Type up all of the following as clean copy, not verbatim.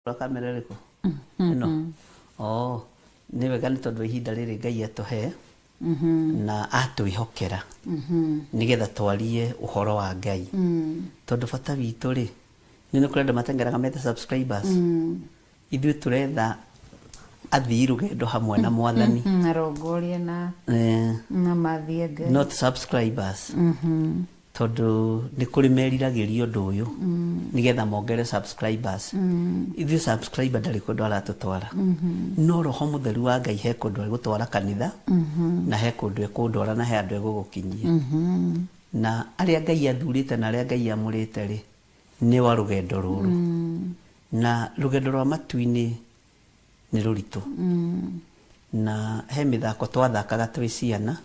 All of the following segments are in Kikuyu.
Kamera ĩrĩkũ ĩno? Oh, nĩ wega nĩ tondũ ihinda rĩrĩ Ngai atũhe na atwĩhokera nĩgetha twarie ũhoro wa Ngai, tondũ bata witũ rĩ, nĩ kũrĩ andũ mateng'eraga metha subscribers. Ithuĩ tũretha athii rũgendo hamwe na Mwathani. Arongoria na na mathiĩ Ngai. Not subscribers, tondũ nĩ kũrĩ meriragĩria ũndũ ũyũ nĩgetha mongere subscribers. Ithuĩ subscriber ndarĩ kũndũ aratũtwara, no Roho Mũtheru wa Ngai he kũndũ egũtwara kanitha, na he kũndũ ekũndwara, na he andũ egũgũkinyia. Na arĩa Ngai athurĩte na arĩa Ngai amũrĩte rĩ, nĩ wa rũgendo rũrũ, na rũgendo rwa matu-inĩ nĩ rũritũ. Na he mĩthako twathakaga twĩ ciana,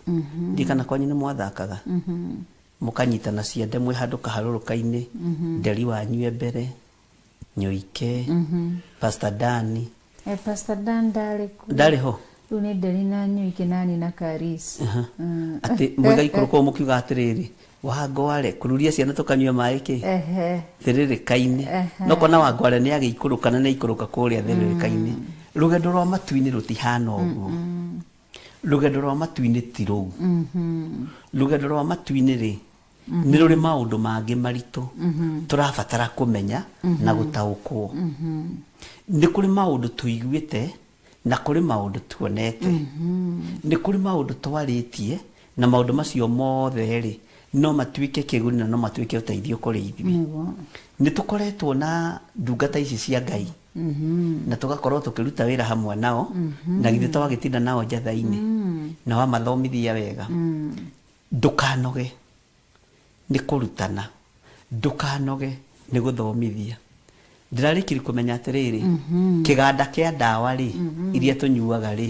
ndirikana kwanyu nĩ mwathakaga, mũkanyitana ciande mwĩ handũ kaharũrũka-inĩ, nderi wanyu e mbere, Nyoike, Pastor Dani. Eh, Pastor Dan ndarĩ kuo. Ndarĩ ho. Rĩu nĩ nderi na Nyoike nani na Karis. Atĩ mũgaikũrũka ũũ mũkiuga atĩrĩrĩ, "Wangware kururia ciana tũkanyue maĩ kĩ thĩrĩrĩka-inĩ." No kona Wangware nĩ agĩikũrũka na nĩ aikũrũka kũrĩa thĩrĩrĩka-inĩ. Rũgendo rwa matu-inĩ rũtihana ũguo. Rũgendo rwa matu-inĩ ti rũu. Rũgendo rwa matu-inĩ rĩ, nĩ rũrĩ maũndũ mangĩ maritũ tũrabatara kũmenya na gũtaũkwo. Nĩ kũrĩ maũndũ tũiguĩte na kũrĩ maũndũ tuonete, nĩ kũrĩ maũndũ twarĩtie, na maũndũ macio mothe rĩ, no matuĩke kĩguni na no matuĩke ũteithio kũrĩ ithuĩ. Nĩ tũkoretwo na ndungata ici cia Ngai na tũgakorwo tũkĩruta wĩra hamwe nao, na githĩ twagĩtinda nao njatha-inĩ na wamathomithia wega. Ndũkanoge nĩ kũrutana, ndũkanoge nĩ gũthomithia. Ndĩrarĩkirie kũmenya atĩrĩrĩ, kĩganda kĩa ndawa rĩ, iria tũnyuaga rĩ,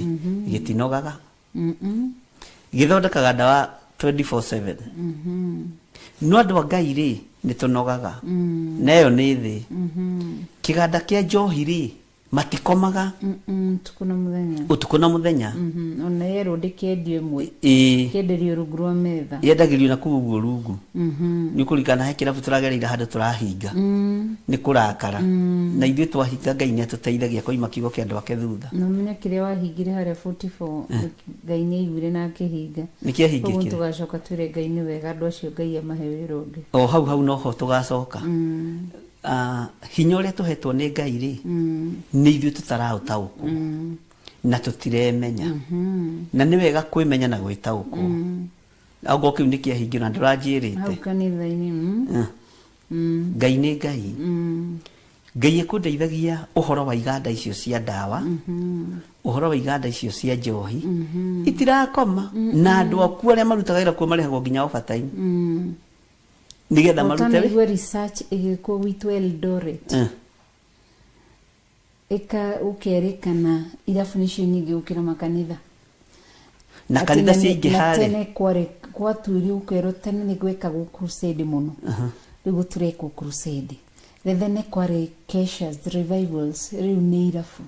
gĩtinogaga. Gĩthondekaga ndawa 24/7. No andũ a Ngai rĩ, nĩ tũnogaga. Na ĩyo nĩ thĩ. Kĩganda kĩa njohi rĩ, matikomaga. Ũtukũ na mũthenya. Ũtukũ na mũthenya. Ona yerwo ndĩkendio ĩmwe. Kĩenderio rungu rwa metha. Yendagĩrio na kũu ũguo rungu. Nĩ ũkũririkana he kĩrabu tũragereire handũ tũrahinga nĩ kũrakara, na ithuĩ twahinga Ngai nĩ atũteithagia koima kiugo kĩa andũ ake thutha. Na ũmenye kĩrĩa wahingire harĩa 44, Ngai nĩ aiguire na akĩhinga. Nĩ kĩahingĩkire. Koguo tũgacoka twĩre Ngai nĩ wega andũ acio Ngai amahe wĩra ũngĩ. O hau hau noho tũgacoka. Hinya ũrĩa tũhetwo nĩ Ngai rĩ, nĩ ithuĩ tũtaraũtaũkwo na tũtiremenya, na nĩ wega kwĩmenya na gwĩtaũkwo. Okorwo kĩu nĩ kĩahingio na ndũranjĩrĩte hau kanitha-inĩ. Ngai nĩ Ngai. Ngai ekũndeithagia ũhoro wa iganda icio cia ndawa, ũhoro wa iganda icio cia njohi itirakoma, na andũ akuo arĩa marutaga wĩra kuo marĩhagwo nginya overtime nĩgetha marute wĩ Ũtanaigua research ĩgĩkwo gwitũ Eldoret, ĩka ũkerĩkana irabu nĩcio nyingĩ gũkĩra makanitha. Na Atĩ kanitha na ciaingĩha na rĩ, tene kwarĩ gwatuĩrio ũkerwo tene nĩ gwekagwo crusade mũno, rĩu gũtirekwo crusade. Tene kwarĩ keshas, revivals, rĩu nĩ irabu.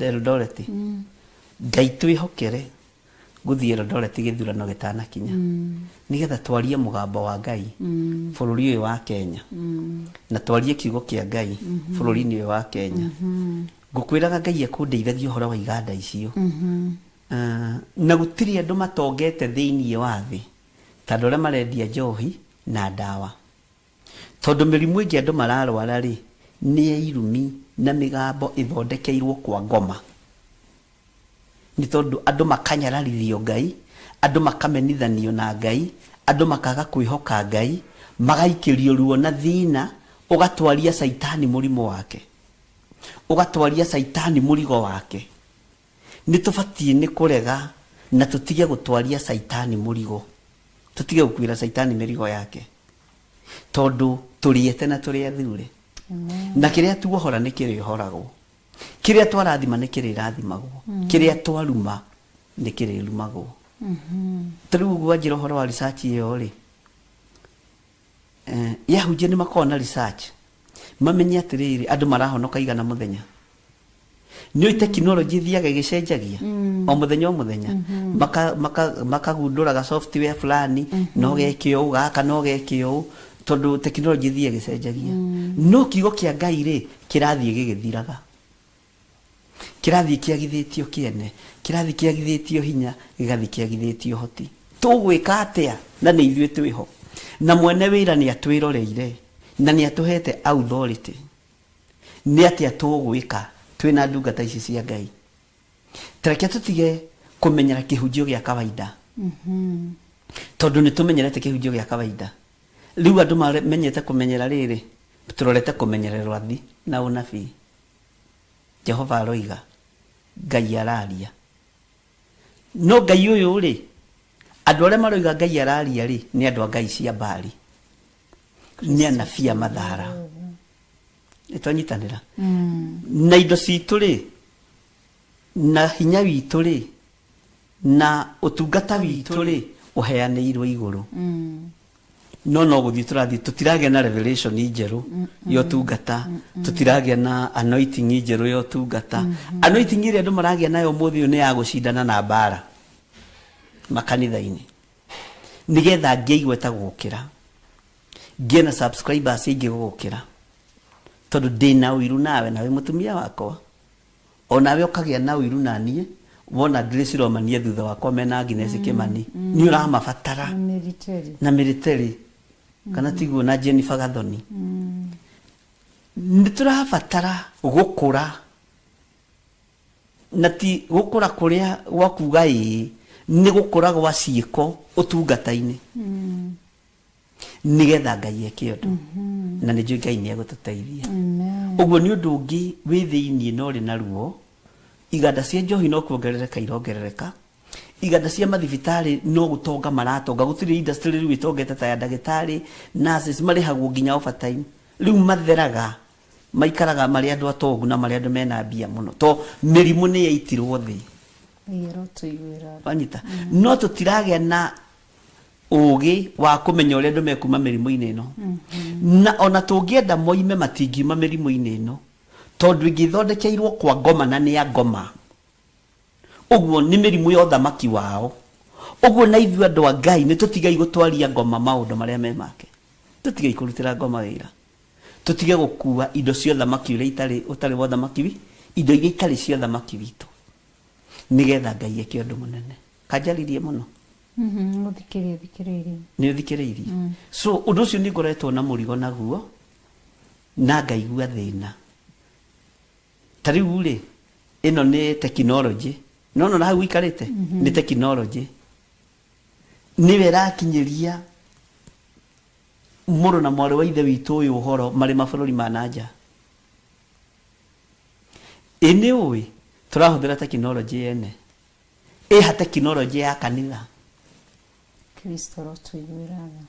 Eldoret, Ngai twĩhokere gũthiĩ Eldoret gĩthurano gĩtanakinya, nĩgetha twarie mũgambo wa Ngai bũrũri ũyũ wa Kenya, na twarie kiugo kĩa Ngai bũrũri-inĩ ũyũ wa Kenya. Ngũkwĩraga Ngai ekũndeithagia ũhoro wa iganda icio. Na gũtirĩ andũ matongete thĩinĩ wa thĩ ta andũ arĩa marendia njohi na ndawa, tondũ mĩrimũ ĩngĩ andũ mararwara rĩ, nĩ ya irumi na mĩgambo ĩthondekeirwo kwa ngoma, nĩ tondũ andũ makanyararithio Ngai, andũ makamenithanio na Ngai, andũ makaga kwĩhoka Ngai, magaikĩrio ruo na thĩna, ũgatwaria caitani mũrimũ wake, ũgatwaria caitani mũrigo wake. Nĩ tũbatiĩ nĩ kũrega na tũtige gũtwaria caitani mũrigo, tũtige gũkuĩra caitani mĩrigo yake, tondũ tũrĩ ete na tũrĩ athure, na kĩrĩa tuohora nĩ kĩrĩohoragwo, kĩrĩa twarathima nĩ kĩrĩrathimagwo, kĩrĩa twaruma nĩ kĩrĩrumagwo. Ta rĩu ũguo wanjĩra ũhoro wa research ĩyo rĩ, yahunjia nĩ makoragwo na research mamenye atĩrĩrĩ, andũ marahonoka igana mũthenya. Nĩ ũĩ tekinoronjĩ ĩthiaga ĩgĩcenjagia o mũthenya o mũthenya. Makagundũraga software fulani no geke ũũ, gaka no geke ũũ. Tondũ tekinoronjĩ ĩthiĩ ĩgĩcenjagia, no kiugo kĩa Ngai rĩ, kĩrathiĩ gĩgĩthiraga, kĩrathiĩ kĩagithĩtio kĩene, kĩrathiĩ kĩagithĩtio hinya, gĩgathiĩ kĩagithĩtio hoti. Tũgwĩka atĩa na nĩ ithuĩ twĩho, na mwene wĩra nĩ atwĩroreire na nĩ atũhete authority? Nĩ atĩa tũgwĩka twĩna ndungata ici cia Ngai? Tareke tũtige kũmenyera kĩhunjio gĩa kawaida, tondũ nĩ tũmenyerete kĩhunjio gĩa kawaida. Rĩu andũ mamenyete kũmenyera rĩrĩ, tũrorete kũmenyererwo athi na ũnabii. Jehova aroiga, Ngai araria. No Ngai ũyũ rĩ, andũ arĩa maroiga Ngai araria rĩ, nĩ andũ a ngai cia Baali, nĩ anabii a mathara. Nĩ twanyitanĩra na indo citũ rĩ, na hinya witũ rĩ, na ũtungata witũ rĩ, ũheanĩirwo igũrũ, no gũthiĩ tũrathiĩ. Tũtiragĩa na revelation njerũ ya ũtungata, tũtiragĩa na anointing njerũ ya ũtungata. Anointing ĩrĩa andũ maragĩa nayo ũmũthĩ ũyũ nĩ ya gũcindana na mbara makanitha-inĩ, nĩgetha ngĩe igweta gũgũkĩra, ngĩe na subscribers aingĩ gũgũkĩra, tondũ ndĩna ũiru nawe, nawe mũtumia wakwa, onawe ũkagĩa na ũiru na niĩ. Wona Grace Romanie thutha wakwa mena Agnes Kimani, nĩ ũramabatara. Na military. Na military, kana tiguo? Na Jennifer Gathoni. Nĩ tũrabatara gũkũra, na ti gũkũra kũrĩa gwa kuga ĩĩ, nĩ gũkũra gwa ciĩko ũtungata-inĩ, nĩgetha Ngai eke ũndũ, na nĩ njũĩ Ngai nĩ egũtũteithia. Amen. Ũguo nĩ ũndũ ũngĩ wĩ thĩiniĩ na ũrĩ na ruo. Iganda cia njohi no kuongerereka irongerereka, iganda cia mathibitarĩ no gũtonga maratonga. Gũtirĩ industry rĩu ĩtongete ta ya ndagĩtarĩ. Nurses marĩhagwo nginya overtime rĩu, matheraga maikaraga marĩ andũ atongu na marĩ andũ mena mbia mũno, to mĩrimũ nĩ yaitirwo thĩ. Ngai arotũiguĩra. Wanyita? No tũtiragĩa na ũgĩ wa kũmenya ũrĩa andũ mekuma mĩrimũ-inĩ ĩno, na ona tũngĩenda moime, matingiuma mĩrimũ-inĩ ĩno, tondũ ĩngĩthondekeirwo kwa ngoma na nĩ a ngoma. Ũguo nĩ mĩrimũ ya ũthamaki wao. Ũguo na ithuĩ andũ a Ngai nĩ tũtigei gũtwaria ngoma maũndũ marĩa me make, tũtigei kũrutĩra ngoma wĩra, tũtige gũkua indo cia ũthamaki ũrĩa itarĩ ũtarĩ wa ũthamaki wi indo iria itarĩ cia ũthamaki witũ, nĩgetha Ngai eke ũndũ mũnene. Kanjaririe mũno. Gũthikĩrĩria thikĩrĩirie. Nĩ ũthikĩrĩirie. So ũndũ ũcio nĩ ngoretwo na mũrigo naguo na ngaigua thĩna. Ta rĩu rĩ, ĩno nĩ tekinoronjĩ, no nona hau ũikarĩte nĩ tekinoronjĩ, nĩyo ĩrakinyĩria mũrũ na mwarĩ wa ithe witũ ũyũ ũhoro marĩ mabũrũri ma na nja. Ĩ nĩ ũĩ tũrahũthĩra tekinoronjĩ yene ĩha tekinoronjĩ ya kanitha? Kristo arotũiguĩra tha.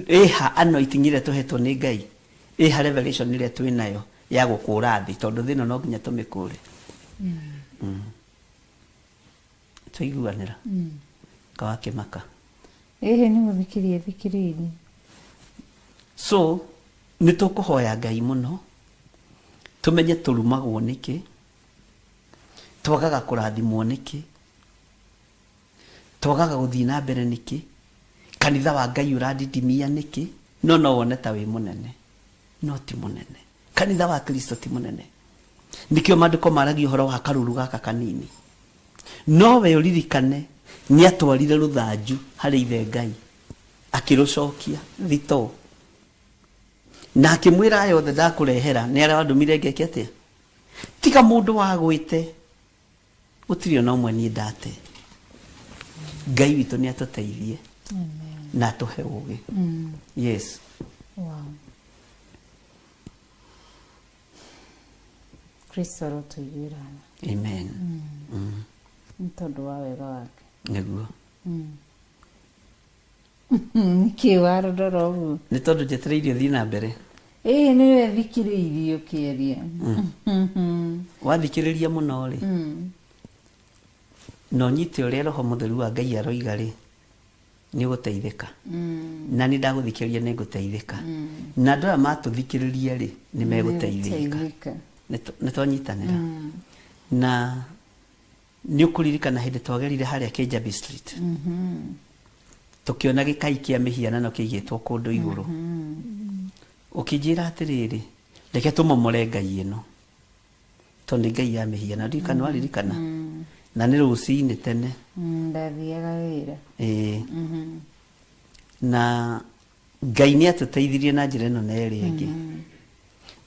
Ĩha anointing ĩrĩa tũhetwo nĩ Ngai? Ĩha revelation ĩrĩa twĩ nayo ya gũkũra thĩ? Tondũ thĩ ĩno no nginya tũmĩkũre. Twaiguanĩra kawakĩmaka? Ĩhĩ, nĩ gũthikĩrĩria thikĩrĩirie. So nĩ tũkũhoya Ngai mũno tũmenye tũrumagwo nĩkĩ, twagaga kũrathimwo nĩkĩ, twagaga gũthiĩ na mbere nĩkĩ, kanitha wa Ngai ũrandindimia nĩkĩ. No wone ta wĩ mũnene, no ti mũnene. Kanitha wa Kristo ti mũnene. Nĩkĩo maandĩko maragia ũhoro wa karũru gaka kanini. No we ũririkane nĩ atwarire rũthanju harĩ ithe Ngai, akĩrũcokia thitoo na akĩmwĩra, "Aya othe ndakũrehera nĩ arĩa wandũmire ngeke atĩa? Tiga mũndũ wagwĩte, gũtirĩ ona ũmwe niĩ ndate." Ngai witũ nĩ atũteithie na atũhe ũgĩ. Yes. Wow. Kristo arotũiguĩra tha. Amen. Nĩ tondũ wa wega wake. Nĩguo. Nĩkĩ warorora ũguo? Nĩ tondũ njetereire ũthiĩ na mbere. Ĩĩ, nĩwe thikĩrĩirie ũkĩaria. Wathikĩrĩria mũno rĩ, na ũnyite ũrĩa Roho Mũtheru wa Ngai aroiga rĩ, nĩ ũgũteithĩka. Na nĩ ndagũthikĩrĩria nĩ ngũteithĩka, na andũ aya matũthikĩrĩria rĩ, nĩ megũteithĩka. Megũteithĩka. Nĩ twanyitanĩra na nĩ ũkũririkana hĩndĩ twagerire harĩa Kijabi Street. Tũkĩona gĩkai kĩa mĩhianano kĩigĩtwo kũndũ igũrũ. Ũkĩnjĩra atĩrĩrĩ, reke tũmomore ngai ĩno, tondũ nĩ ngai ya mĩhianano. Ndiũĩ kana waririkana. Na nĩ rũcinĩ tene. Ndathiaga wĩra. Ĩĩ. Na Ngai nĩ atũteithirie na njĩra ĩno na ĩrĩa ĩngĩ.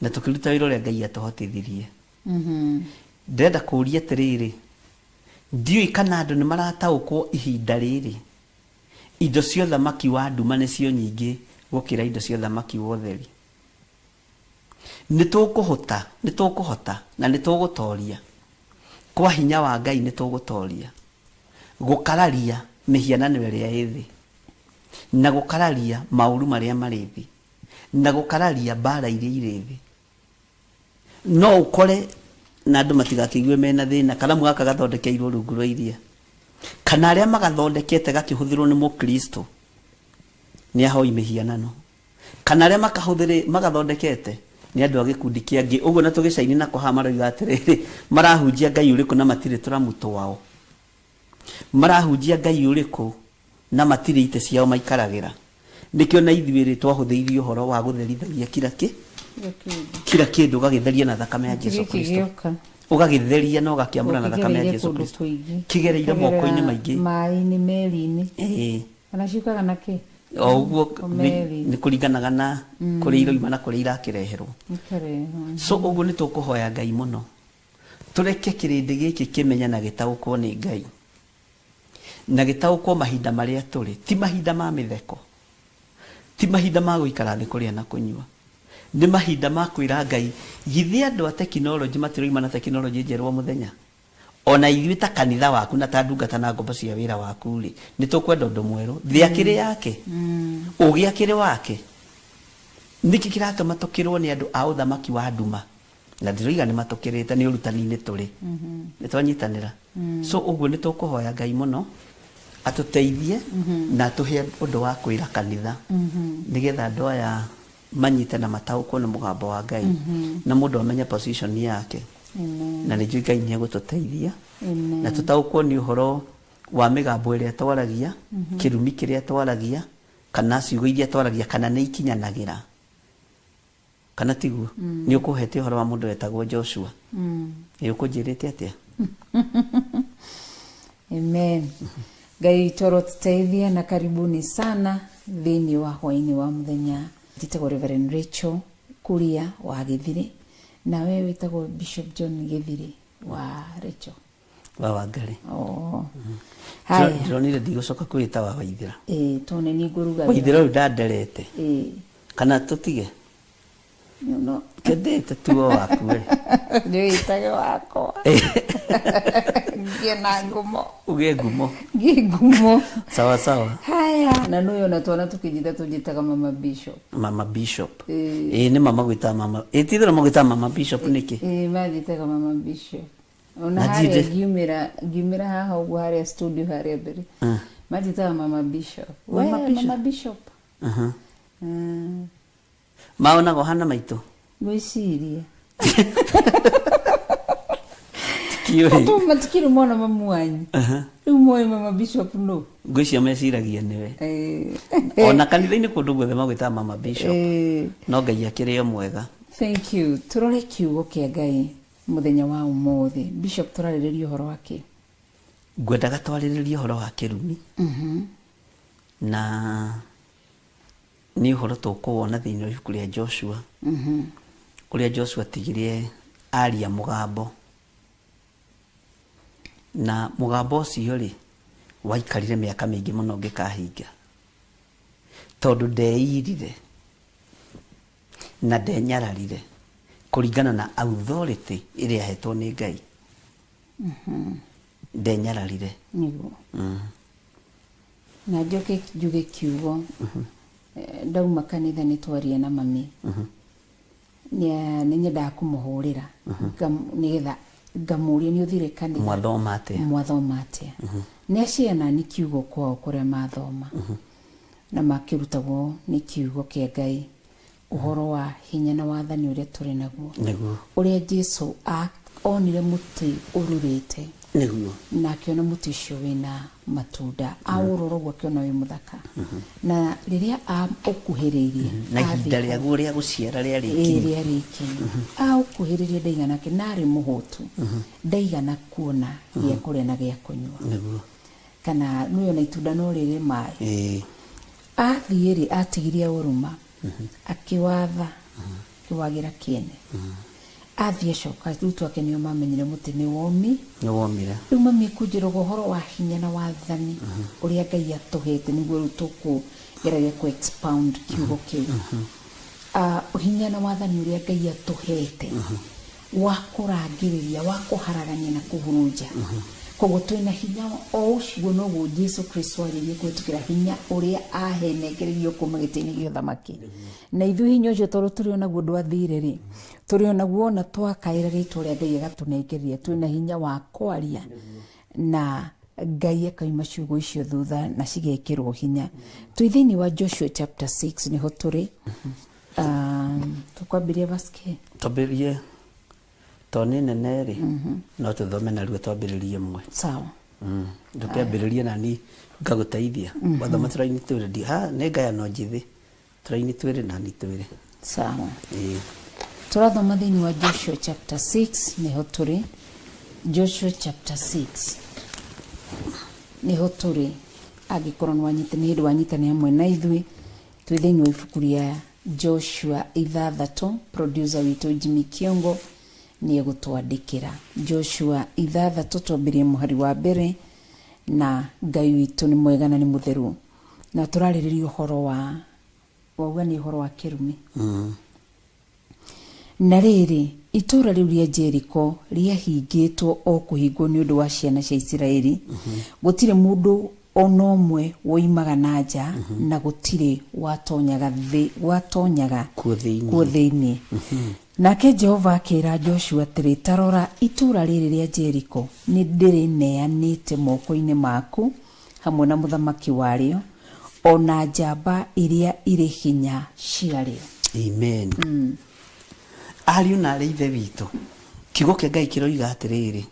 Na tũkĩruta wĩra ũrĩa Ngai atũhotithirie. Ndĩrenda kũũria atĩrĩrĩ, ndiũĩ kana andũ nĩ marataũkwo ihinda rĩrĩ indo cia ũthamaki wa nduma nĩcio nyingĩ gũkĩra indo cia ũthamaki wa ũtheri. Nĩ tũkũhota, nĩ tũkũhota na nĩ tũgũtoria. Kwa hinya wa Ngai nĩ tũgũtoria gũkararia mĩhianano ĩrĩa ĩ thĩ, na gũkararia maũru marĩa marĩ thĩ, na gũkararia mbara iria irĩ thĩ. No ũkore na andũ matigakĩigue mena thĩna, karamu gaka gathondekeirwo rungu rwa iria, kana arĩa magathondekete gakĩhũthĩrwo nĩ Mũkristo nĩ ahoi mĩhianano, kana arĩa makahũthĩrĩ magathondekete nĩ andũ a gĩkundi kĩa ngĩ ũguo, na tũgĩcaini nako haha maroiga atĩrĩrĩ, marahunjia Ngai ũrĩkũ na matirĩ tũramu twao? Marahunjia Ngai ũrĩkũ na matirĩ itĩ ciao maikaragĩra? Nĩkĩo na ithuĩ rĩ twahũthĩirie ũhoro wa gũtherithagia kira kĩ kira kĩndũ, ũgagĩtheria na thakame ya Jesu Gĩkĩ Kristo, gĩoka. Ũgagĩtheria na ũgakĩamũra na thakame ya Kĩgereire Jesu kũndũ Kristo. kũingĩ. Kĩgereire moko-inĩ maingĩ. Maĩ-inĩ, meri-inĩ. Ĩĩ. Kana ciũkaga na kĩ? O ũguo. O meri. Nĩ kũringanaga na kũrĩa iroima na kũrĩa irakĩreherwo. Ikarehwo. So ũguo nĩ tũkũhoya Ngai mũno, tũreke kĩrĩndĩ gĩkĩ kĩmenye na gĩtaũkwo nĩ Ngai, na gĩtaũkwo mahinda marĩa tũrĩ ti mahinda ma mĩtheko, ti mahinda ma gũikara thĩ kũrĩa na kũnyua, nĩ mahinda ma kwĩra Ngai, githĩ andũ a tekinoronjĩ matiroima na tekinoronjĩ njerũ o mũthenya? Ona ithuĩ ta kanitha waku na ta ndungata na ngombo cia wĩra waku rĩ, nĩ tũkwenda ũndũ mwerũ. Thĩ akĩrĩ yake, ũgĩ akĩrĩ wake. Nĩkĩ kĩratũma tũkĩrwo nĩ andũ a ũthamaki wa nduma? Na ndĩroiga nĩ matũkĩrĩte nĩ ũrutani-inĩ tũrĩ. Nĩ twanyitanĩra. So ũguo nĩ tũkũhoya Ngai mũno atũteithie na atũhe ũndũ wa kwĩra kanitha, nĩgetha andũ aya manyite na mataũkwo nĩ mũgambo wa Ngai, na mũndũ amenye position yake. Amen. Na nĩ njũĩ Ngai nĩ egũtũteithia Amen. na tũtaũkwo nĩ ũhoro wa mĩgambo ĩrĩa twaragia, kĩrumi kĩrĩa twaragia, kana ciugo iria twaragia, kana nĩ ikinyanagĩra kana tiguo. Nĩ ũkũhete ũhoro wa mũndũ wetagwo Joshua. Ĩ, ũkũnjĩrĩte atĩa? Amen. Ngai witũ arotuteithia na karibuni sana thĩinĩ wa hwainĩ wa mũthenya. Njĩtagwo Reverend Rachel Kuria wa Gĩthirĩ, nawe wĩtagwo Bishop John Gĩthirĩ wa Rachel. Wa Wangari. Oh. Haya. Ndĩronire ndigũcoka kwĩta wa Waithĩra. Ĩĩ, tondũ nĩ niĩ ngũrugagĩra. Waithĩra ũyũ ndanderete. Ĩĩ. Kana tũtige? No. Kendete tuo waku we. Nĩwĩtage wakwa. Ngĩe na ngumo. Ũgĩe ngumo. Ngĩe ngumo. Sawa sawa. Haya. Na nũyũ ona twana tũkĩnjĩta tũnjĩtaga Mama Bishop. Mama Bishop. Ĩĩ. Ĩĩ, nĩ mama gwĩtaga mama. Ĩ, ti itherũ magwĩtaga Mama Bishop nĩkĩ? Ĩĩ, manjĩtaga Mama Bishop. Ona Na harĩa ngiumĩra ngiumĩra haha ũguo harĩa studio harĩa mbere. Manjĩtaga Mama Bishop. Mama We, Bishop. Mama Bishop. Maonaga ũhana maitũ. Ngwĩciria. Tikiũĩ. Tondũ matikĩrĩ mona mamu wanyu. Rĩu moĩ Mama Bishop nũ? Ngwĩciria meciragia nĩwe. Ĩĩ. Ona kanitha-inĩ kũndũ guothe magwĩtaga Mama Bishop. Ĩĩ. No Ngai akĩrĩ o mwega. Thank you. Tũrore kiugo kĩa Ngai mũthenya wa ũmũthĩ. Bishop, tũrarĩrĩria ũhoro wa kĩ? Ngwendaga twarĩrĩrie ũhoro wa kĩrumi. Na nĩ ũhoro tũkũwona thĩinĩ wa ibuku rĩa Joshua. Ũrĩa Joshua atigire aria mũgambo. Na mũgambo ũcio rĩ, waikarire mĩaka mĩingĩ mũno ũngĩkahinga. Tondũ ndeirire na ndenyararire kũringana na authority ĩrĩa ahetwo nĩ Ngai. Ndenyararire. Nĩguo. Na njoke njuge kiugo. Ndauma kanitha nĩ twaria na mami. Nĩ nyendaga kũmũhũrĩra nĩgetha ngamũria nĩ ũthire kanitha. Mwathoma atĩa? Mwathoma atĩa? Nĩ aciana nĩ kiugo kwao kũrĩa mathoma. Na makĩrutagwo nĩ kiugo kĩa Ngai ũhoro wa hinya na wathani ũrĩa tũrĩ naguo. Nĩguo. Ũrĩa Jesu onire mũtĩ ũrurĩte. Nĩguo. Na akĩona mũtĩ ũcio wĩna matunda, aũrora ũguo akĩona wĩ mũthaka, na rĩrĩa aũkuhĩrĩirie, Na ihinda athiĩ rĩaguo rĩa gũciara rĩarĩ ĩĩ, ikinyu. Rĩarĩ ikinyu. Aũkuhĩrĩria ndaigana na arĩ mũhũtu, ndaigana kuona gĩa kũrĩa na gĩa kũnyua. Kana nĩũĩ ona itunda no rĩrĩ maĩ. Athiĩ rĩ, atigirie aũrũma, akĩwatha, akĩwagĩra kĩene. Athiĩ acoka, rĩu twake nĩo mamenyire mũtĩ nĩ womi. Nĩ womire. Rĩu mami ekũnjĩra ũguo ũhoro wa hinya na wathani ũrĩa Ngai atũhete, nĩguo rĩu tũkũgeragia kũ expound kiugo kĩu. Ah, hinya na wathani ũrĩa Ngai atũhete wa kũrangĩrĩria, wa kũharagania na kũhurunja. Koguo twĩna hinya o ũcio noguo Jesu Kristo arĩrie kũhĩtũkĩra hinya ũrĩa ahenengereirio kuma gĩtĩ-inĩ gĩa ũthamaki. Na ithuĩ hinya ũcio tondũ tũrĩ o naguo ndwathire rĩ, tũrĩ o naguo ona twakaĩra rĩtwa rĩa Ngai agatũnengereria, twĩna hinya wa kwaria na Ngai akaima ciugo icio thutha na cigekĩrwo hinya. Twĩ thĩinĩ wa Joshua chapter 6 nĩho tũrĩ. Tũkwambĩrĩria verse kĩ? Twambĩrĩrie to nĩ nene rĩ, no tũthome narua twambĩrĩrie ĩmwe. Sawa. Ndũkĩambĩrĩrie nani ngagũteithia. Wathoma tũraini twĩrĩ ndi ha nĩ ngayano njĩthĩ. Tũraini twĩrĩ nani twĩrĩ. Sawa. Ĩĩ. Tũrathoma thĩinĩ wa Joshua chapter 6 nĩho tũrĩ. Joshua chapter 6 nĩho tũrĩ. Angĩkorwo nĩ wanyita, nĩ hĩndĩ wanyitani hamwe na ithuĩ, twĩ thĩinĩ wa ibuku rĩa Joshua 6, producer witũ Jimmy Kiongo nĩ egũtwandĩkĩra. Joshua 6 twambĩrĩrie mũhari wa mbere, na Ngai witũ nĩ mwega na nĩ mũtheru. Na tũrarĩrĩria ũhoro wa, wauga nĩ ũhoro wa kĩrumi. Na rĩrĩ, itũũra rĩu rĩa Jeriko rĩahingĩtwo o kũhingwo nĩ ũndũ wa ciana cia Isiraeli, gũtirĩ mũndũ o na ũmwe woimaga na nja, na gũtirĩ watonyaga thĩ, watonyaga kuo thĩinĩ. Kuo thĩinĩ. Nake Jehova akĩĩra Joshua atĩrĩ, Ta rora, itũũra rĩrĩ rĩa Jeriko nĩndĩrĩneanĩte moko-inĩ maku, hamwe na mũthamaki warĩo, o na njamba iria irĩ hinya ciarĩo. Amen. Ariũ na arĩ ithe witũ, kiugo kĩa Ngai kĩroiga atĩrĩrĩ,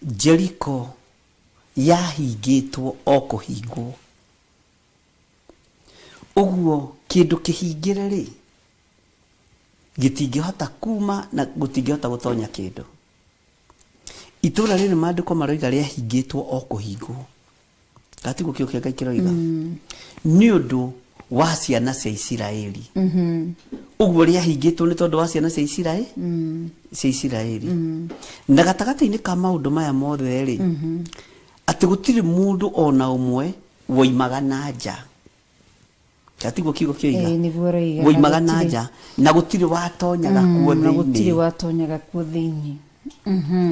Jeriko yahingĩtwo o kũhingwo. Ũguo kĩndũ kĩhingĩre rĩ, gĩtingĩhota kuma na gũtingĩhota gũtonya kĩndũ. Itũra rĩrĩ maandĩko maroiga rĩahingĩtwo o kũhingwo. Gatiguo kiugo kĩa Ngai kĩroiga? Nĩ ũndũ wa ciana cia Isiraeli. Ũguo rĩahingĩtwo nĩ tondũ wa ciana cia Isiraeli? Cia Isiraeli. Na gatagatĩ-inĩ ka maũndũ maya mothe rĩ, atĩ gũtirĩ mũndũ ona ũmwe woimaga na nja. Gatiguo kiugo kĩoiga? Ĩĩ, nĩguo ũroiga, na Woimaga na gũtirĩ- nja na gũtirĩ watonyaga kuo Na gũtirĩ thĩinĩ. watonyaga kuo thĩinĩ.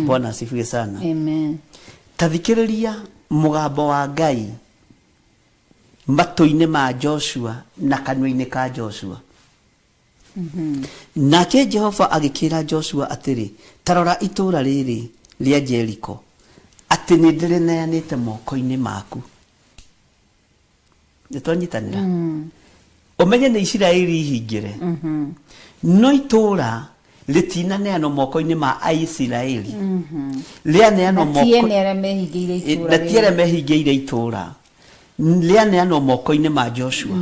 Bwana asifiwe sana. Amen. Ta thikĩrĩria mũgambo wa Ngai matũ-inĩ ma Joshua na kanua-inĩ ka Joshua. Nake Jehova agĩkĩra Joshua atĩrĩ, Ta rora itũũra rĩrĩ rĩa Jeriko, atĩ nĩndĩrĩneanĩte moko-inĩ maku. Nĩ twanyitanĩra? Ũmenye nĩ Isiraeli ihingĩre, no itũũra rĩtinaneanwo moko-inĩ ma Aisiraeli, rĩaneanwo Na ti ene arĩa mehingĩire itũũra na ti arĩa rĩrĩ. Mehingĩire itũũra, rĩaneanwo moko-inĩ ma Joshua.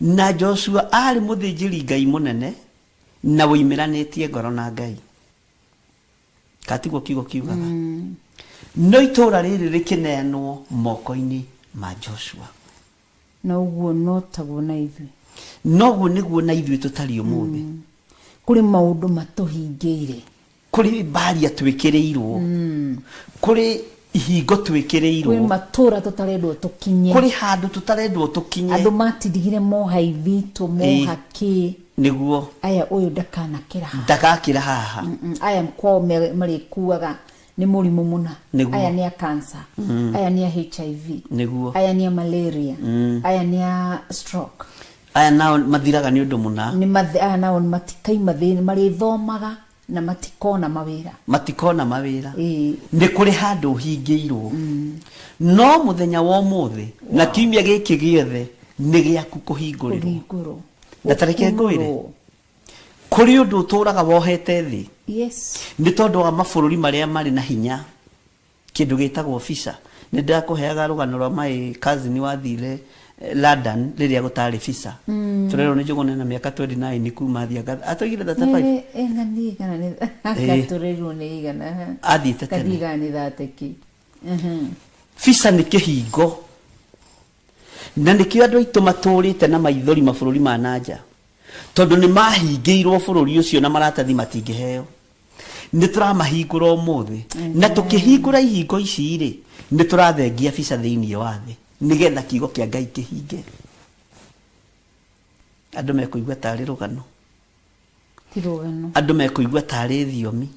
Na Joshua arĩ mũthĩnjĩri Ngai mũnene na woimĩranĩtie ngoro na Ngai. Katiguo kiugo kiugaga? No itũũra rĩrĩ rĩkĩneanwo moko-inĩ ma Joshua. Na ũguo no taguo na ithuĩ. Noguo nĩguo na ithuĩ tũtariĩ ũmũthĩ. Kũrĩ maũndũ matũhingĩire. Kũrĩ mbaria twĩkĩrĩirwo, kũrĩ ihingo twĩkĩrĩirwo, Kwĩ matũra tũtarendwo tũkinye. Kũrĩ handũ tũtarendwo tũkinye. Andũ matindigire moha ithitũ, moha kĩ. Aya ũyũ ndakanakĩra haha. Ndagakĩra haha. Aya kwao marĩkuaga nĩ mũrimũ mũna. Aya nĩ a cancer, aya nĩ a HIV, aya nĩ a malaria, aya nĩ a stroke. Aya nao mathiraga nĩ ũndũ mũna. Nĩ aya nao matikaima thĩinĩ, marĩthomaga na matikona mawĩra. Matikona mawĩra. Nĩ kũrĩ handũ ũhingĩirwo, no mũthenya wa ũmũthĩ na kiumia gĩkĩ gĩothe nĩ gĩaku kũhingũrĩrwo. Kũhingũrwo. Na ta reke ngwĩre, Gũkunũrwo. Kũrĩ ũndũ ũtũraga wohete thĩ. Yes. Nĩ tondũ wa mabũrũri marĩa marĩ na hinya kĩndũ gĩtagwo visa. Nĩ ndakũheaga rũgano rwa my cousin wathire London rĩrĩa gũtarĩ visa. Tũrerwo nĩ Njũgũna na mĩaka 29 kuma athiĩ atoigire 35. Ĩng'ani igana nĩ gatũrĩrwo nĩ igana. Athiĩte tene. Kathiĩ igana nĩ thateki. Visa nĩ kĩhingo. Na nĩkĩo andũ aitũ matũrĩte na maithori mabũrũri ma nanja. Tondũ nĩ mahingĩirwo bũrũri ũcio na maratathi matingĩheo. Nĩ tũramahingũra ũmũthĩ. Na tũkĩhingũra ihingo ici rĩ, nĩ tũrathengia visa thĩinĩ wa thĩ. Nĩgetha kiugo kĩa Ngai kĩhinge. Andũ mekũigua tarĩ rũgano. Ti rũgano. Andũ mekũigua tarĩ thiomi.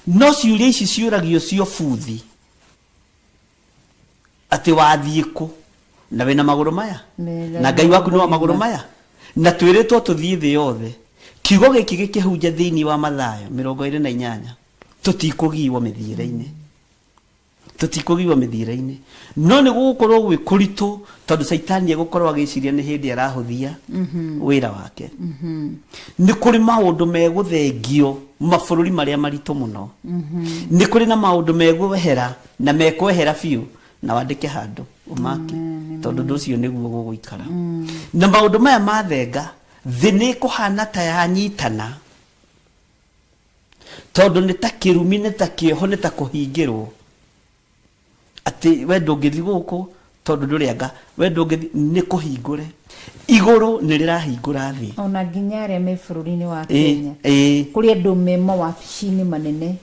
No ciũria ici ciũragio cio buthi. Atĩ wathiĩ kũ? Na wĩna magũrũ maya? Na Ngai waku nĩ wa magũrũ maya? Na twĩrĩtwo tũthiĩ thĩ yothe. Kiugo gĩkĩ gĩkĩhunja thĩinĩ wa Mathayo 28, tũtikũgiwo mĩthiĩre-inĩ. Tũtikũgiwo mĩthiĩre-inĩ. No nĩ gũgũkorwo gwĩ kũritũ tondũ Caitani egũkorwo agĩciria nĩ hĩndĩ arahũthia wĩra wake. Nĩ kũrĩ maũndũ megũthengio mabũrũri marĩa maritũ mũno. Nĩ kũrĩ na maũndũ megwehera na mekwehera biũ na wandĩke handũ ũmake tondũ ũndũ ũcio nĩguo gũgũikara. Na maũndũ maya mathenga thĩ nĩ ĩkũhana ta yanyitana tondũ nĩ ta kĩrumi, nĩ ta kĩoho, nĩ ta kũhingĩrwo atĩ we ndũngĩthiĩ gũkũ tondũ ndũrĩ anga, we ndũngĩthiĩ, nĩ kũhingũre. Igũrũ nĩ rĩrahingũra thĩ. Ona nginya arĩa me bũrũri-inĩ wa Kenya. Kũrĩ andũ me mawabici-inĩ manene.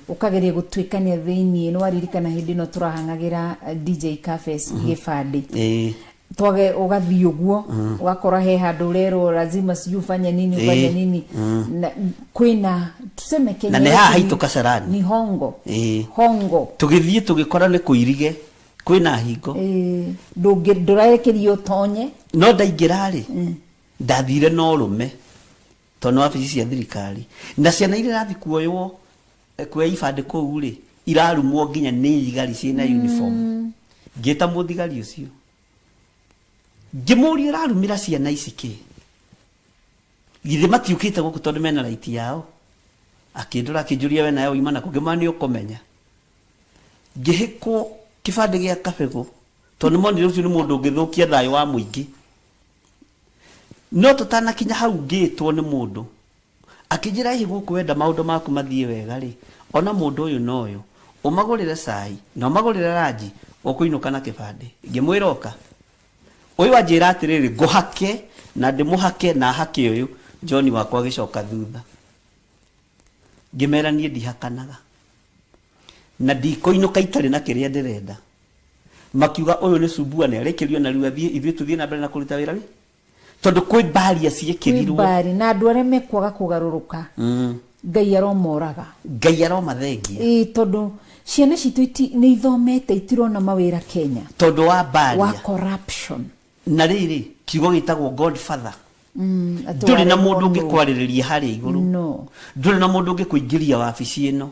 Ũkageria gũtuĩkania thĩiniĩ, nĩ waririkana hĩndĩ ĩno tũrahang'agĩra DJ Cafes gĩbandĩ. Twage ũgathiĩ ũguo, ũgakora he handũ ũrerwo lazima sijui ufanye nini, ufanye nini. Na kwĩna tuseme Kenya Na nĩ haha yetu haitũ Kasarani. Ni hongo. Hongo. Tũgĩthiĩ tũgĩkora nĩ kũirige, kwĩna hingo. Ndũrarekerio ũtonye. No ndaingĩra rĩ, ndathire na ũrũme tondũ nĩ wabici cia thirikari. Na ciana iria irathiĩ kuoywo kuoya ibandĩ kũu rĩ, irarumwo nginya nĩ thigari ciĩna uniform. Ngĩta mũthigari ũcio. Ngĩmũria ũrarumĩra ciana ici kĩ? Githĩ matiũkĩte gũkũ tondũ mena right yao? Akĩndora akĩnjũria we nawe wauma nakũ? Ngĩmwĩra nĩ ũkũmenya. Ngĩhĩkwo kĩbandĩ gĩa kabegũ tondũ nĩmonire ũcio nĩ mũndũ ũngĩthũkia thayũ wa mũingĩ. No tũtanakinya hau ngĩtwo nĩ mũndũ akĩnjĩra hihi gũkũ wenda maũndũ maku mathiĩ wega rĩ, ona mũndũ ũyũ na ũyũ ũmagũrĩre cai na ũmagũrĩre ranji ũkũinũka na kĩbandĩ. Ngĩmwĩra oka. Ũyũ anjĩra atĩrĩrĩ ngũhake na ndĩmũhake na hake ũyũ. John wakwa agĩcoka thutha. Ngĩmera niĩ ndihakanaga na ndikũinũka itarĩ na kĩrĩa ndĩrenda. Makiuga ũyũ nĩ Sumbua nĩ arĩkĩrio narua athiĩ, ithuĩ tũthiĩ na mbere na kũruta wĩra witũ. Tondũ kwĩ mbaria ciĩkĩrirwo. Kwĩ mbari na andũ arĩa mekwaga kũgarũrũka Ngai aromoraga. Ngai aromathengia. Ĩĩ tondũ ciana citũ nĩ ithomete itirona mawĩra Kenya. Tondũ wa mbaria. Wa corruption. Na rĩrĩ kiugo gĩtagwo Godfather. Ndũrĩ na mũndũ ũngĩkwarĩrĩria harĩa igũrũ. No. Ndũrĩ na mũndũ ũngĩkũingĩria wabici ĩno.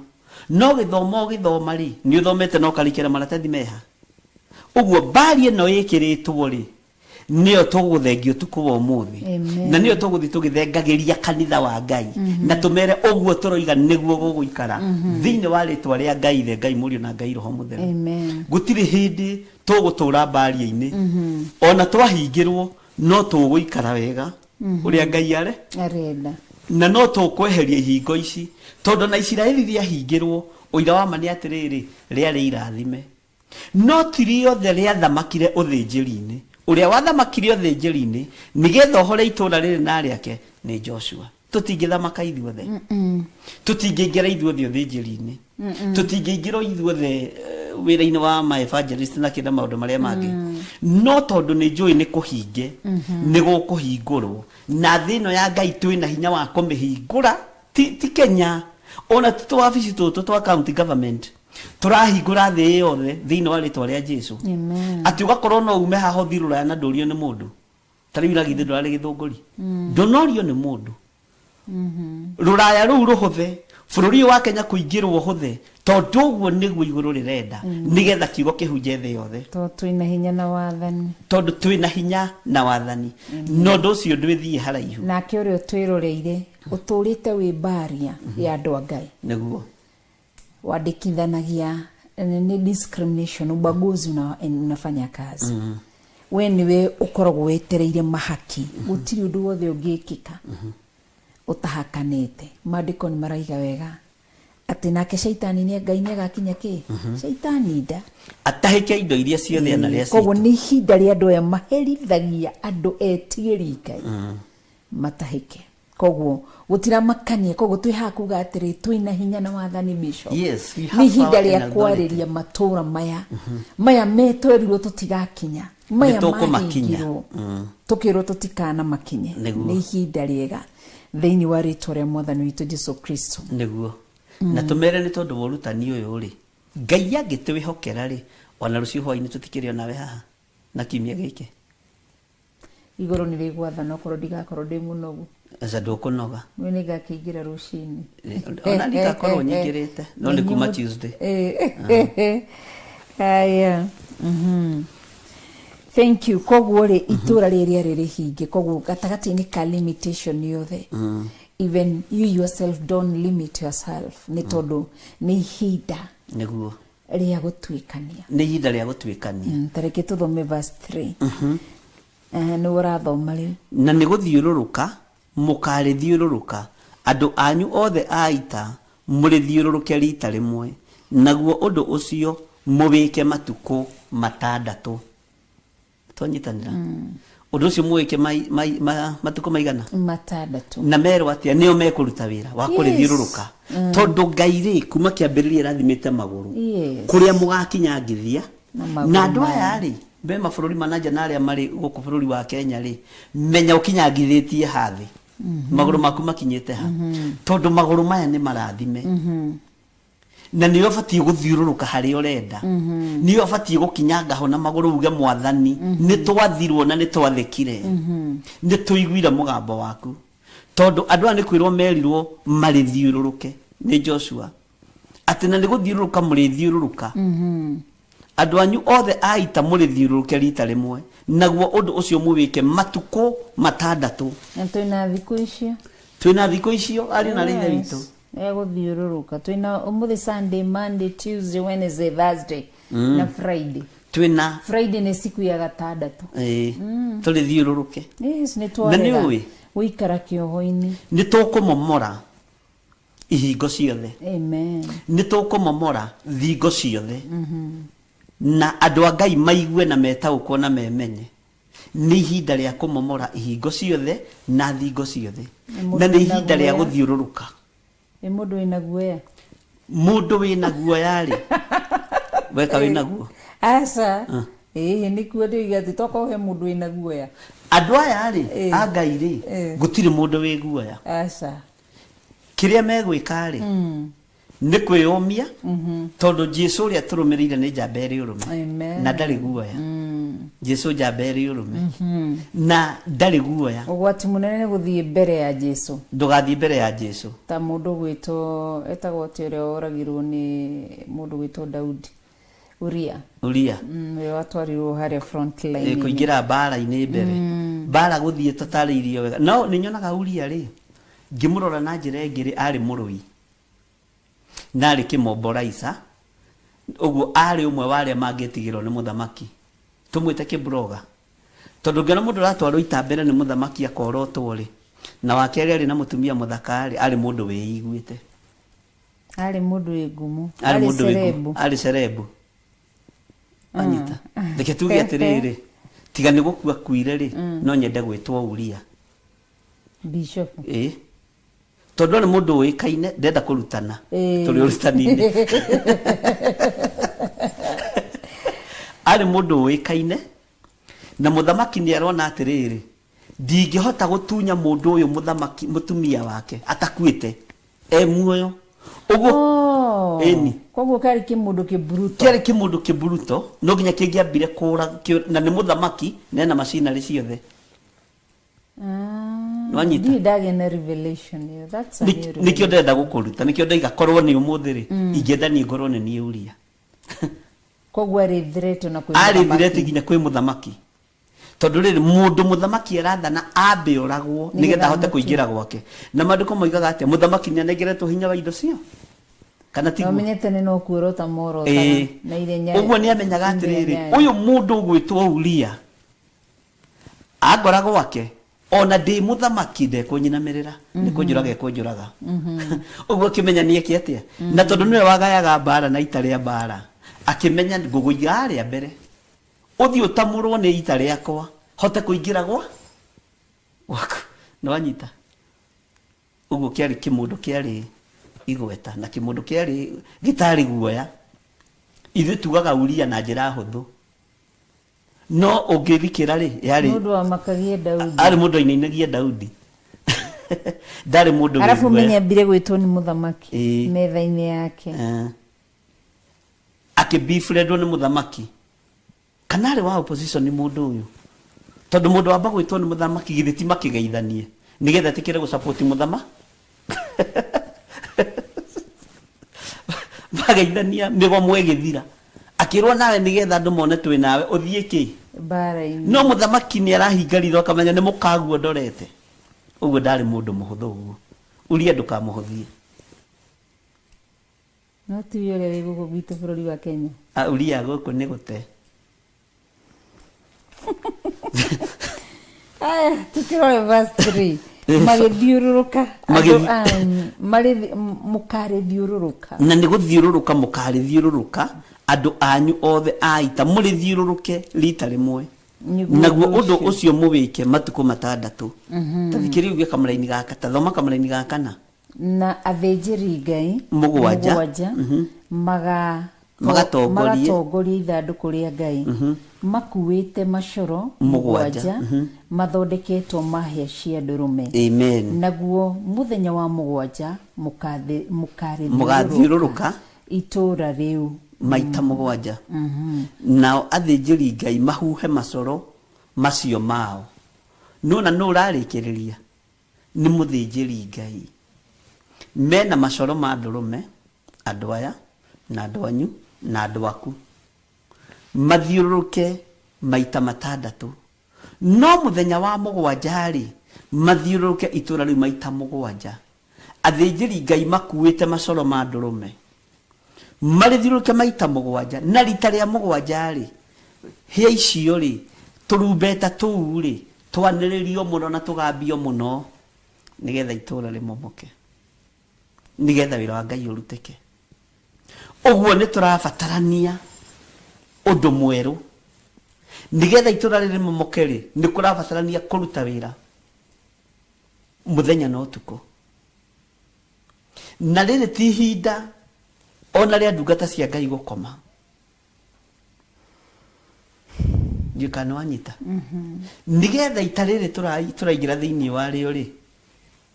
No gĩthomo ũgĩthoma rĩ, nĩ ũthomete na ũkarĩkĩra maratathi meha. Ũguo mbari ĩno ĩkĩrĩtwo rĩ, nĩyo tũgũthengia ũtukũ wa ũmũthĩ. Amen. Na nĩyo tũgũthiĩ tũgĩthengagĩria kanitha wa Ngai. Na tũmere ũguo tũroiga nĩguo gũgũikara. Thĩinĩ wa rĩtwa rĩa Ngai Ithe, Ngai Mũriũ na Ngai Roho Mũtheru. Amen. Gũtirĩ hĩndĩ tũgũtũra mbaria-inĩ. Ona twahingĩrwo no tũgũikara wega ũrĩa Ngai are arenda. Na no tũkweheria ihingo ici tondũ na Isiraeli rĩahingĩrwo ũira wa ma nĩ atĩrĩrĩ rĩarĩ irathime. No ti rĩothe rĩathamakire ũthĩnjĩri-inĩ. Ũrĩa wathamakire ũthĩnjĩri-inĩ nĩgetha ohore itũũra rĩrĩ na rĩake nĩ Joshua. Tũtingĩthamaka ithuothe. Tũtingĩingĩra ithuothe ũthĩnjĩri-inĩ. Tũtingĩingĩra ithuothe wĩra-inĩ wa ma evangelist na kĩna maũndũ marĩa mangĩ. No tondũ nĩ njũĩ nĩ kũhinge, nĩ gũkũhingũrwo. Na thĩ ĩno ya Ngai twĩna hinya wa kũmĩhingũra. Ti Kenya, ona ti tũwabici tũtũ twa county government. Tũrahingũra thĩ yothe thĩinĩ wa rĩtwa rĩa Jesu. Amen. Atĩ ũgakorwo no ume haha ũthiĩ Rũraya na ndũrio nĩ mũndũ. Ta rĩu ira githĩ ndũrarĩ Gĩthũngũri. Ndũnorio nĩ mũndũ. Rũraya rũu rũhũthe, Bũrũri ũyũ wa Kenya kũingĩrwo hũthe, tondũ ũguo nĩguo igũrũ rĩrenda, nĩgetha kiugo kĩhunje thĩ yothe. Tondũ twĩna hinya na wathani. Tondũ twĩna hinya na wathani, na ũndũ ũcio ndwĩthiĩ haraihu. Nake ũrĩa ũtwĩroreire ũtũrĩte wĩ mbaria ya andũ a Ngai. Nĩguo. Wandĩkithanagia nĩ discrimination, ubaguzi unafanya kazi. We nĩwe ũkoragwo wetereire mahaki. Gũtirĩ ũndũ wothe ũngĩkĩka ũtahakanĩte. Maandĩko nĩ maraiga wega atĩ nake caitani nĩ Ngai nĩ agakinya kĩ caitani nda atahĩke indo iria ciothe anarĩa. Koguo nĩ ihinda rĩa andũ aya maherithagia andũ etigĩri Ngai matahĩke. Koguo gũtiramakania. Koguo twĩ haha kuga atĩrĩ, twĩna hinya na wathani, Bishop. Yes, we nĩ have ihinda power rĩa and authority. Kwarĩria matũra maya metwerirwo tũtigakinya maya. Nĩtũkũmakinya. Mahingirwo tũkĩrwo tũtikana makinye. Nĩguo. Nĩ ihinda rĩega thĩinĩ wa rĩtwa rĩa mwathani witũ Jesu Kristo. Nĩguo, na tũmere nĩ tondũ wa ũrutani ũyũ rĩ, Ngai angĩtwĩhokera rĩ, ona rũciũ hwainĩ tũtikĩrĩ onawe haha na kiumia gĩkĩ. Igũrũ nĩ rĩgwathana okorwo ndigakorwo ndĩ mũnogu. Aca, ndũkũnoga. Nĩ nĩngakĩingĩra rũcinĩ. Ona ndikakorwo nyingĩrĩte, no nĩ kuma Tuesday. Haya. Thank you. Koguo rĩ, itũra rĩrĩ rĩarĩ rĩhinge. Koguo gatagatĩ-inĩ ka limitation yothe, even you yourself don't limit yourself, nĩ tondũ nĩ ihinda rĩa gũtuĩkania. Nĩ ihinda rĩa gũtuĩkania. Ta reke tũthome verse 3. Nĩ ũrathoma rĩu. Na nĩ gũthiũrũrũka mũkarĩthiũrũrũka, andũ anyu othe a ita mũrĩthiũrũrũke rita rĩmwe, naguo ũndũ ũcio mũwĩke matukũ 6. Twanyitanĩra, ũndũ ũcio mũwĩke matukũ maigana? 6. Na merwo atĩa? Nĩo mekũruta wĩra wa kũrĩthiũrũrũka, tondũ Ngai rĩ, kuma kĩambĩrĩria ĩrathimĩte magũrũ kũrĩa mũgakinya ngithia. Na magũrũ na andũ maya. Aya rĩ, me mabũrũri ma nanja na arĩa marĩ gũkũ bũrũri wa Kenya rĩ, menya ũkinyangithĩtie ha thĩ, magũrũ maku makinyĩte ha, tondũ magũrũ maya nĩ marathime, na nĩo ũbatiĩ gũthiũrũrũka harĩa ũrenda, nĩo ũbatiĩ gũkinyanga ho na magũrũ uge, "Mwathani, nĩ twathirwo na nĩ twathĩkire, nĩ tũiguire mũgambo waku." Tondũ andũ aya nĩ kwĩrwo merirwo marĩthiũrũrũke nĩ Joshua atĩ na nĩ gũthiũrũrũka mũrĩthiũrũrũka, andũ anyu othe a ita mũrĩthiũrũrũke rita rĩmwe, naguo ũndũ ũcio mũwĩke matukũ 6. Na twĩna thikũ icio. Twĩna thikũ icio, ariũ na ithe witũ. Ya gũthiũrũrũka twĩna ũmũthĩ Sunday, Monday, Tuesday, Wednesday, Thursday na Friday. Twĩna Friday nĩ siku ya gatandatũ. Ĩĩ, tũrĩthiũrũrũke. Yes, nĩ Na nĩ twarega ũĩ gũikara kĩoho-inĩ. Nĩ tũkũmomora ihingo ciothe. Amen. Nĩ tũkũmomora thingo ciothe, na andũ a Ngai maigue na metaũkwo na memenye nĩ ihinda rĩa kũmomora ihingo ciothe na thingo ciothe. Nĩ mũndũ Na nĩ wĩna ihinda rĩa guoya. Gũthiũrũrũka. Nĩ mũndũ wĩna guoya. Mũndũ wĩna guoya rĩ, weka wĩna guo? Aca, ĩĩ, nĩkuo ndĩiga atĩ tokorwo he mũndũ wĩna guoya. Andũ aya rĩ a Ngai rĩ, gũtirĩ mũndũ wĩ guoya. Aca. Kĩrĩa megwĩka rĩ, nĩ kwĩyũmia, tondũ Jesu ũrĩa tũrũmĩrĩire nĩ njamba ĩrĩ ũrũme. Amen. Na ndarĩ guoya. Jesu njamba ĩrĩ ũrũme na ndarĩ guoya. Ũgwati mũnene nĩ gũthiĩ mbere ya Jesu. Ndũgathiĩ mbere ya Jesu. Ta mũndũ gwĩtwo, etagwo atĩ, ũrĩa woragirwo nĩ mũndũ gwĩtwo Daudi, Uria. Uria. Ũrĩa watwarirwo harĩa front line. Kũingĩra mbara-inĩ mbere, mbara gũthiĩ tũtarĩirio wega. No nĩ nyonaga Uria rĩ, ngĩmũrora na njĩra ĩngĩ rĩ, arĩ mũrũi na arĩ kĩmomboraica ũguo, arĩ ũmwe wa arĩa mangĩtigĩrwo nĩ mũthamaki, tũmwĩte kĩbroga, tondũ ngĩona mũndũ ũratwarwo ita mbere nĩ mũthamaki akorotwo rĩ, na wa kerĩ arĩ na mũtumia mũthaka rĩ, arĩ mũndũ wĩiguĩte. Arĩ mũndũ wĩ ngumo. Arĩ mũndũ wĩ celeb. ngumo, arĩ celeb. Anyita, reke tuge atĩrĩrĩ, tiga nĩ gũkua kuire rĩ, no nyende gwĩtwo Uria. Bishop. Ĩĩ, tondũ arĩ mũndũ ũĩkaine, ndenda kũrutana. Tũrĩ ũrutani-inĩ. Arĩ mũndũ ũĩkaine, na mũthamaki nĩ arona atĩrĩrĩ, ndingĩhota gũtunya mũndũ ũyũ mũthamaki mũtumia wake atakuĩte, e muoyo ũguo. Oh. Ĩni. Koguo karĩ kĩmũndũ kĩburuto. Kĩarĩ kĩmũndũ kĩburuto, no nginya kĩngĩambire kũra na nĩ mũthamaki na ena macinarĩ ciothe. Ah. Nĩwanyita? Ndirĩ ndagĩa na revelation ĩyo. That's a new Nĩkĩo revelation. ndĩrenda gũkũruta, nĩkĩo ndaiga korwo nĩ ũmũthĩ rĩ, ingĩenda niĩ ngorwo nĩ niĩ Uria. Koguo arĩ threat ona kwĩ Arĩ mũthamaki. threat nginya kwĩ mũthamaki. Tondũ rĩrĩ, mũndũ mũthamaki arathana ambe oragwo Nĩgetha nĩgetha ahote amũtue. kũingĩra gwake. Na maandĩko moigaga atĩa? Mũthamaki nĩanengeretwo hinya wa indo cio? Kana Na tiguo? ũmenye tene no kuorota morotaga Ĩĩ. na iria nyayo. Ũguo nĩamenyaga iria atĩrĩrĩ, nyayo. ũyũ mũndũ ũgwĩtwo Uria angora gwake ona ndĩ mũthamaki ndekũnyinamĩrĩra, nĩ kũnjũraga ekũnjũraga. Ũguo akĩmenya nĩ eke atĩa? Na tondũ nĩwe wagayaga mbara na ita rĩa mbara, akĩmenya ngũgũiga harĩa mbere, ũthiĩ ũtamũrwo nĩ ita rĩakwa, hote kũingĩra gwa gwaku. Nĩwanyita? Ũguo kĩarĩ kĩmũndũ kĩarĩ igweta na kĩmũndũ kĩarĩ gĩtarĩ guoya. Ithuĩ tugaga Uria na njĩra hũthũ, no ũngĩthikĩra rĩ, yarĩ Mũndũ wamakagia Daudi. Arĩ mũndũ ainainagia Daudi. Ndarĩ mũndũ wĩ Arabu guoya. menye ambire gwĩtwo nĩ mũthamaki Ĩĩ. metha-inĩ yake. Akĩbifrendwo nĩ mũthamaki. Kana arĩ wa opposition mũndũ ũyũ? Tondũ mũndũ wamba gwĩtwo nĩ mũthamaki githĩ ti makĩgeithanie nĩgetha etĩkĩre gũsupport mũthama? Mageithania mĩgomo ĩgĩthira. Akĩrwo nawe nĩgetha andũ mone twĩ nawe ũthiĩ kĩ? Mbara-inĩ. No mũthamaki nĩ arahinga ritho akamenya nĩ mũkaguo ndorete. Ũguo ndarĩ mũndũ mũhũthũ ũguo. Uria ndũkamũhũthie. No ti ũrĩa wĩ gũkũ gwitũ bũrũri wa Kenya. Uria gũkũ nĩ gũte. Aya, tukĩrore verse 3. Magĩthiũrũrũka andũ anyu mũkarĩthiũrũrũka. Na nĩ gũthiũrũrũka mũkarĩthiũrũrũka andũ anyu othe a ita mũrĩthiũrũrũke rita rĩmwe. Naguo ũndũ ũcio mũwĩke matukũ matandatũ. Ta thikĩrĩria uge kamũraini gaka, ta thoma kamũraini ga kana. Na athĩnjĩri Ngai Mũgwanja. mũgwanja Magatongorie. Magatongorie ithandũkũ rĩa Ngai makuĩte macoro Mũgwanja. mũgwanja mathondeketwo ma hĩa cia ndũrũme. Amen. Naguo mũthenya wa mũgwanja Mũgathiũrũrũka mũkarĩthiũrũrũka itũũra rĩu maita mũgwanja. Nao athĩnjĩri Ngai mahuhe macoro macio mao. Nĩwona nũ ũrarĩkĩrĩria? Nĩ mũthĩnjĩri Ngai. Mena macoro ma ndũrũme, andũ aya, na andũ anyu, na andũ aku. Mathiũrũrũke maita matandatũ. No mũthenya wa mũgwanja-rĩ, mathiũrũrũke itũũra rĩu maita mũgwanja. Athĩnjĩri Ngai makuĩte macoro ma ndũrũme. Marĩthiũrũrũke maita mũgwanja. Na rita rĩa mũgwanja-rĩ, hĩa icio-rĩ, tũrumbeta tũu-rĩ, twanĩrĩrio mũno na tũgambio mũno, nĩgetha itũũra rĩmomoke. Nĩgetha wĩra wa Ngai ũrutĩke. Ũguo nĩ tũrabatarania ũndũ mwerũ. Nĩgetha itũũra rĩrĩ rĩmomoke-rĩ, nĩ kũrabatarania kũruta wĩra mũthenya na ũtukũ. Na rĩrĩ ti ihinda ona rĩa ndungata cia Ngai gũkoma. Ndiũĩ kana nĩwanyita. Nĩgetha ita rĩrĩ tũraingĩra thĩinĩ warĩo rĩ,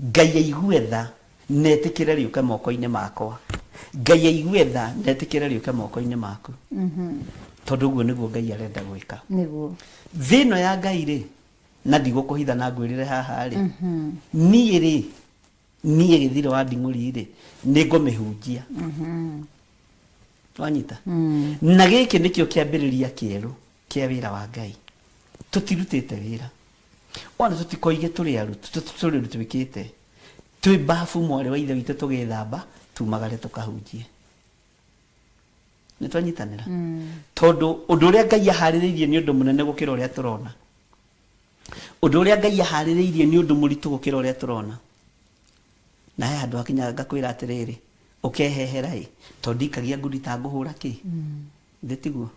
Ngai aigue tha na etĩkĩre rĩũke moko-inĩ makwa. Ngai aigue tha na etĩkĩre rĩũke moko-inĩ maku. Tondũ ũguo nĩguo Ngai arenda gwĩka. Nĩguo. Thĩ ĩno ya Ngai rĩ, na ndigũkũhitha na ngwĩrĩre haha rĩ, niĩ rĩ, niĩ Gĩthirĩ wa Nding'ũri rĩ, nĩ ngũmĩhunjia. Wanyita? Na gĩkĩ nĩkĩo kĩambĩrĩria kĩerũ kĩa wĩra wa Ngai. Tũtirutĩte wĩra. Ona tũtikoige tũrĩ aruti, tũrĩ ũndũ twĩkĩte. Twĩ babu mwarĩ wa ithe witũ tũgĩthamba, tumagare tũkahunjie. Nĩ twanyitanĩra? Tondũ ũndũ ũrĩa Ngai aharĩrĩirie nĩ ũndũ mũnene gũkĩra ũrĩa tũrona. Ũndũ ũrĩa Ngai aharĩrĩirie nĩ ũndũ mũritũ gũkĩra ũrĩa tũrona. Na he handũ hakinyaga ngakwĩra atĩrĩrĩ, ũkehehera ĩ, tondũ ndikagia ngundi ta ngũhũra kĩ? Thĩ tiguo?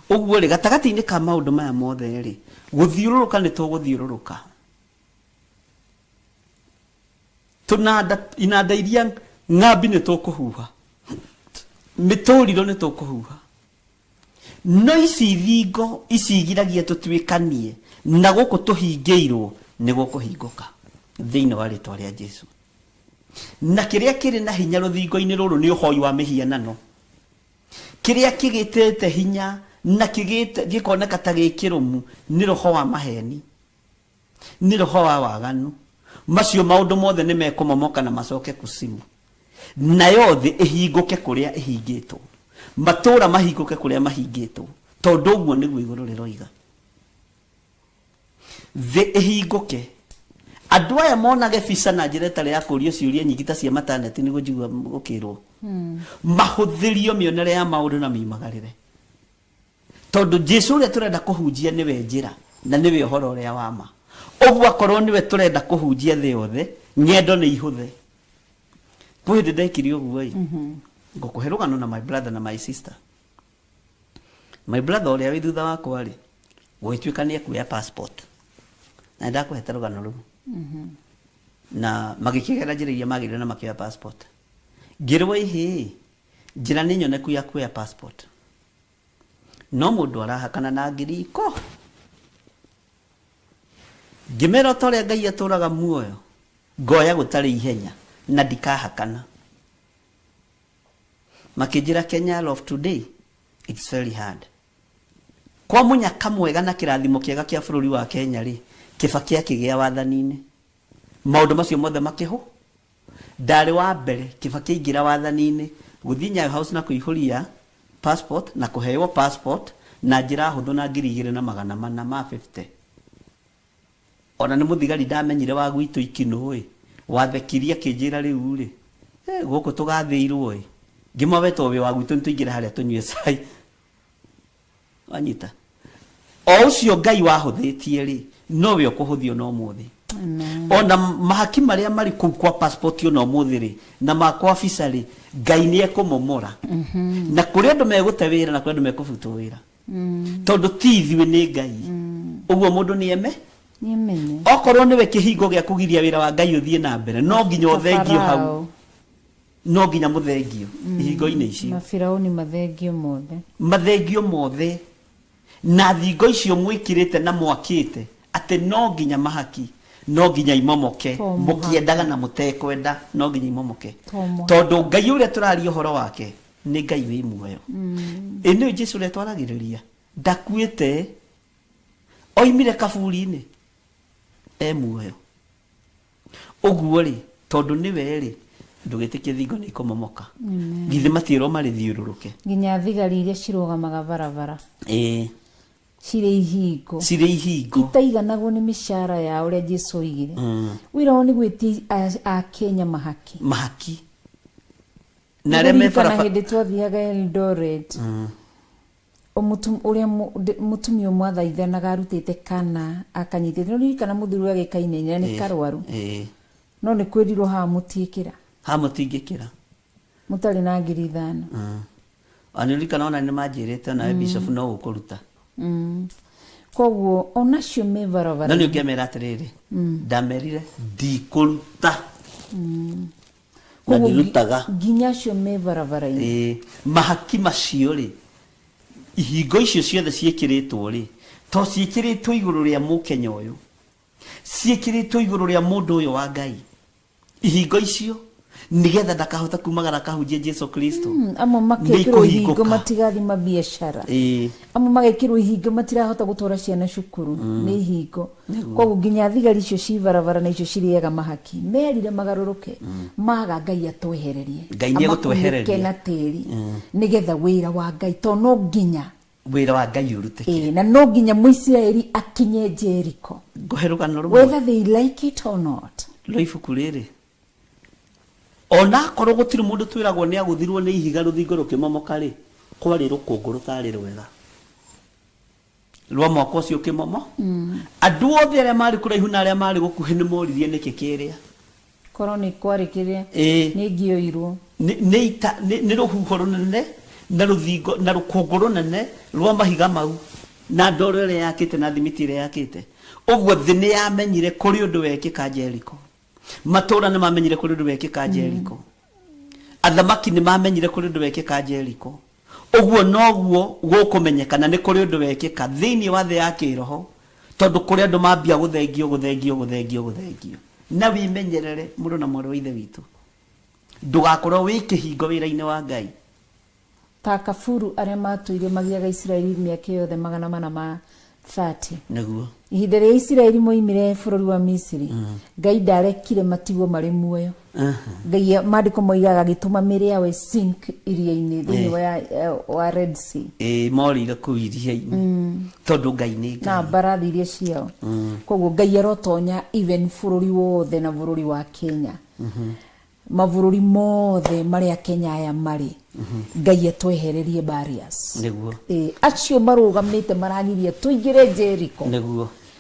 Ũguo rĩ, gatagatĩ-inĩ ka maũndũ maya mothe rĩ, gũthiũrũrũka nĩ tũgũthiũrũrũka. Tũnanda, inanda iria ng'ambi nĩ tũkũhuha. Mĩtũrirũ nĩ tũkũhuha. No ici thingo ici igiragia tũtuĩkanie na gũkũ tũhingĩirwo nĩ gũkũhingũka thĩinĩ wa rĩtwa rĩa Jesu. Na kĩrĩa kĩrĩ na hinya rũthingo-inĩ rũrũ nĩ ũhoi wa mĩhianano. Kĩrĩa kĩgĩtĩte hinya na kĩgĩte gĩkoneka ta gĩ kĩrũmu nĩ roho wa maheni, nĩ roho wa waganu. Macio maũndũ mothe nĩ mekũmomoka na macoke kucimu. Nayo thĩ ĩhingũke kũrĩa ĩhingĩtwo. Matũũra mahingũke kũrĩa mahingĩtwo. Tondũ ũguo nĩguo igũrũ rĩroiga. Thĩ ĩhingũke. Andũ aya monage bica na njĩra ĩtarĩ ya kũrio ciũria nyingĩ ta cia mataneti nĩguo njigua gũkĩrwo. Mahũthĩrio mĩonere ya maũndũ na mĩumagarĩre. Tondũ Jesu ũrĩa tũrenda kũhunjia nĩwe njĩra na nĩwe ũhoro ũrĩa wa ma. Ũguo akorwo nĩwe tũrenda kũhunjia thĩ yothe, ng'endo nĩ ihũthe. Kwĩ hĩndĩ ndekire ũguo ĩ, ngũkũhe rũgano na my brother na my sister. My brother ũrĩa wĩ thutha wakwa rĩ, gũgĩtuĩka nĩ ekuoya passport. Na nĩndakũhete rũgano rũu. Na magĩkĩgera njĩra iria magĩrĩire na makĩoya passport. Ngĩrwo ĩhĩ, njĩra nĩ nyoneku ya kuoya passport. No mũndũ arahakana na ngiri iko. Ngĩmera ta ũrĩa Ngai atũraga muoyo, ngoya gũtarĩ ihenya na ndikahakana. Makĩnjĩra Kenya of today, it's very hard. Kwa mũnyaka mwega na kĩrathimo kĩega kĩa bũrũri wa Kenya rĩ, Kibaki akĩgĩa wathani-inĩ. Maũndũ macio mothe makĩhũ. Ndarĩ wa mbere Kibaki aingĩra wathani-inĩ gũthiĩ Nyayo House na kũihũria passport na kũheo passport na njĩra hũthũ na 2450 ma 50. Ona nĩ mũthigari ndamenyire wa gwitũ Ikinũ ĩ, wathekirie akĩnjĩra rĩu rĩ, eh, gũkũ tũgathĩirwo ĩ. Ngĩmwa we to wĩ wa gwitũ nĩtũingĩre harĩa tũnyue cai. Wanyita? O ũcio Ngai wahũthĩtie rĩ, nowe ũkũhũthio na ũmũthĩ. Ona mahaki marĩa marĩ kũu kwa passport ona ũmũthĩ rĩ, na ma kwa visa rĩ, Ngai nĩ ekũmomora. Na kũrĩ andũ megũte wĩra na kũrĩ andũ mekũbutwo wĩra. Tondũ ti ithuĩ nĩ Ngai. Ũguo mũndũ nĩ eme Nĩmenye. okorwo nĩwe kĩhingo gĩa kũgiria wĩra wa Ngai ũthiĩ na mbere, no nginya ũthengio hau. Farao. No nginya mũthengio ihingo-inĩ icio. Mafirauni mathengio mothe. Mathengio mothe. Na thingo icio mwĩkĩrĩte na mwakĩte atĩ no nginya mahaki, no nginya imomoke, To mũhaka. mũkĩendaga na mũtekwenda, no nginya imomoke. To mũhaka. Tondũ Ngai ũrĩa tũraria ũhoro wake nĩ Ngai wĩ muoyo. Ĩ nĩũĩ Jesu ũrĩa twaragĩrĩria ndakuĩte, oimire kaburi-inĩ e muoyo. Ũguo rĩ, tondũ nĩwe rĩ, ndũgĩtĩkie thingo nĩ ikũmomoka. Githĩ matiĩrwo marĩthiũrũrũke? Nginya thigari iria cirũgamaga barabara Ĩĩ, cirĩ ihingo cirĩ ihingo. itaiganagwo nĩ mĩcara yao ũrĩa Jesu oigire. Wĩra wao nĩ gwĩtia a Kenya mahaki. Mahaki. Na arĩa me Nĩngũririkana barabara. hĩndĩ twathiaga Eldoret. Ũrĩa mũtumia ũmwe athaithanaga arutĩte kana akanyitĩte. Nĩũririkana mũthuri agĩkainainĩra nĩ karwaru. No nĩ kwĩrirwo haha mũtiĩkĩra. Haha mũtingĩkĩra. Mũtarĩ na 5,000. Ona nĩũririkana ona nĩ manjĩrĩte onawe bishop no ũkũruta. Koguo onacio me barabara. No nĩ ũngĩamera atĩrĩrĩ, ndamerire ndikũruta. Na Koguo ndirutaga. Nginya acio me barabara-inĩ. Ĩĩ, mahaki macio rĩ, ihingo icio ciothe ciĩkĩrĩtwo rĩ, to ciĩkĩrĩtwo igũrũ rĩa mũkenya ũyũ, ciĩkĩrĩtwo igũrũ rĩa mũndũ ũyũ wa Ngai. Ihingo icio nĩgetha ndakahota kumagara akahunjie Jesu Kristo. Amwe makekĩrwo ihingo matigathiĩ mabiacara. Amwe magekĩrwo ihingo matirahota gũtwara ciana cukuru nĩ ihingo. Koguo nginya thigari icio ci barabara na icio cirĩaga mahaki merire magarũrũke maga Ngai atwehererie. Ngai nĩ egũtwehereria. Amakunĩke na tĩri nĩgetha wĩra wa Ngai to no nginya wĩra wa Ngai ũrutĩke. Ĩĩ, na no nginya Mũisiraeli akinye Jericho. Ngũhe rũgano rũmwe. Whether they like it or not. Rwa ibuku rĩrĩ. Ona akorwo gũtirĩ mũndũ twĩragwo nĩ agũthirwo nĩ ihiga rũthingo rũkĩmomoka rĩ, kwarĩ rũkũngũ rũtarĩ rwega rwa mwaka ũcio ũkĩmomo. Andũ othe arĩa marĩ kũraihu na arĩa marĩ gũkuhĩ nĩ moririe nĩkĩ kĩrĩa. Korwo nĩ kwarĩ kĩrĩa Ĩĩ. nĩ ngĩoirwo. Nĩ ita, nĩ rũhuho rũnene na rũthingo na rũkũngũ rũnene rwa mahiga mau na ndoro ĩrĩa yakĩte na thimiti ĩrĩa yakĩte. Ũguo thĩ nĩ yamenyire kũrĩ ũndũ wekĩka Jeriko. Matũũra nĩ mamenyire kũrĩ ũndũ wekĩka Jeriko. Athamaki nĩ mamenyire kũrĩ ũndũ wekĩka Jeriko. Ũguo noguo gũkũmenyekana nĩ kũrĩ ũndũ wekĩka thĩinĩ wa thĩ ya kĩroho, tondũ kũrĩ andũ mambia gũthengio, gũthengio, gũthengio, gũthengio. Na wĩmenyerere mũrũ na mwarĩ wa Ithe witũ, ndũgakorwo wĩ kĩhingo wĩra-inĩ wa Ngai. Ta kaburu arĩa matũire magiaga Isiraeli mĩaka yothe magana mana ma 30. Nĩguo. Ihinda rĩa Isiraeli moimire bũrũri wa Misiri, Ngai ndarekire matigwo marĩ muoyo. Ngai, maandĩko moigaga, agĩtũma mĩĩrĩ yao sink iria-inĩ thĩinĩ wa Red Sea. Ĩĩ, morĩire kũu iria-inĩ tondũ Ngai nĩ na Ngai. Mbarathi iria ciao. Koguo Ngai arotonya even bũrũri wothe na bũrũri wa Kenya, mabũrũri mothe marĩa Kenya aya marĩ, Ngai atwehererie barriers. Ĩĩ, acio marũgamĩte maragiria tũingĩre Jericho,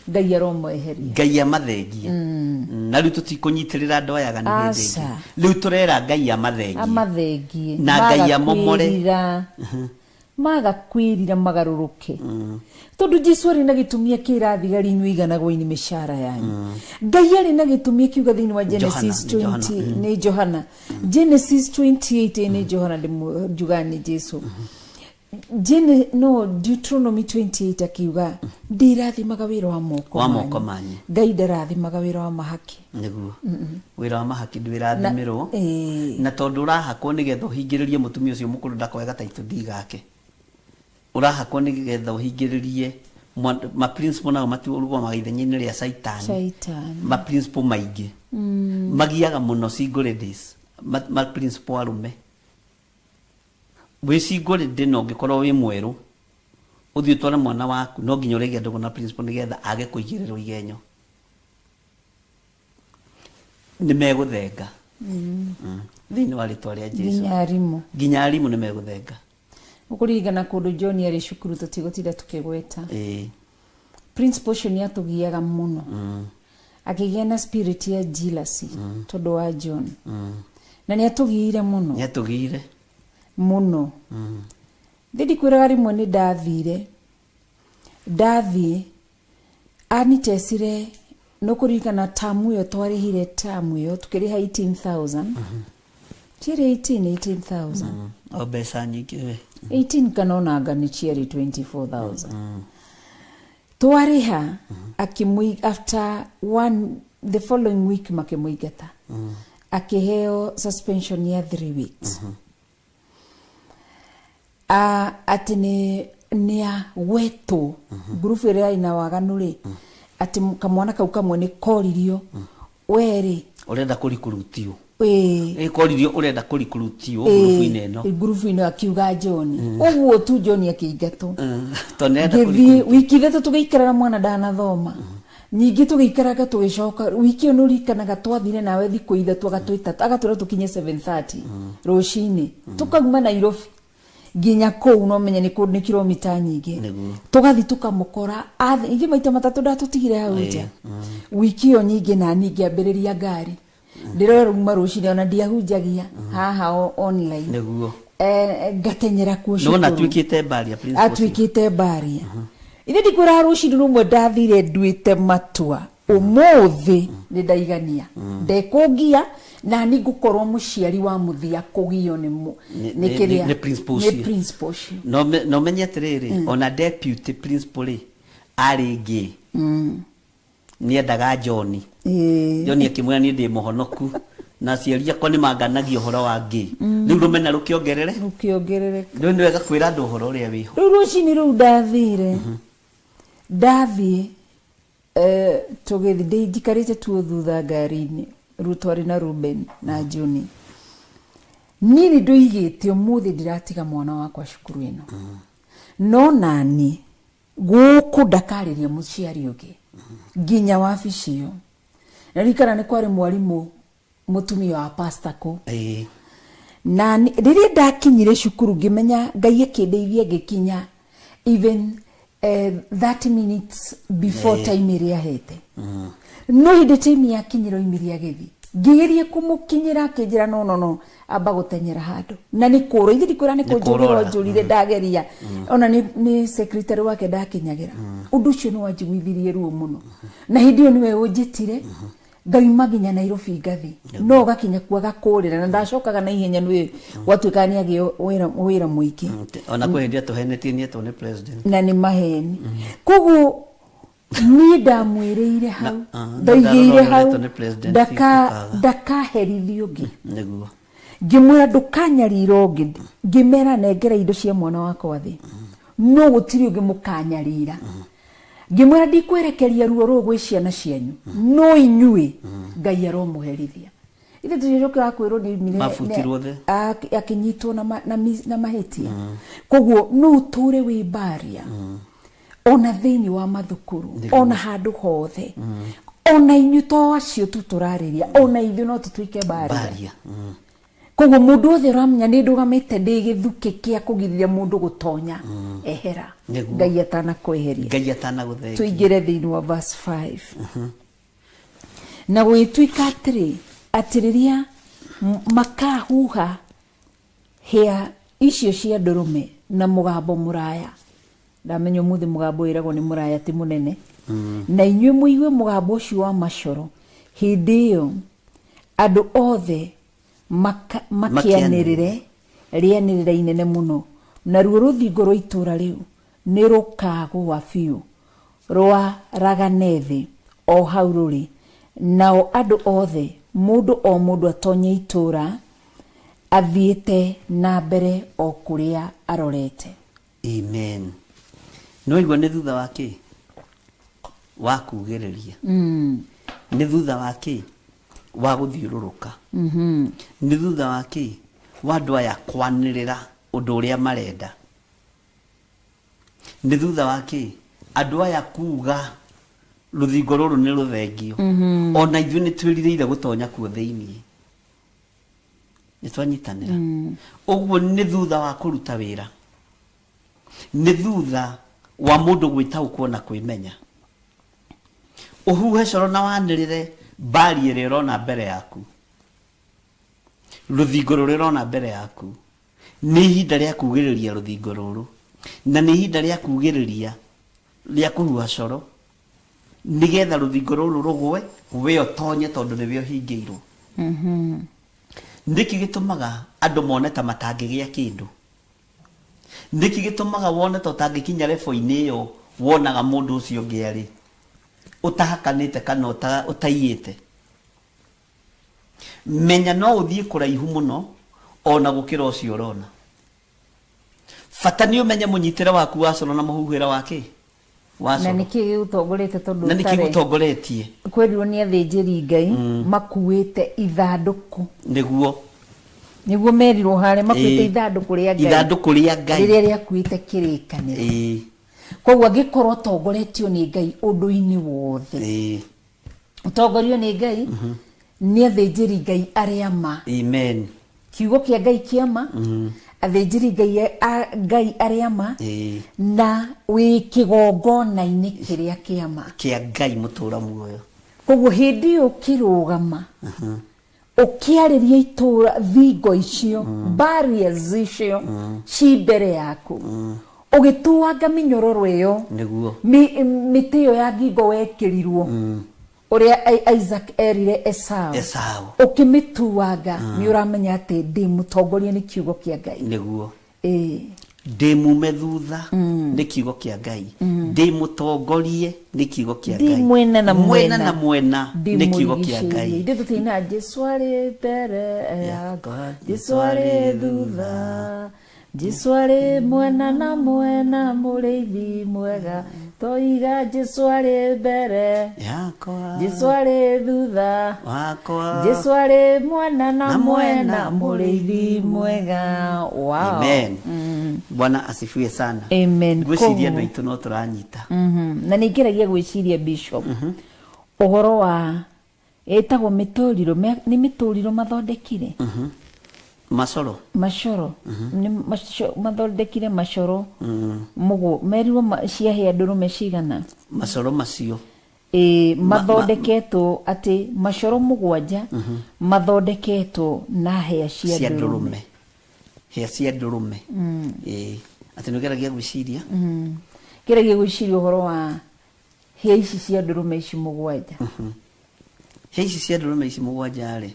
Ngai aromeheria. Ngai amathengie. Na rĩu tũtikũnyitĩrĩra andũ aya aganu hĩndĩ ĩngĩ. Aca. Rĩu tũrera Ngai amathengie. Amathengie. Na Ngai amomore. Kwĩrira, maga kwĩrira, magarũrũke, tondũ Jesu arĩ na gĩtũmi akĩra thigari, inyuĩ iganagwo-inĩ mĩcara yanyu. Ngai arĩ na gĩtũmi akiuga thĩinĩ wa Genesis Johana, nĩ Johana. 20, nĩ Johana, Genesis 28, nĩ Johana, njugaga nĩ Jesu. No Deuteronomy 28 akiuga, ndĩrathimaga wĩra wa moko Wa moko manyu. Ngai ndarathimaga wĩra wa mahaki. Nĩguo, wĩra wa mahaki ndwĩrathimĩrwo. Ĩĩ. Na tondũ ũrahakwo nĩgetha ũhingĩrĩrie mũtumia ũcio mũkũrũ ndakoe gataitũ ndi gake, ũrahakwo nĩgetha ũhingĩrĩrie ma principal, nao matirũgamaga ithenya-inĩ rĩa Caitani. Shaitani. Ma principal maingĩ magiaga mũno single ladies, ma principal arũme. Wĩ single lady na ũngĩkorwo wĩ mwerũ, ũthiĩ ũtware mwana waku, no nginya ũrĩgĩa ndũgũ na principal nĩgetha age kũigĩrĩrwo igenyo. Nĩ megũthenga thĩinĩ wa rĩtwa rĩa Jesu. Nginya arimũ. Nginya arimũ nĩ megũthenga. Ũkũririkana kũndũ John arĩ cukuru, tũtigũtinda tũkĩgweta, principal ũcio nĩ atũgiaga mũno, akĩgĩa na spirit ya jealousy tondũ wa John, na nĩ atũgiire mũno. Nĩ atũgiire. Mũno. Thĩ ndikwĩraga, rĩmwe nĩ ndathire, ndathiĩ anitecire. No kũririkana tamu ĩyo twarĩhire, tamu ĩyo tukĩrĩha 18,000, ciarĩ 18 18,000. O mbeca nyingĩ we. 18 kana onanga nĩ ciarĩ 24,000 twarĩha. Akĩmũi after one, the following week makĩmũingata, akĩheo suspension ya 3 weeks. Atĩ nĩ agwetwo ngurubu ĩrĩa yarĩ na waganu rĩ, atĩ kamwana kau kamwe nĩ koririo, we rĩ, Ũrenda kũrikurutio. Ĩĩ. Ĩ, koririo ũrenda kũrikurutio ngurubu-inĩ ĩno. Ngurubu-inĩ, akiuga John ũguo tu, John akĩingatwo. Tondũ nĩarenda ngĩthiĩ kũrikurutio. Wiki 3 tũgĩikara na mwana ndanathoma. Ningĩ tũgĩikaraga, tũgĩcoka wiki ĩyo nĩũririkanaga twathire nawe thikũ 3, agatwĩta agatwĩra tũkinye 7:30 rũcinĩ, tũkauma Nairobi nginya kũu, no menye nĩ kũndũ nĩ kilomita nyingĩ. Tũgathiĩ tũkamũkora. Ithuĩ maita matatũ ndatũtigire hau nja wiki ĩyo nyingĩ, na niĩ ngĩambĩrĩria ngari ndĩroruma rũcinĩ, ona ndiahunjagia haha online. Ngatenyera kuo Nĩwona cukuru. Atuĩkĩte mbaria principal ũcio. Atuĩkĩte mbaria. Ithe ndikwĩraga, rũcinĩ rũmwe ndathire nduĩte matua, ũmũthĩ nĩ ndaigania, ndekũngia na ni ngũkorwo mũciari wa mũthia kũgio nĩ nĩ kĩrĩa nĩ principal nĩ ũcio. Principal ũcio. Na ũmenye atĩrĩrĩ, ona deputy principal rĩ, arĩ ngĩ nĩendaga John. John akĩmwĩra, niĩ ndĩ mũhonoku na aciari akwa nĩ manganagia ũhoro wa ngĩ. Rĩu rũmena rũkĩongerere. Rũkĩongerereka. Rĩu nĩ wega kwĩra andũ ũhoro ũrĩa wĩho. Rĩu rũcinĩ rũu ndathire, ndathiĩ, tũgĩthiĩ, ndĩ njikarĩte tuo thutha ngari-inĩ, rĩu twarĩ na Ruben na Juni. Niĩ nĩ ndoigĩte ũmũthĩ ndiratiga mwana wakwa cukuru ĩno, no nani gũkũ ndakarĩria mũciari ũngĩ nginya wabici ĩyo. Na ririkana nĩ kwarĩ mwarimũ mũtumia wa pastor kũ. Na rĩrĩa ndakinyire cukuru, ngĩmenya Ngai akĩndeithia, ngĩkinya even 30 minutes before time ĩrĩa ahete. No hĩndĩ time yakinyire, oimire agĩthiĩ. Ngĩgeria kũmũkinyĩra, akĩnjĩra, no no no, amba gũtenyera handũ na nĩ kũra. Ithe ndikwĩra nĩ Nĩ kũnjũrĩra. kũrora. Njũrire, ndageria ona nĩ secretary wake ndakinyagĩra. Ũndũ ũcio nĩ wanjiguithirie ruo mũno, na hĩndĩ ĩyo nĩwe ũnjĩtire, ngauma nginya Nairobi ngathi, no ũgakinya kuo agakũrĩra, na ndacokaga na ihenya nĩ gwatuĩkaga nĩ agĩo wĩra mũingĩ. Ona kwĩ hĩndĩ atũhenetie nĩetwo nĩ president. Na nĩ maheni. Koguo niĩ ndamwĩrĩire hau, na ndaigĩire ndarora hau ũretwo nĩ president ũkaga. Ndakaherithio ũngĩ. Ngĩmwĩra ndũkanyarira ũngĩ, ngĩmera nengera indo cia mwana wakwa thĩ, no gũtirĩ ũngĩ mũkanyarira. Ngĩmwĩra ndikwerekeria ruo rũu gwĩ ciana cianyu, no inyuĩ Ngai aromũherithia. Ithe tũcokaga kwĩrwo nĩ oimire Mabutirwo thĩ. Akĩnyitwo na mahĩtia. Koguo no ũtũre wĩ mbaria ona thĩinĩ wa mathukuru, ona handũ hothe, ona inyuĩ to acio tu tũrarĩria, ona ithuĩ no tũtuĩke mbaria. Baria. Koguo mũndũ wothe ũramenya nĩ ndũgamĩte ndĩ gĩthukĩ kĩa kũgirĩrĩria mũndũ gũtonya, ehera. Ngai atanakweheria. Ngai atanagũthengia. Tũingĩre thĩinĩ wa verse 5. Na gũgĩtuĩka atĩrĩ, atĩ rĩrĩa makahuha hĩa icio cia ndũrũme na mũgambo mũraya, ndamenya ũmũthĩ mũgambo wĩragwo nĩ mũraya ti mũnene, na inyuĩ mũigue mũgambo ũcio wa macoro, hĩndĩ ĩyo andũ othe makĩanĩrĩre rĩanĩrĩra inene mũno, naruo rũthingo rwa itũũra rĩu nĩ rũkagũa biũ rwaragane thĩ o hau rũrĩ, nao andũ othe, mũndũ o mũndũ atonye itũũra athiĩte na mbere o kũrĩa arorete. Amen. No igua nĩ thutha wa kĩ? Wa kugĩrĩria. Nĩ thutha wa kĩ? Wa gũthiũrũrũka. Nĩ thutha wa kĩ? Wa andũ aya kwanĩrĩra ũndũ ũrĩa marenda. Nĩ thutha wa kĩ? Andũ aya kuga rũthingo rũrũ nĩ rũthengio. Ona ithuĩ nĩ twĩrirĩire gũtonya kuo thĩiniĩ. Nĩ twanyitanĩra. Ũguo nĩ thutha wa kũruta wĩra. Nĩ thutha wa mũndũ gwĩtaũkwo na kwĩmenya. Ũhuhe coro na wanĩrĩre mbari ĩrĩa ũrona mbere yaku. Rũthingo rũrĩa ũrona mbere yaku. Nĩ ihinda rĩa kugĩrĩria rũthingo rũrũ. Na nĩ ihinda rĩa kugĩrĩria rĩa kũhuha coro nĩgetha rũthingo rũrũ rũgwe we ũtonye tondũ nĩwe ũhingĩirwo. Nĩkĩ gĩtũmaga andũ mone ta matangĩgĩa kĩndũ? Nĩkĩ gĩtũmaga wone ta ũtangĩkinya level-inĩ ĩyo wonaga mũndũ ũcio ũngĩ arĩ ũtahakanĩte kana ũtaiyĩte? Menya no ũthiĩ kũraihu mũno ona gũkĩra ũcio ũrona. Bata nĩ ũmenye mũnyitĩre waku wa coro na mũhuhĩre wa kĩ? Wa Na coro. nĩkĩ gĩgũtongoretie tondũ Na nĩkĩ ũtarĩ gĩgũtongoretie? Kwerirwo nĩ athĩnjĩri Ngai makuĩte ithandũkũ. Nĩguo. Nĩguo merirwo harĩa makuĩte ithandũkũ rĩa Ngai. Ithandũkũ rĩa Ngai. Rĩrĩa rĩakuĩte kĩrĩkanĩro. Koguo angĩkorwo ũtongoretio nĩ Ngai ũndũ-inĩ wothe. Ũtongorio nĩ Ngai, nĩ athĩnjĩri Ngai arĩa ma. Amen. Kiugo kĩa Ngai kĩa ma, athĩnjĩri Ngai a Ngai arĩa ma, na wĩ kĩgongona-inĩ kĩrĩa kĩa ma. Kĩa Ngai mũtũra muoyo. Koguo hĩndĩ ĩyo ũkĩrũgama, ũkĩarĩria itũũra thingo icio, barriers icio ci mbere yaku, ũgĩtuanga mĩnyororo ĩyo, Nĩguo. Mĩtĩ ĩyo ya ngingo wekĩrirwo, ũrĩa Isaac erire Esau, Esau. Ũkĩmĩtuanga, nĩ ũramenya atĩ ndĩ mũtongoria nĩ kiugo kĩa Ngai. Nĩguo. Ndĩ mume thutha nĩ kiugo kĩa Ngai. Ndĩ mũtongorie nĩ kiugo kĩa Ndĩ Ngai. mwena na Mwena mwena. na mwena Ndĩ nĩ kiugo kĩa mũrigicĩrie. Ngai. Ithuĩ tũtinaga Jesu arĩ mbere yakwa, Jesu arĩ thutha, Jesu arĩ mwena na mwena, mũrĩithi mwega. Toiga Jesu arĩ mbere yakwa, Jesu arĩ thutha wakwa, Jesu arĩ mwena na na mwena, mwena, mũrĩithi mwega. Wow. Amen. Bwana asifiwe sana. Amen. Ngwĩciria andũ Koguo aitũ no tũranyita. Na nĩ ngeragia gwĩciria Bishop ũhoro wa ĩtagwo mĩtũrirũ, nĩ mĩtũrirũ mathondekire. Macoro. Macoro. Nĩ mathondekire macoro. Mũgũ merirwo ciahĩa ndũrũme cigana? Macoro macio. Mathondeketwo atĩ macoro mũgwanja mathondeketwo na hĩa cia Cia ndũrũme. ndũrũme. Hĩa cia ndũrũme. Atĩ nĩ ũgeragia gwĩciria? Ngeragia gwĩciria ũhoro wa hĩa ici cia ndũrũme ici mũgwanja. Hĩa ici cia ndũrũme ici mũgwanja rĩ,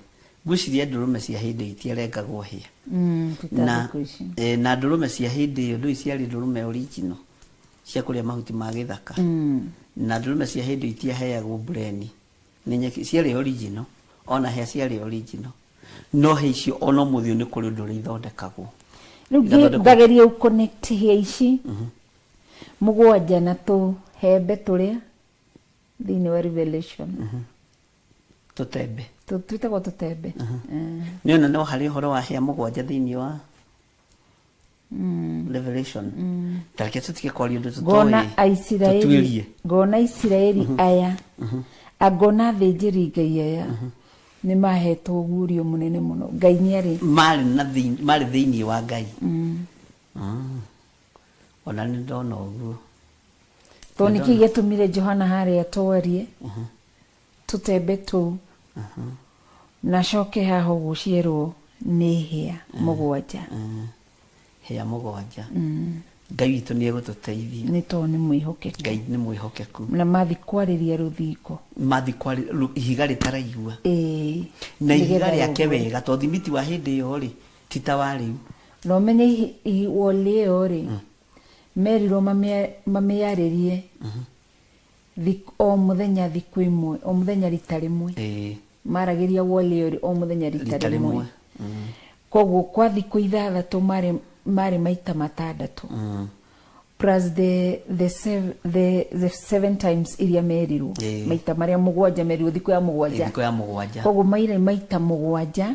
ngwĩciria ndũrũme cia hĩndĩ ĩyo itiarengagwo hĩa. Ti ta thikũ ici. Na ndũrũme cia hĩndĩ ĩyo ndũĩ ciarĩ ndũrũme original cia kũrĩa mahuti ma gĩthaka. Na ndũrũme cia hĩndĩ ĩyo itiaheagwo mbureni. Nĩ nyeki ciarĩ original, ona hĩa ciarĩ original. No hĩa icio ona ũmũthĩ ũyũ nĩ kũrĩ ũndũ ũrĩa ithondekagwo. Rĩu Igathondekwo. Ngageria gũ connect hĩa ici mũgwanja na tũ Hembe tũrĩa thĩinĩ wa Revelation. Tũtembe. Twĩtagwo tũtembe. Nĩ ona no harĩ ũhoro wa hĩa mũgwanja thĩinĩ wa Revelation. Tareke tũtige kwaria ũndũ Ngona tũtoĩ. Aisiraeli, Tũtuĩrie. ngona Isiraeli aya, angona athĩnjĩri Ngai aya nĩ mahetwo ũguũrio mũnene mũno. Ngai nĩ arĩ Marĩ thĩinĩ wa Ngai. Ona nĩ ndona ũguo. Tondũ nĩkĩ gĩatũmire Johana harĩa twarie tũtembe tũu, na coke haha ũguo cierwo nĩ hĩa mũgwanja. Hĩa mũgwanja. Ngai witũ nĩ egũtũteithia. Nĩ tondũ nĩ mwĩhokeku. Ngai nĩ mwĩhokeku. Na mathi kwarĩria rũthingo. Mathi kwari ihiga rĩtaraigua. Ĩĩ. Na ihiga Nĩgetha rĩake rũgwe. Wega tondũ thimiti wa hĩndĩ ĩyo rĩ ti ta wa rĩu. Na ũmenye wall ĩyo rĩ, merirwo mamĩarĩrie o mũthenya thikũ ĩmwe, o mũthenya rita rĩmwe. Maragĩria wall ĩyo o mũthenya rita Rita rĩmwe. rĩmwe. Koguo kwa thikũ ithathatũ marĩ maita matandatũ, plus the seven times iria merirwo, maita marĩa mũgwanja merirwo thikũ ya mũgwanja. Thikũ ya mũgwanja. Koguo maire maita mũgwanja,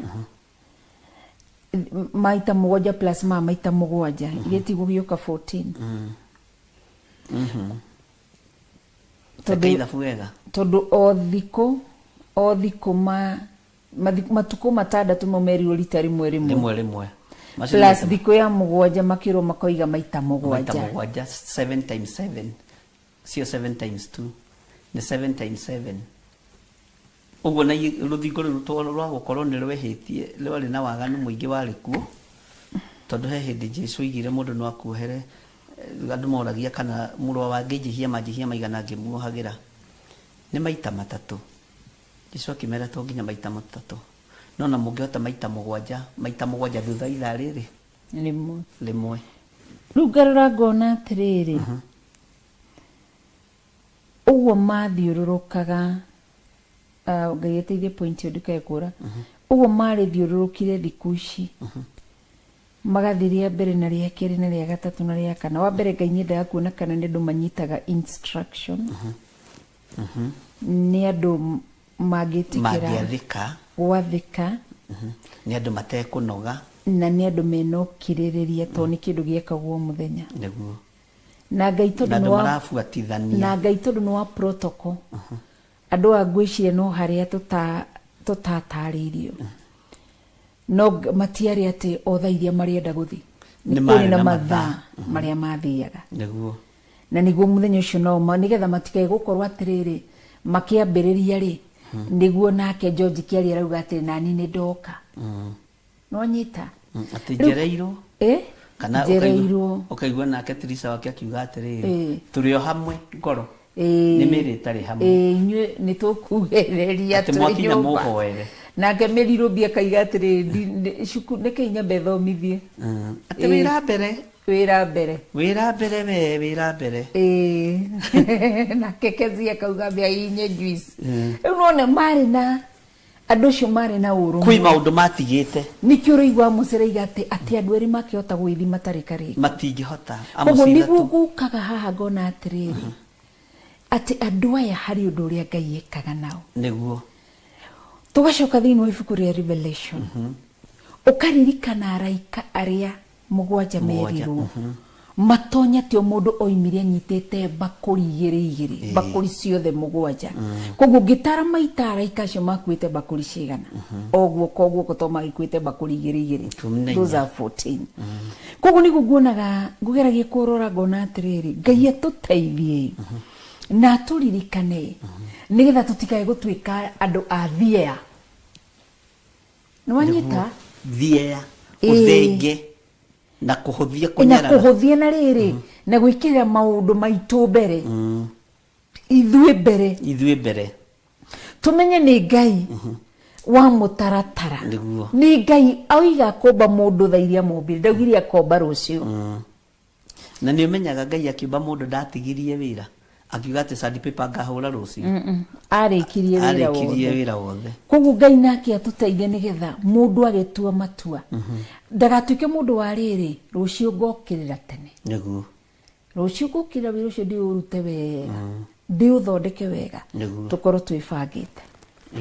maita mũgwanja plus ma maita mũgwanja, iria tigũgĩũka 14. Reke ithabu wega. Tondũ o thikũ matukũ matandatũ mau merirwo rita rĩmwe rĩmwe. Rĩmwe rĩmwe. Macio nĩ Plus maita thikũ ya mũgwanja makĩrwo makoiga maita maita mũgwanja. Mũgwanja, 7 times 7, sio 7 times 2, nĩ 7 times 7 ũguo. Na rũthingo rũu rwa gũkorwo nĩ rwehĩtie, rwarĩ na waganu mũingĩ warĩ kuo, tondũ he hĩndĩ Jesu oigire mũndũ no akuohere. Andũ moragia kana mũrũ wa wangĩnjĩhia manjĩhia maigana ngĩmuohagĩra, nĩ maita matatũ. Jesu akĩmera to nginya maita matatũ, no na mũngĩhota maita mũgwanja, maita mũgwanja thutha ithaa rĩrĩ rĩmwe. Rĩmwe. Rĩu ngarora ngona atĩrĩrĩ, ũguo mathiũrũrũkaga, Ngai ateithie, point ĩyo ndikae kũra. Ũguo marĩthiũrũrũkire thikũ ici, magathiĩ rĩa mbere na rĩa kerĩ na rĩa gatatũ na rĩa kana. Wa mbere, Ngai nĩendaga kuona kana nĩ andũ manyitaga instruction, nĩ andũ mangĩtĩkĩra mangĩathĩka gwathĩka, nĩ andũ matekũnoga, na nĩ andũ mena ũkirĩrĩria, tondũ nĩ kĩndũ gĩekagwo mũthenya. Na Ngai tondũ na nĩ andũ wa marabuatithania. Na Ngai tondũ nĩ wa protocol, andũ a ngwĩciria no harĩa tũtatarĩirio, no matiarĩ atĩ o thaa iria marĩenda gũthiĩ. Nĩ nĩ marĩ kũrĩ na na mathaa marĩa mathiaga, na nĩguo mũthenya ũcio no nĩgetha matikae gũkorwo atĩrĩrĩ makĩambĩrĩria rĩ, nĩguo nake George Kĩaria arauga atĩ nani nĩ ndoka, no nyita. Atĩ njereirwo. Kana njereirwo. Ũkaigua nake Tirisa wake akiuga atĩrĩrĩ, tũrĩ o hamwe ngoro, Ĩ. nĩ mĩrĩ ĩtarĩ hamwe. Ĩ, inyuĩ nĩ tũkugĩrĩria Atĩ twĩ mwakinya nyũmba. mũhoere. Nake mĩrirũmbi akaiga atĩrĩrĩ, cukuru nĩkĩ nyambe thomithie. Atĩ wĩra mbere. Wĩra mbere. Wĩra mbere, we wĩra mbere. Ĩ. Nake Kezia akauga mbĩa inye juice. Rĩu none marĩ na andũ acio marĩ na ũrũmwe. Kwĩ maũndũ matigĩte. Nĩkĩo ũraigua mũcereiga atĩ andũ erĩ makĩhota gwĩthi matarĩ karĩko? Matingĩhota. Koguo Amusi nĩguo ithatũ. ngũkaga haha ngona atĩrĩrĩ, atĩ andũ aya harĩ ũndũ ũrĩa Ngai ekaga nao. Tũgacoka thĩinĩ wa ibuku rĩa Revelation, ũkaririkana araika arĩa mũgwanja Mũgwanja, merirwo matonya atĩ o mũndũ oimire anyitĩte mbakũri igĩrĩ igĩrĩ, mbakũri ciothe mũgwanja. Koguo ngĩtara maita araika acio makuĩte mbakũri cigana, o guoko o guoko, to magĩkuĩte mbakũri igĩrĩ igĩrĩ. 14. Those are 14. Koguo nĩguo nguonaga ngũgeragia kũrora ngona atĩrĩrĩ, Ngai atũteithie na atũririkane nĩgetha tũtikae gũtuĩka andũ a thiea. Nĩwanyita? Thiea. Ũthenge na kũhũthia na kũnyarara. Kũhũthia na rĩrĩ na gwĩkĩrĩra maũndũ maitũ mbere, ithuĩ mbere. Ithuĩ mbere. Tũmenye nĩ Ngai wa mũtaratara. Nĩ Ngai oiga kũmba mũndũ thaa iria mombire, ndaugire akomba rũciũ. Na nĩ ũmenyaga Ngai akĩũmba mũndũ ndatigirie wĩra akiuga atĩ sandpaper ngahũra rũciũ. Arĩkirie wĩra Arĩkirie wothe. Wĩra wothe. Koguo Ngai nake atũteithie nĩgetha mũndũ agĩtua matua ndagatuĩke mũndũ wa rĩrĩ, rũciũ ngokĩrĩra tene. Rũciũ ngũkĩra wĩra ũcio ndĩũrute wega, ndĩũthondeke wega. Nĩguo. Tũkorwo twĩbangĩte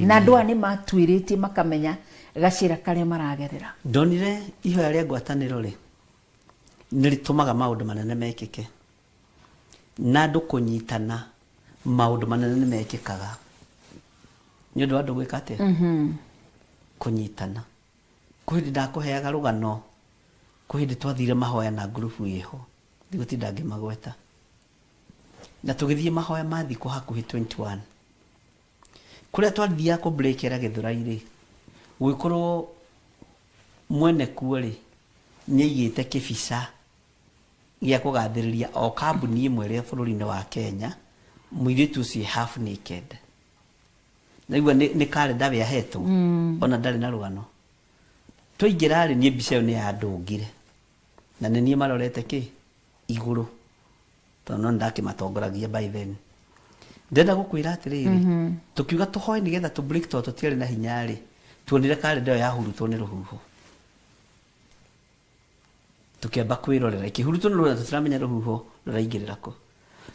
na andũ aya nĩ matuĩrĩtie makamenya gacĩra karĩa maragerera. Ndonire ihoya rĩa ngwatanĩro rĩ, nĩ rĩtũmaga maũndũ manene mekĩke, na andũ kũnyitana maũndũ manene nĩ mekĩkaga nĩ ũndũ wa andũ gwĩka atĩa? Kũnyitana. Kwĩ hĩndĩ ndakũheaga rũgano, kwĩ hĩndĩ twathire mahoya na ngurubu ĩho, ndigũtinda ngĩmagweta, na tũgĩthiĩ mahoya ma thikũ hakuhĩ 21. Kũrĩa twathiaga kũ-break-era Gĩthũrai rĩ, gũgĩkorwo mwene kuo rĩ, nĩ aigĩte kĩbica gĩa kũgathĩrĩria o kambuni ĩmwe ĩrĩa bũrũri-inĩ wa Kenya, mũirĩtu ũcio e half naked. Naigua nĩ karenda we ahetwo, ona ndarĩ na rũgano. Twaingĩra rĩ, niĩ mbica ĩyo nĩ yandũngire, na nĩ niĩ marorete kĩ? Igũrũ. Tondũ no nĩndakĩmatongoragia by then. Ndĩrenda gũkwĩra atĩrĩrĩ, tũkiuga tũhoe nĩgetha tũ break tondũ tũtiarĩ na hinya rĩ, tuonire karenda ĩyo yahurutwo nĩ rũhuho. Tũkĩamba kwĩrorera ĩkĩhurutwo nĩ rũhuho na tũtiramenya rũhuho rũraingĩrĩra kũ.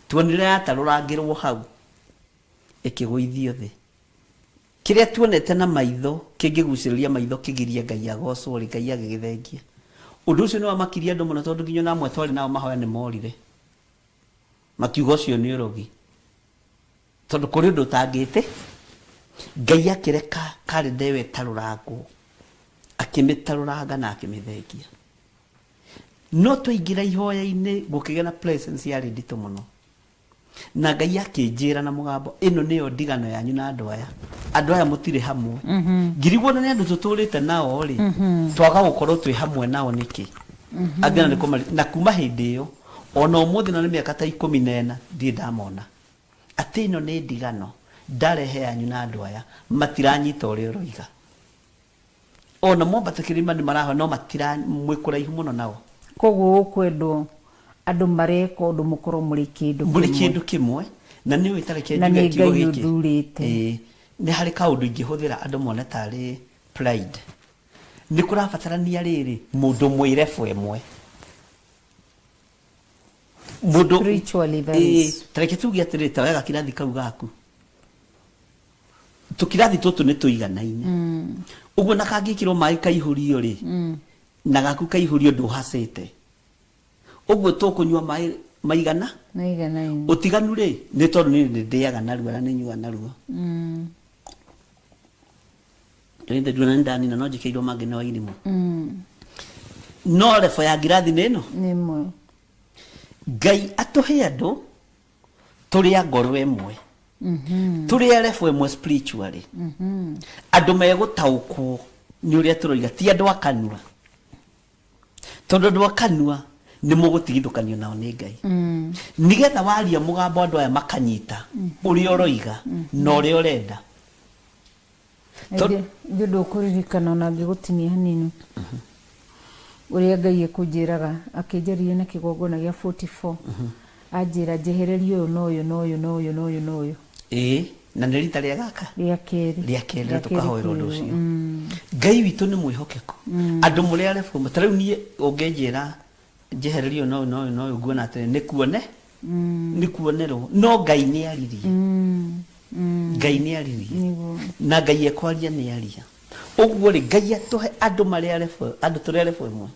Tuonire yatarũrangĩrwo hau ĩkĩgũithio thĩ. Kĩrĩa tuonete na maitho kĩngĩgucĩrĩria maitho kĩgirie Ngai agocwo rĩ, Ngai agĩgĩthengia. Ũndũ ũcio nĩ wamakirie andũ mũno tondũ nginya ona amwe twarĩ nao mahoya nĩ morire. Makiuga ũcio nĩ ũrogi. Tondũ kũrĩ ũndũ ũtangĩtĩ. Ngai akĩreka karenda ĩyo ĩtarũrangwo. Akĩmĩtarũranga na akĩmĩthengia. No twaingĩra ihoya-inĩ gũkĩgĩa na presence yarĩ nditũ mũno. Na Ngai akĩnjĩra na mũgambo, ĩno nĩyo ndigano yanyu na andũ aya. Andũ aya mũtirĩ hamwe. Ngirigwo na nĩ andũ tũtũrĩte nao rĩ, twaga gũkorwo twĩ hamwe nao nĩkĩ? Angĩ na nĩ kũmari- na kuma hĩndĩ ĩyo ona ũmũthĩ na nĩ mĩaka ta 14 ndirĩ ndamona. Atĩ ĩno nĩ ndigano ndarehe yanyu na andũ aya, matiranyita ũrĩa ũroiga. Ona mwambata kĩrĩma nĩ marahoya no matira mwĩ kũraihu mũno nao. Koguo ũkwendwo andũ mareka ũndũ mũkorwo mũrĩ kĩndũ mũrĩ kĩmwe. Kĩndũ kĩmwe. Na nĩ ũĩ tareke Na njuge nĩ kiugo Ngai gĩkĩ. ũthurĩte. Ĩĩ, nĩ harĩ kaũndũ ingĩhũthĩra andũ mone tarĩ pride. Nĩ kũrabatarania rĩrĩ mũndũ mwĩ level ĩmwe. Mũndũ Spiritually, that Ĩĩ, is. tareke tuge atĩrĩrĩ, ta oya gakirathi kau gaku. Tũkirathi tũtũ nĩ tũiganaine. Ũguo na kangĩkĩrwo maĩ kaihũrio rĩ, na gaku kaihũrio ndũhacĩte. Ũguo tũkũnyua maĩ maigana? Maiganaine. Ũtiganu rĩ, nĩ tondũ niĩ nĩ ndĩaga narua na nĩ nyuaga narua. Nĩ nduona nĩ ndanina no njĩkĩirwo mangĩ nĩ Wairimũ. No level ya ngirathi nĩ ĩno. Nĩ ĩmwe. Ngai atũhe andũ tũrĩ a ngoro ĩmwe. Tũrĩ a level ĩmwe spiritually. Andũ megũtaũkwo nĩ ũrĩa tũroiga, ti andũ a kanua. Tondũ andũ a kanua nĩ mũgũtigithũkanio nao nĩ Ngai. Nĩgetha waria mũgambo andũ aya makanyita ũrĩa ũroiga na ũrĩa ũrenda. Ithuĩ ndũkũririkana ona ngĩgũtinia hanini ũrĩa Ngai ekũnjĩraga akĩnjarĩria na kĩgongona gĩa 44 anjĩra njehererie ũyũ na ũyũ na ũyũ na ũyũ na ũyũ na ũyũ. Ĩĩ, na nĩ rita rĩa gaka? Rĩa kerĩ. Rĩa kerĩ na tũkahoera ũndũ ũcio. Ngai witũ nĩ mwĩhokeku. Andũ mũrĩ a level ĩmwe. Ta rĩu niĩ ũngĩnjĩra njehererie ũyũ na ũyũ na ũyũ na ũyũ nguona atĩrĩ nĩ kuone nĩ kuonerwo. No Ngai nĩ aririe. Ngai nĩ aririe. Na Ngai ekwaria nĩ aria. Ũguo rĩ, Ngai atũhe andũ marĩ a level, andũ tũrĩ a level ĩmwe.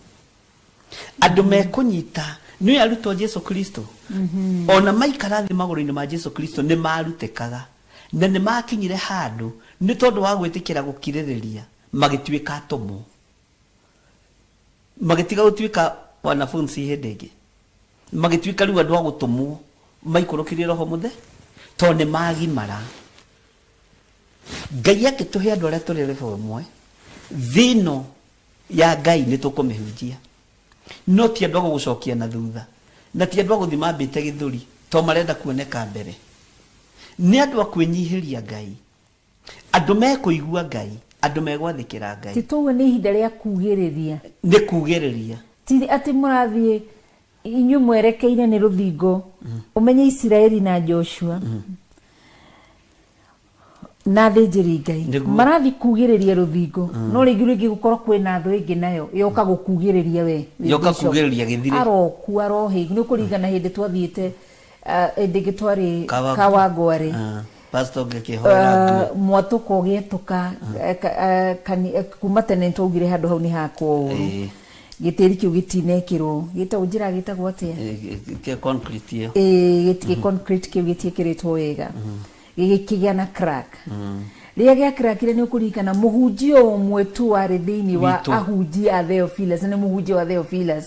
Andũ mekũnyita nĩ arutwo Jesu Kristo. Ona maikara thĩ magũrũ-inĩ ma Jesu Kristo nĩ marutĩkaga. Na nĩ makinyire handũ nĩ tondũ wa gwĩtĩkĩra gũkirĩrĩria magĩtuĩka atũmwo. Magĩtiga gũtuĩka wanafunzi hĩndĩ ĩngĩ. Magĩtuĩka rĩu andũ a gũtũmwo maikũrũkĩrie Roho Mũtheru tondũ nĩ magimara. Ngai angĩtũhe andũ arĩa tũrĩ level ĩmwe, thĩ ĩno ya Ngai nĩ tũkũmĩhunjia. No ti andũ a gũgũcokia na thutha, na ti andũ a gũthiĩ mambĩte gĩthũri tondũ marenda kuoneka mbere. Nĩ andũ a kwĩnyihĩria Ngai, andũ mekũigua Ngai, andũ megwathĩkĩra Ngai. Ti tũguo nĩ ihinda rĩa kugĩrĩria. Nĩ kugĩrĩria. Ti atĩ mũrathiĩ inyuĩ mwerekeire nĩ rũthingo. Ũmenye Isiraeli na Joshua. Na athĩnjĩri Ngai Nĩguo. marathi kugĩrĩria rũthingo, no rĩngĩ rĩngĩ gũkorwo kwĩna thũ ĩngĩ nayo yoka gũkugĩrĩria we wĩ Yoka bishop. kugĩrĩria gĩthirĩ. Aroku arohĩ nĩ ũkũringana hĩndĩ twathiĩte hĩndĩ ĩngĩ twarĩ Kawangware. Kawangware. Ah, pastor ngĩkĩhoera nguo. Mwatũka ũgĩetũka kuma tene nĩtwaugire handũ hau nĩ hakwo ũru. Gĩtĩri kĩu gĩtinekĩrwo gĩtagwo njĩra gĩtagwo atĩa? Concrete ĩyo. Ĩĩ, gĩtirĩ concrete kĩu gĩtiĩkĩrĩtwo wega, gĩgĩkĩgĩa na crack. Rĩrĩa gĩa crackire, nĩ ũkũririkana mũhunjia ũmwe tu warĩ thĩinĩ wa Witũ. ahunjia a Theophilus, nĩ mũhunjia wa Theophilus,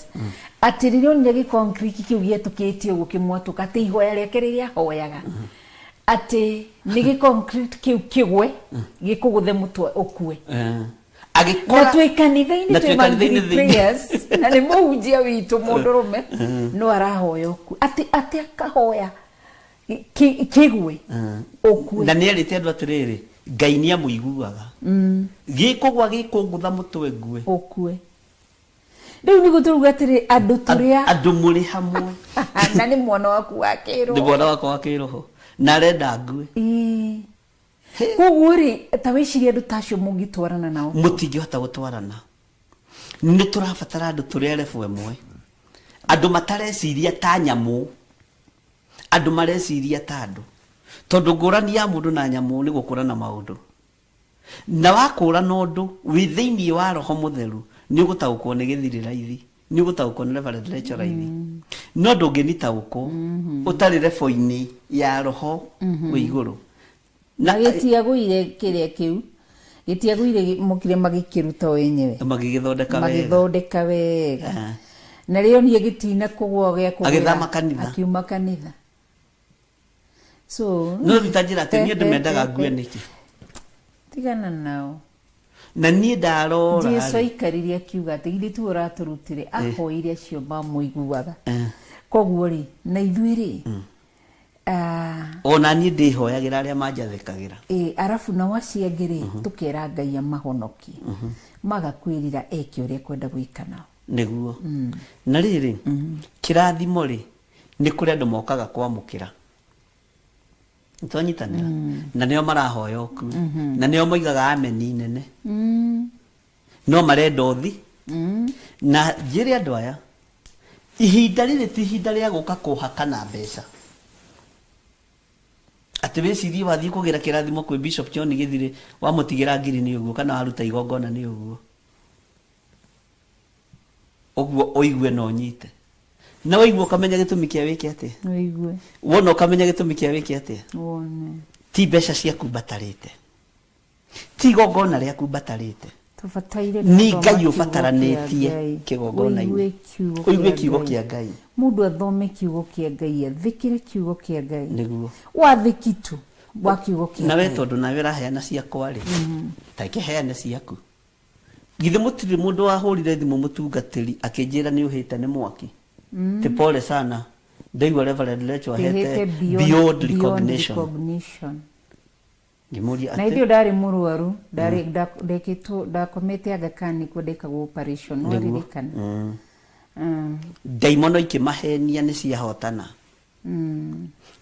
atĩ rĩrĩa onire gĩ concrete kĩu gĩetũkĩtie ũguo kĩmwatũka, atĩ ihoya rĩake rĩrĩa ahoyaga atĩ nĩ gĩ concrete kĩu kĩgwe gĩkũgũthe mũtwe ũkue. Na Agĩkora twĩ kanitha-inĩ, Na twĩ twĩ kanitha-inĩ monthly thĩinĩ. prayers, na nĩ mũhunjia witũ mũndũrũme no arahoya ũkue, atĩ akahoya kĩgwe ũkue. Na nĩ erĩte andũ atĩrĩrĩ, Ngai nĩ amũiguaga, gĩkũgwa gĩkũngũtha mũtwe ngue. Ũkue. Rĩu nĩguo tũruga atĩrĩ, andũ tũrĩa Andũ mũrĩ hamwe na nĩ mwana waku wa nĩ kĩro mwana wakwa wa kĩroho na arenda ngue. Ĩĩ. Koguo rĩ, ta wĩcirie andũ ta acio mũngĩtwarana nao. Mũtingĩhota gũtwarana. Nĩ tũrabatara andũ tũrĩ erebu ĩmwe, andũ matareciria ta nyamũ, andũ mareciria ta andũ, tondũ ngũrani ya mũndũ na nyamũ nĩ gũkũrana maũndũ, na wakũrana ũndũ wĩ thĩinĩ wa roho mũtheru, nĩ ũgũtaũkwo nĩ gĩthirĩ raithi, nĩ ũgũtaũkwo nĩ Reverend Rachel raithi, no ndũngĩnitaũkwo ũtarĩ rebo-inĩ ya roho wĩ igũrũ. Na gĩtiagũire kĩrĩa kĩu gĩtiagũire, mokire magĩkĩruta wenyewe. Magĩgĩthondeka wega. Magĩthondeka wega. Na rĩo niĩ gĩtina kũgwa gĩa kũgwĩra, Agĩthama kanitha. Akiuma kanitha, so No rĩu ta njĩra atĩ niĩ ndĩmendaga ngue nĩkĩ? Tigana nao. Na niĩ ndarora Jesu rĩ, aikarire akiuga atĩ githĩ tiwe ũratũrutire, ahoire acio mamũiguaga. Koguo rĩ, na ithuĩ rĩ, ona niĩ ndĩhoyagĩra arĩa manjathĩkagĩra. Ĩ, arabu nao acio angĩ rĩ, tũkera Ngai amahonokie maga kwĩrira eke ũrĩa kwenda gwĩka nao. Nĩguo. Na rĩrĩ, kĩrathimo rĩ, nĩ kũrĩ andũ mokaga kwamũkĩra, nĩtwanyitanĩra, na nĩo marahoya ũkue, na nĩo moigaga ameni nene, no marenda ũthi. Na njĩre andũ aya, ihinda rĩrĩ ti ihinda rĩa gũka kũhakana mbeca, atĩ wĩcirie wathiĩ kũgĩra kĩrathimo kwĩ Bishop John Gĩthirĩ, wamũtigĩra ngiri nĩ ũguo, kana waruta igongona nĩ ũguo ũguo, ũigue na ũnyite, na waigua ũkamenya gĩtũmi kĩa wĩke atĩa. Ũigue. Wona ũkamenya gĩtũmi kĩa wĩke atĩa. Wone. Ti mbeca ciaku mbatarĩte, ti igongona rĩaku mbatarĩte. Tũbataire Nĩ gũthoma Ngai kiugo ũbataranĩtie kĩa Ngai. kĩgongona-inĩ. Ũigue kiugo Ũigue kĩa kiugo Ngai. kĩa Ngai. Mũndũ athome kiugo kĩa Ngai, athĩkĩre kiugo kĩa Ngai. Wathĩki tu wa kiugo kĩa Na we Ngai. tondũ nawe ũraheana ciakwa rĩ, ta reke heane ciaku. Githĩ mũtirĩ mũndũ wahũrire thimũ, mũtungatĩri akĩnjĩra nĩ ũhĩte nĩ mwaki? Ti pole sana, ndaigua Reverend Rachel ahete Ahete beyond recognition. Recognition. Ngĩmũria Na hĩndĩ ĩyo atĩ ndarĩ mũrwaru, ndarĩ ndekĩtwo, ndakomete Aga Khan nĩkuo ndekagwo operation. Waririkana? Ndaimono ikĩmahenia nĩ ciahotana,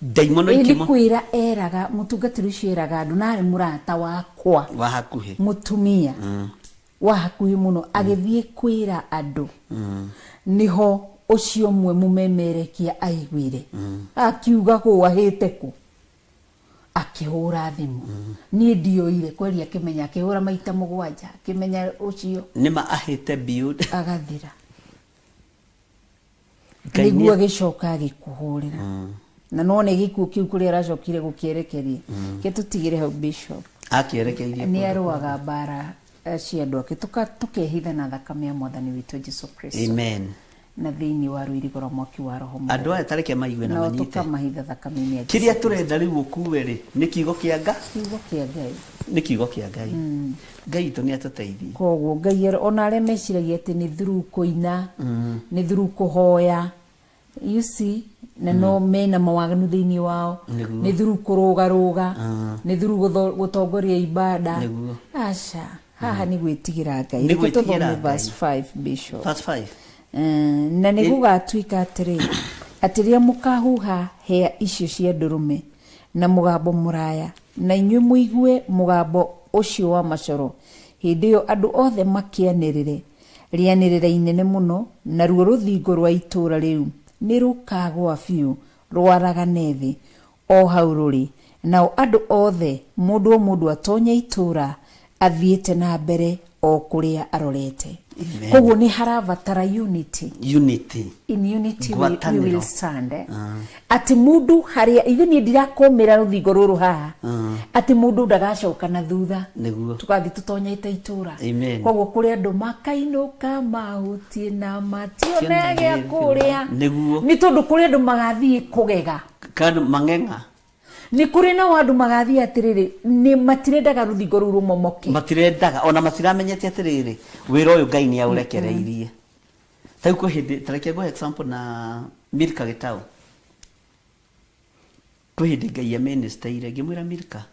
ndaimono Ĩ, nĩ ikĩma kwĩra eraga mũtungatĩri ũcio, eraga andũ, na arĩ mũrata wakwa wa hakuhĩ. Mũtumia wa hakuhĩ mũno agĩthiĩ kwĩra andũ, nĩho ũcio ũmwe mũmemerekia aiguire akiuga kũ ahĩte kũ, akĩhũra thimũ. Niĩ ndioire kweri, akĩmenya akĩhũra maita 7, akĩmenya ũcio nĩma ahĩte beyond agathira. Ngai Nĩguo agĩcoka agĩkũhũrĩra na none gĩkuũ kĩu kũrĩa aracokire gũkĩerekeria ke tũtigĩre hau, Bishop. Akĩerekeirie Nĩ kũndũ. Arũaga mbara cia andũ ake. Tũkehitha na thakame ya mwathani witũ Jesu Kristo Amen. Na thĩinĩ wa rũirigo rwa mwaki wa roho Andũ aya tareke maigue na nao manyite. Tũkamahitha thakame-inĩ ya Jesu. Kĩrĩa tũrenda rĩu ũkue rĩ, nĩ kiugo kĩa nga Kiugo kĩa Ngai. Nĩ kiugo kĩa Ngai. Ngai witũ nĩ atũteithie. Koguo Ngai ona arĩa meciragia atĩ nĩ through kũina, nĩ through kũhoya, you see, na no mena mawaganu thĩinĩ wao. Nĩ through kũrũgarũga, nĩ through gũtongoria ibada. Aca, haha nĩ gwĩtigĩra Ngai. Nĩ Reke gwĩtigĩra tũthome Ngai. Verse 5, Bishop. Verse 5. Na nĩ gũgatuĩka atĩrĩ, atĩ rĩrĩa mũkahuha hĩa icio cia ndũrũme na mũgambo mũraya. Na inyuĩ mũigue mũgambo ũcio wa macoro. Hĩndĩ ĩyo andũ othe makĩanĩrĩre rĩanĩrĩra inene mũno, naruo rũthingo rwa itũũra rĩu nĩ rũkagũa biũ rwaragane thĩ o hau rũrĩ, nao andũ othe mũndũ o mũndũ atonye itũũra athiĩte na mbere o kũrĩa arorete. Amen. Koguo nĩ harabatara unity. Unity. In unity we Ngwatanĩro. will stand, eh? Atĩ mũndũ harĩa ithe niĩ ndirakomĩra rũthingo rũrũ haha, atĩ mũndũ ndagacoka na thutha. Nĩguo. Tũgathiĩ tũtonyete itũra. Amen. Koguo kũrĩ andũ makainũka mahutie na matione gĩa kũrĩa. Nĩguo. Nĩ tondũ kũrĩ andũ magathiĩ kũgega. Kando mang'eng'a. Nĩ kũrĩ nao andũ magathiĩ atĩrĩrĩ, nĩ matirendaga rũthingo rũu rũmomoke. Matirendaga ona matiramenyete atĩrĩrĩ, wĩra ũyũ Ngai nĩ aũrekereirie. Ta rĩu kwĩ hĩndĩ, ta reke ngũhe example na Milka Gĩtaũ. Kwĩ hĩndĩ Ngai amĩnĩsteire, ngĩmwĩra Milka,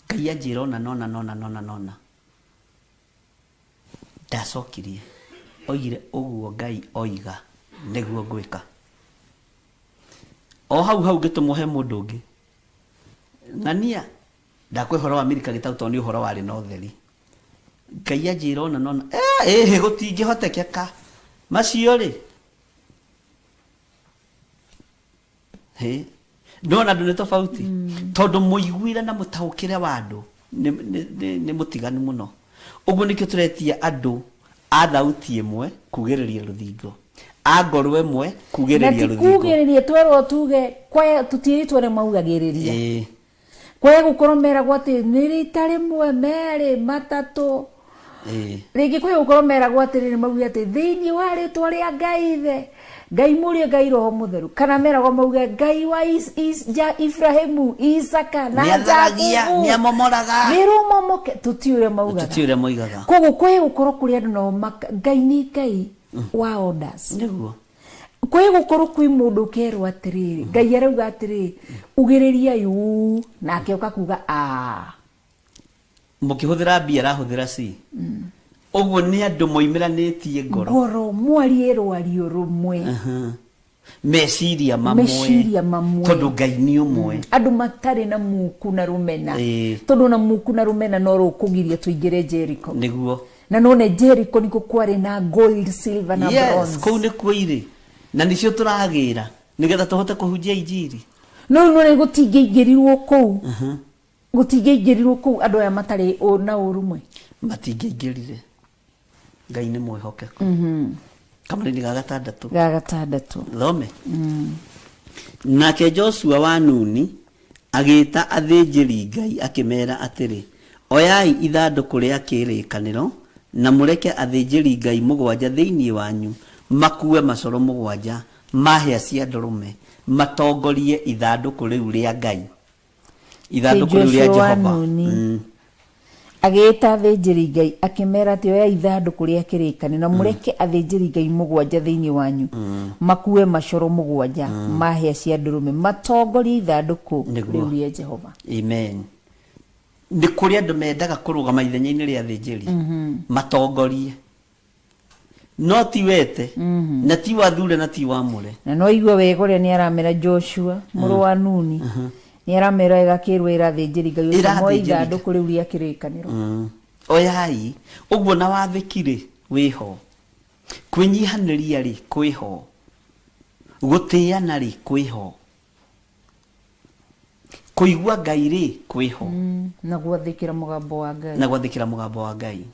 Ngai anjĩra ũna na ũna na ũna na ũna na ũna. Ndacokirie, oigire ũguo Ngai oiga nĩguo ngwĩka. O hau hau ngĩtũmwo he mũndũ ũngĩ. Ng'ania, ndakũhe ũhoro wa Milka Gĩtaũ tondũ nĩ ũhoro warĩ na ũtheri. Ngai anjĩra ũna na ũna, ĩhĩ gũtingĩhotekeka. Macio rĩ, hĩ, nĩwona andũ nĩ tofauti. Tondũ mũiguĩre na mũtaũkĩre wa andũ nĩ mũtiganu mũno. Ũguo nĩkĩo tũretia andũ a thauti ĩmwe kugĩrĩria rũthingo, a ngoro ĩmwe Na kugĩrĩria ti rũthingo. kugĩrĩria twerwo tuge kwaya tũtiĩrĩtwo arĩa maugagĩrĩria. Kwaya gũkorwo meragwo atĩ nĩ rita rĩmwe, merĩ, matatũ. Rĩngĩ kwaya gũkorwo meragwo atĩrĩrĩ, mauge atĩ thĩinĩ wa rĩtwa rĩa Ngai Ithe, Ngai Mũriũ, Ngai Roho Mũtheru. Kana meragwo mauge Ngai wa Ibrahimu, Isaka na Nĩatharagia, Jakubu. nĩamomoraga. Nĩ rũmomoke, tũtiũĩ ũrĩa maugaga. Tũtiũĩ ũrĩa moigaga. Koguo kwaya gũkorwo kũrĩ andũ nao Ngai nĩ Ngai wa orders. Nĩguo. Kwaya gũkorwo kwĩ mũndũ ũkerwo atĩrĩrĩ, Ngai arauga atĩrĩrĩ, ugĩrĩriai uu, nake oka kuga aa. Mũkĩhũthĩra B arahũthĩra C. Ũguo nĩ andũ moimĩranĩtie ngoro. Ngoro, mwarie rwario rũmwe. Meciria mamwe. Meciria mamwe. Tondũ Ngai nĩ ũmwe. Andũ matarĩ na muku na rũmena. Tondũ na muku na rũmena no rũkũgiria tũingĩre Jericho. Nĩguo. Na none Jericho nĩkuo kwarĩ na gold, silver na Yes, bronze. kũu nĩkuo irĩ. Na nĩcio tũragĩra nĩgetha tũhote kũhunjia injiri. No rĩu none gũtingĩingĩrirwo kũu. Gũtingĩingĩrirwo kũu andũ aya matarĩ na ũrũmwe. Matingĩingĩrire. Ngai nĩ mwĩhokeku. Kamũrĩni ga gatandatũ. Ga gatandatũ. Thome. Nake Joshua wa Nuni agĩĩta athĩnjĩri Ngai akĩmeera atĩrĩ, oyai ithandũkũ rĩa kĩrĩkanĩro na mũreke athĩnjĩri Ngai mũgwanja thĩinĩ wanyu makuue macoro mũgwanja ma hĩa cia ndũrũme matongorie ithandũkũ rĩu rĩa Ngai. Ithandũkũ rĩu rĩa Joshua wa Jehova. Nuni. Agĩĩta athĩnjĩri Ngai akĩmeera atĩ oyai ithandũkũ rĩa kĩrĩkanĩro na mũreke athĩnjĩri Ngai mũgwanja thĩinĩ wanyu makuue macoro mũgwanja ma hĩa cia ndũrũme matongorie ithandũkũ Nĩguo. rĩu rĩa Jehova. Amen. Nĩ kũrĩ andũ mendaga kũrũgama ithenya-inĩ rĩa athĩnjĩri matongorie, no ti wete na ti wathure na ti wamũre. Na no igua wega ũrĩa nĩ aramera Joshua mũrũ wa Nuni, nĩ aramera wega akĩrwo ĩra athĩnjĩri Ngai ũcio Ĩra moe athĩnjĩri Ngai. ithandũkũ rĩu rĩa kĩrĩkanĩro. Oyai ũguo na wathĩki rĩ wĩho, kwĩnyihanĩria rĩ kwĩho, gũtĩana rĩ kwĩho, kũigua Ngai rĩ kwĩho. Na gwathĩkĩra mũgambo wa Ngai. Na gwathĩkĩra mũgambo wa Ngai.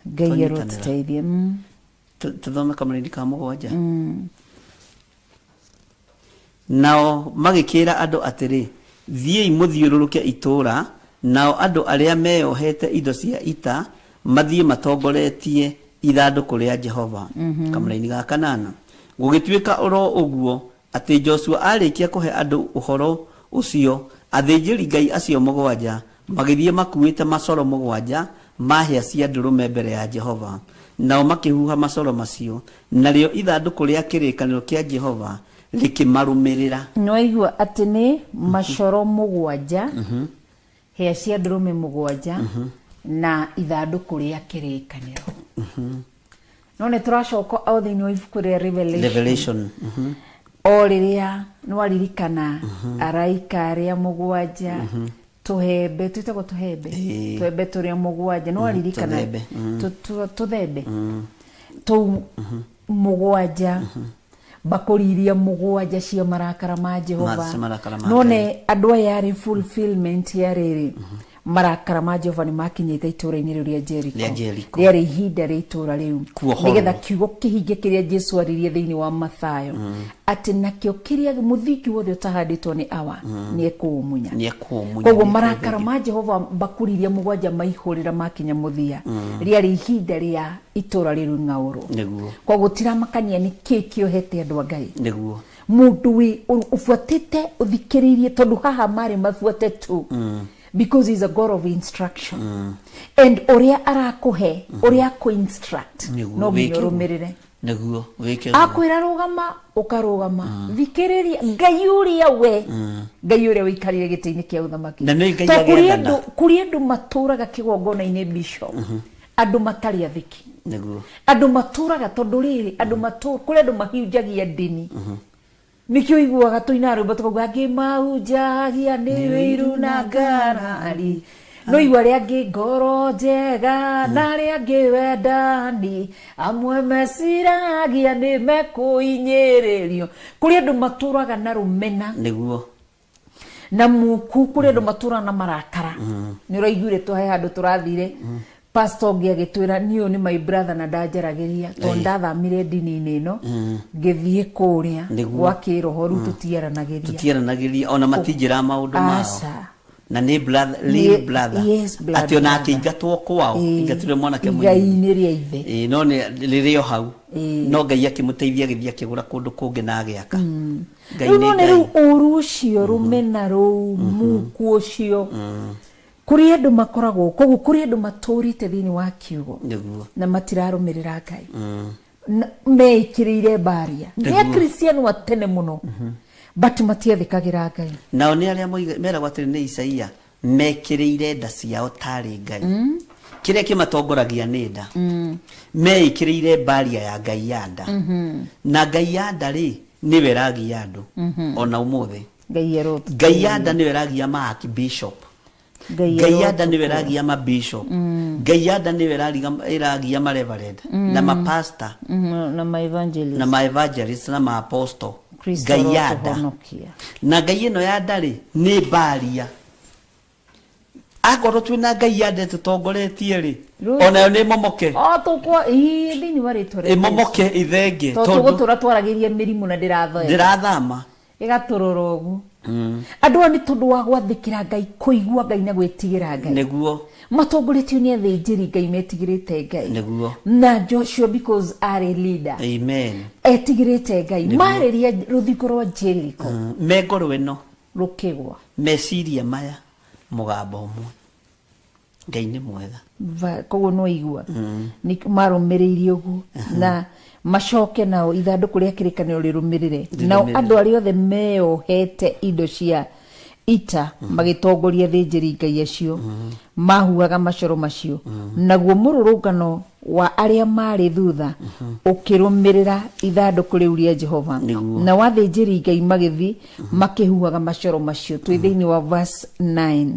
Ngai Twanyitanĩra. arotũteithie. Tũthome kamũrĩndi ka mũgwanja. Nao magĩkĩra andũ atĩrĩ, thiĩi mũthiũrũrũke itũũra, nao andũ arĩa meyohete indo cia ita mathiĩ matongoretie ithandũkũ rĩa Jehova. Kamũraini ga kanana. Gũgĩtuĩka oro ũguo atĩ Joshua arĩkia kũhe andũ ũhoro ũcio, athĩnjĩri Ngai acio mũgwanja magĩthiĩ makuĩte macoro mũgwanja ma hĩa cia ndũrũme mbere ya Jehova. Nao makĩhuha macoro macio, narĩo ithandũkũ rĩa kĩrĩkanĩro kĩa Jehova rĩkĩmarũmĩrĩra. Nĩwaigua atĩ nĩ macoro mũgwanja, hĩa cia ndũrũme mũgwanja, na ithandũkũ rĩa kĩrĩkanĩro. No nĩ tũracoka o thĩinĩ wa ibuku rĩa Revelation. Revelation. O rĩrĩa nĩwaririkana araika arĩa mũgwanja, tũhembe twĩtagwo tũhembe, Ĩĩ. tũhembe tũrĩa mũgwanja, nĩwaririkana Tũthembe, tũthembe tũu mũgwanja, mbakũri iria mũgwanja cia marakara ma Jehova. Cia marakara ma None andũ aya yarĩ fulfillment ya rĩrĩ, marakara ma Jehova nĩ makinyĩte itũũra-inĩ rĩu rĩa Jericho. Rĩa Jericho. Rĩarĩ ihinda rĩa itũũra rĩu Kuohorwo. nĩgetha kiugo kĩhinge kĩrĩa Jesu aririe thĩinĩ wa Mathayo, atĩ nakĩo kĩrĩa mũthingi wothe ũtahandĩtwo nĩ awa nĩ ekũũmunya. Nĩ ekũũmunya, Koguo nĩ marakara ekũũthengia. Ma Jehova, mbakũri iria mũgwanja maihũrĩra makinya mũthia, rĩarĩ ihinda rĩa itũũra rĩu ng'aũrwo. Koguo tiramakania nĩ kĩ kĩohete andũ a Ngai. Mũndũ wĩ ũbuatĩte ũthikĩrĩirie, tondũ haha marĩ mabuate tu, because he's a God of instruction, and ũrĩa arakũhe, ũrĩa akũ-instruct, no nginya Wĩke ũguo. ũrũmĩrĩre. Nĩguo wĩke ũguo. Akwĩra rũgama, ũkarũgama. Thikĩrĩria Ngai ũrĩa we, Ngai ũrĩa ũikarire gĩtĩ-inĩ kĩa ũthamaki. Na nĩ Ngai Tondũ kũrĩ agĩathana. andũ, kũrĩ andũ matũraga kĩgongona-inĩ, bishop, andũ matarĩ athĩki, andũ matũraga, tondũ rĩrĩ, andũ matũ kũrĩ andũ mahunjagia ndini, nĩkĩo iguaga tũinaga rwĩmbo tũkauga angĩ mahunjagia nĩ wĩiru na ngarari, no igua arĩa angĩ ngoro njega na arĩa angĩ wendani, amwe meciragia nĩ mekũinyĩrĩrio. Kũrĩ andũ matũraga na rũmena na muku, kũrĩ andũ matũraga na marakara. Nĩ ũraiguire twahe handũ tũrathire, pastor ũngĩ agĩtwĩra niĩ ũyũ nĩ my brother na ndanjaragĩria tondũ ndathamire ndini-inĩ ĩno ngĩthiĩ kũrĩa gwa kĩroho, rĩu tũtiaranagĩria. Tũtiaranagĩria, ona matinjĩraga maũndũ mao. Aca. Na nĩ brother, real brother. Yes, blood Atĩ ona brother. akĩingatwo kwao, ingatirwe mwanake mũnini. Igai-inĩ rĩa ithe. Ĩĩ, no nĩ rĩrĩ o hau. Ĩĩ. No Ngai akĩmũteithia, agĩthiĩ akĩgũra kũndũ kũngĩ na agĩaka. Ngai Rĩu nĩ none Ngai. rĩu ũru ũcio, rũmena rũu, muku ũcio, kũrĩ andũ makoragwo koguo, kũrĩ andũ matũrĩte thĩinĩ wa kiugo na matirarũmĩrĩra Ngai. Meĩkĩrĩire mbaria nĩ akristiano a tene mũno, but matiathĩkagĩra Ngai. Nao nĩ arĩa meragwo atĩrĩ nĩ Isaia mekĩrĩire nda ciao tarĩ Ngai. Kĩrĩa kĩmatongoragia nĩ nda. Meĩkĩrĩire mbaria ya Ngai ya nda, na Ngai ya nda rĩ, nĩwe ĩragia andũ ona ũmũthĩ. Ngai arotũ Ngai ya nda nĩwe ĩragia ma archbishop. Ngai Ngai ya nda nĩwe arotũkũra. ĩragia ma bishop. Ngai ya nda nĩwe ĩragia ma reverend na ma pastor Na ma evangelist, na ma evangelist na ma apostle. Kristo Ngai ya nda. arotũhonokia. Na Ngai ĩno ya nda rĩ, nĩ mbaria. Akorwo twĩna Ngai ya nda tũtongoretie rĩ, onayo nĩ ĩmomoke. O tũkwa ii thĩinĩ wa rĩtwa rĩa Jesũ. Ĩmomoke, ithenge. Tondũ tondũ tũgũtũra twaragĩria mĩrimũ na ndĩrathoeka. Ndĩrathama. Ĩgatũrora ũguo. Andũ aya nĩ tondũ wa gwathĩkĩra Ngai, kũigua Ngai na gwĩtigĩra Ngai, matongoretio nĩ athĩnjĩri Ngai metigĩrĩte Ngai, na Joshua, because arĩ leader, etigĩrĩte Ngai, marĩria rũthingo rwa Jericho Me ngoro ĩno rũkĩgwa. Meciria maya, mũgambo ũmwe, Ngai nĩ mwega. Koguo no igua nĩ marũmĩrĩirie ũguo na macoke nao ithandũkũ rĩa kĩrĩkanĩro rĩrũmĩrĩre nao. Rĩrũmĩrĩre. Andũ arĩa othe meyohete indo cia ita magĩtongoria thĩnjĩri Ngai acio mahuhaga macoro macio, naguo mũrũrũngano wa arĩa marĩ thutha ũkĩrũmĩrĩra ithandũkũ rĩu rĩa Jehova, na wathĩnjĩri Ngai magĩthiĩ makĩhuhaga macoro macio. Twĩ thĩinĩ wa verse 9.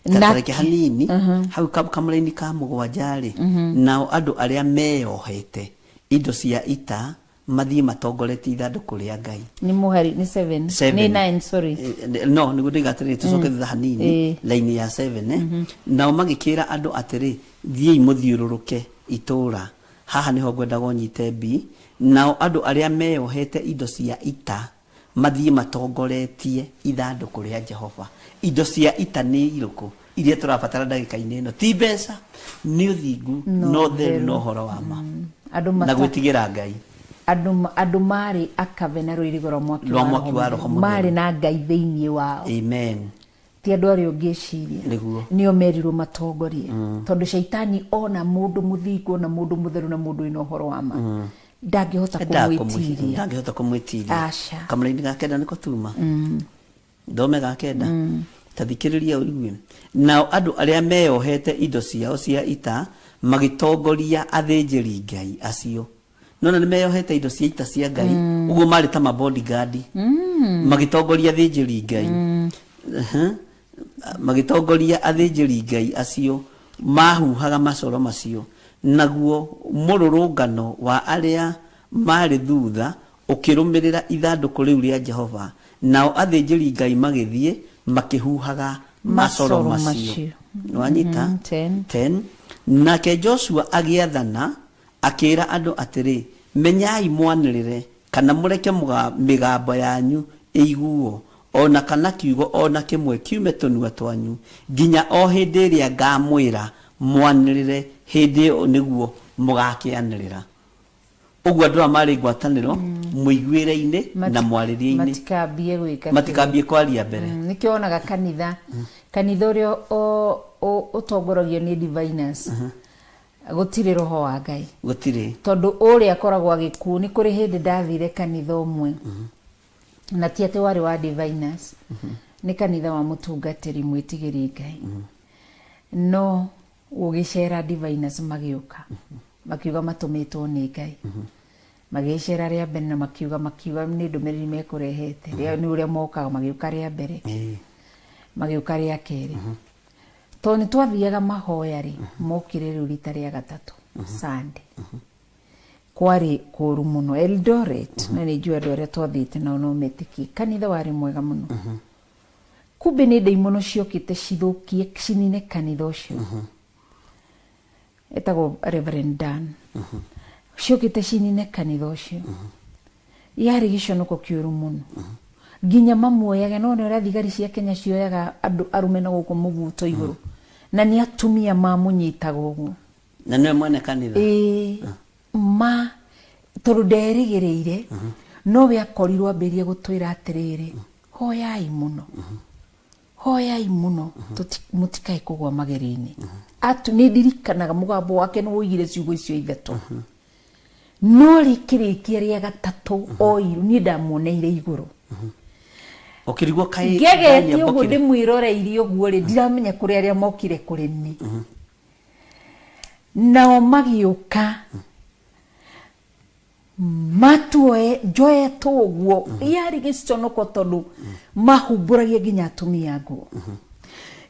Gatareke hanini hau kamũraini ka mũgwanja rĩ, nao andũ arĩa meyohete indo cia ita mathiĩ matongoretie ithandũkũ rĩa Ngai. Nĩ mũhari nĩ 7? Seven. Nĩ 9, sorry. No nĩguo ndĩga atĩrĩrĩ, tũcoke thutha hanini, laini ya 7, eh? Nao magĩkĩra andũ atĩrĩ, thiĩi mũthiũrũrũke itũũra. Haha nĩho ngwendaga ũnyite mbi. Nao andũ arĩa meyohete indo cia ita mathiĩ matongoretie ithandũkũ rĩa Jehova. Indo cia ita nĩ irĩkũ iria tũrabatara ndagĩka-inĩ ĩno? Ti mbeca, nĩ ũthingu No na ũtheru ũtheru. na ũhoro wa ma andũ na gwĩtigĩra Ngai. Andũ marĩ akave na rũirigo rwa mwaki Rwa mwaki wa Roho Mũtheru. Marĩ na Ngai thĩinĩ wao. Amen. Ti andũ arĩa ũngĩciria. Nĩo merirwo matongorie, tondũ caitani ona mũndũ mũthingu, ona mũndũ mũtheru na mũndũ wĩna ũhoro wa ma ndangĩhota kũmwĩtiria. Ndangĩhota kũmwĩtiria. Aca. Kamũraini ga kenda nĩko tuma thome ga kenda, ta thikĩrĩria ũigue. Nao andũ arĩa meyohete indo ciao cia ita magĩtongoria athĩnjĩri Ngai acio Nona nĩ meyohete indo cia ita cia Ngai, ũguo marĩ ta ma bodyguard magĩtongoria athĩnjĩri Ngai. Magĩtongoria athĩnjĩri Ngai acio mahuhaga macoro macio, naguo mũrũrũngano wa arĩa maarĩ thutha ũkĩrũmĩrĩra ithandũkũ rĩu rĩa Jehova, nao athĩnjĩri Ngai magĩthiĩ makĩhuhaga macoro Macoro macio. macio. Nĩwanyita? 10. 10. Nake Joshua agĩathana akĩĩra andũ atĩrĩ, Menyai mwanĩrĩre, kana mũreke mĩgambo yanyu ĩiguo, o na kana kiugo o na kĩmwe kiume tũnua twanyu, nginya o hĩndĩ ĩrĩa ngamwĩra mwanĩrĩre, hĩndĩ ĩyo nĩguo mũgakĩanĩrĩra. Ũguo andũ aya marĩ ngwatanĩro mũiguĩre-inĩ na mwarĩrie-inĩ. Matikambie gwĩka. Matikambie kwaria mbere. Nĩkĩo wonaga kanitha kanitha ũrĩa ũtongoragio nĩ diviners gũtirĩ roho wa Ngai. Gũtirĩ. Tondũ ũrĩa akoragwo agĩkuo. Nĩ kũrĩ hĩndĩ ndathire kanitha ũmwe, na ti atĩ warĩ wa diviners, nĩ kanitha wa mũtungatĩri mwĩtigĩri Ngai, no gũgĩcera diviners magĩũka makiuga matũmĩtwo nĩ Ngai. Magĩcera rĩa mbere na makiuga nĩ ndũmĩrĩri mekũrehete. Nĩ ũrĩa mokaga, magĩũka rĩa mbere, magĩũka rĩa kerĩ. Tondũ nĩ twathiaga mahoya rĩ, mokire rĩu rita rĩa gatatũ Sunday. Kwarĩ kũru mũno Eldoret, na nĩ njũĩ andũ arĩa twathiĩte nao no metĩkie kanitha warĩ mwega mũno. Kumbe nĩ ndaimono ciokĩte cithũkie, cinine kanitha ũcio. Etagwo Reverend Dan. Ciokĩte cinine kanitha ũcio. Yarĩ gĩconoko kĩũru mũno, nginya mamuoyage no nĩ ũrĩa thigari cia Kenya cioyaga andũ arũme na gũkũ mũbuto igũrũ, na nĩ atumia mamũnyitaga ũguo. Na nĩwe mwene kanitha? Ĩĩ, ma tondũ nderĩgĩrĩire, nowe akorirwo ambĩrĩria gũtwĩra atĩrĩrĩ, hoyai mũno, hoyai mũno, mũtikae kũgwa magerio-inĩ. Atu nĩ ndirikanaga mũgambo wake nĩ woigire ciugo icio ithatũ, no rĩkĩrĩkia rĩa gatatũ oirwo niĩ ndamuoneire igũrũ. Ũkĩrigwo kaĩ ngegete Daniel ũguo Mbokire? Ndĩmwĩroreirie ũguo rĩ, ndiramenya kũrĩ arĩa mokire kũrĩ ni, nao magĩũka matuoe njoetwo ũguo. Yarĩ gĩconoko tondũ mahumbũragia nginya atumia nguo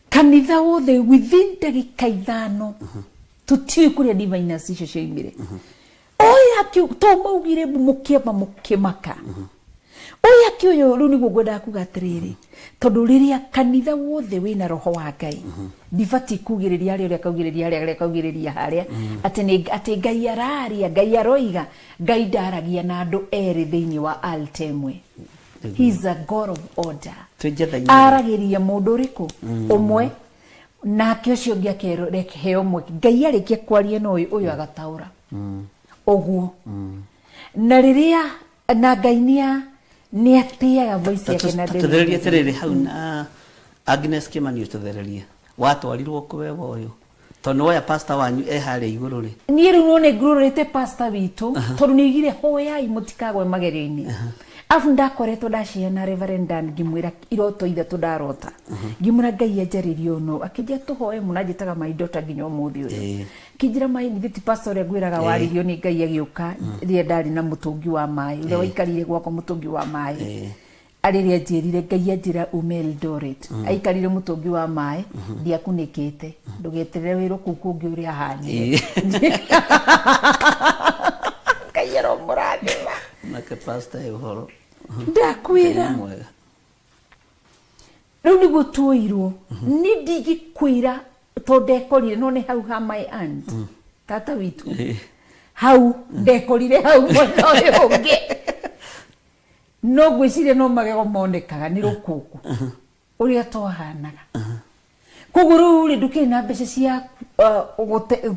kanitha wothe within ndagĩka 5. Tũtiũĩ kũrĩa diviners icio cioimire. Oya to maugire mũkĩamba mũkĩmaka oya kĩũyũ. Rĩu nĩguo ngwendaga kuga atĩrĩrĩ, tondũ rĩrĩa kanitha wothe wĩna roho wa Ngai, ndibatiĩ kugĩrĩria harĩa ũrĩa kaugĩrĩria harĩa, harĩa kaugĩrĩria harĩa, atĩ nĩ atĩ Ngai araria, Ngai aroiga. Ngai ndaragia na andũ erĩ thĩinĩ wa altar ĩmwe. He is a God of order. Twĩ njetha-inĩ. Aragĩria mũndũ ũrĩkũ ũmwe, nake ũcio ũngĩ akerwo mweke. Ngai arĩkia kwaria na ũyũ, ũyũ agataũra ũguo, na rĩrĩa na Ngai nĩ atĩaga voice yake na Tũthererie atĩrĩrĩ hau na Agnes Kimani, ũtũthererie watwarirwo kũ we ũyũ, tondũ nĩwoya pastor wanyu e harĩa igũrũ rĩ? Niĩ rĩu no nĩ ngurũrĩte pastor witũ, tondũ nĩ oigire hoyai mũtikagwe magerio-inĩ. Arabu ndakoretwo ndaciana Reverend Dan, ngĩmwĩra iroto ithatũ ndarota, ngĩmwĩra Ngai anjarĩrie ũno, akĩnjĩra tũhoe mũno. Anjĩtaga my daughter nginya ũmũthĩ ũyũ. Kĩnjĩra my githĩ ti pastor ũrĩa ngwĩraga warĩrio nĩ Ngai agĩũka rĩrĩa ndarĩ na mũtũngi wa maĩ, ũrĩa waikarire gwakwa mũtũngi wa maĩ, arĩrĩa anjĩrire Ngai anjĩra ume Eldoret, aikarire mũtũngi wa maĩ ndiakunĩkĩte, ndũgeterere wĩrwo kũu kũngĩ ũrĩa ahanire. Ngai aromũrathima. Nake pastor e ũhoro. Ndakwĩra. Ngai nĩ mwega. Rĩu nĩguo tuoirwo. Niĩ ndingĩkwĩra tondũ ndekorire no nĩ hau ha my aunt, tata witũ hau, ndekorire hau mwena ũyũ ũngĩ, no ngwĩciria no magego monekaga nĩ rũkũngũ ũrĩa twahanaga. Koguo rĩu rĩ, ndũkĩrĩ na mbeca cia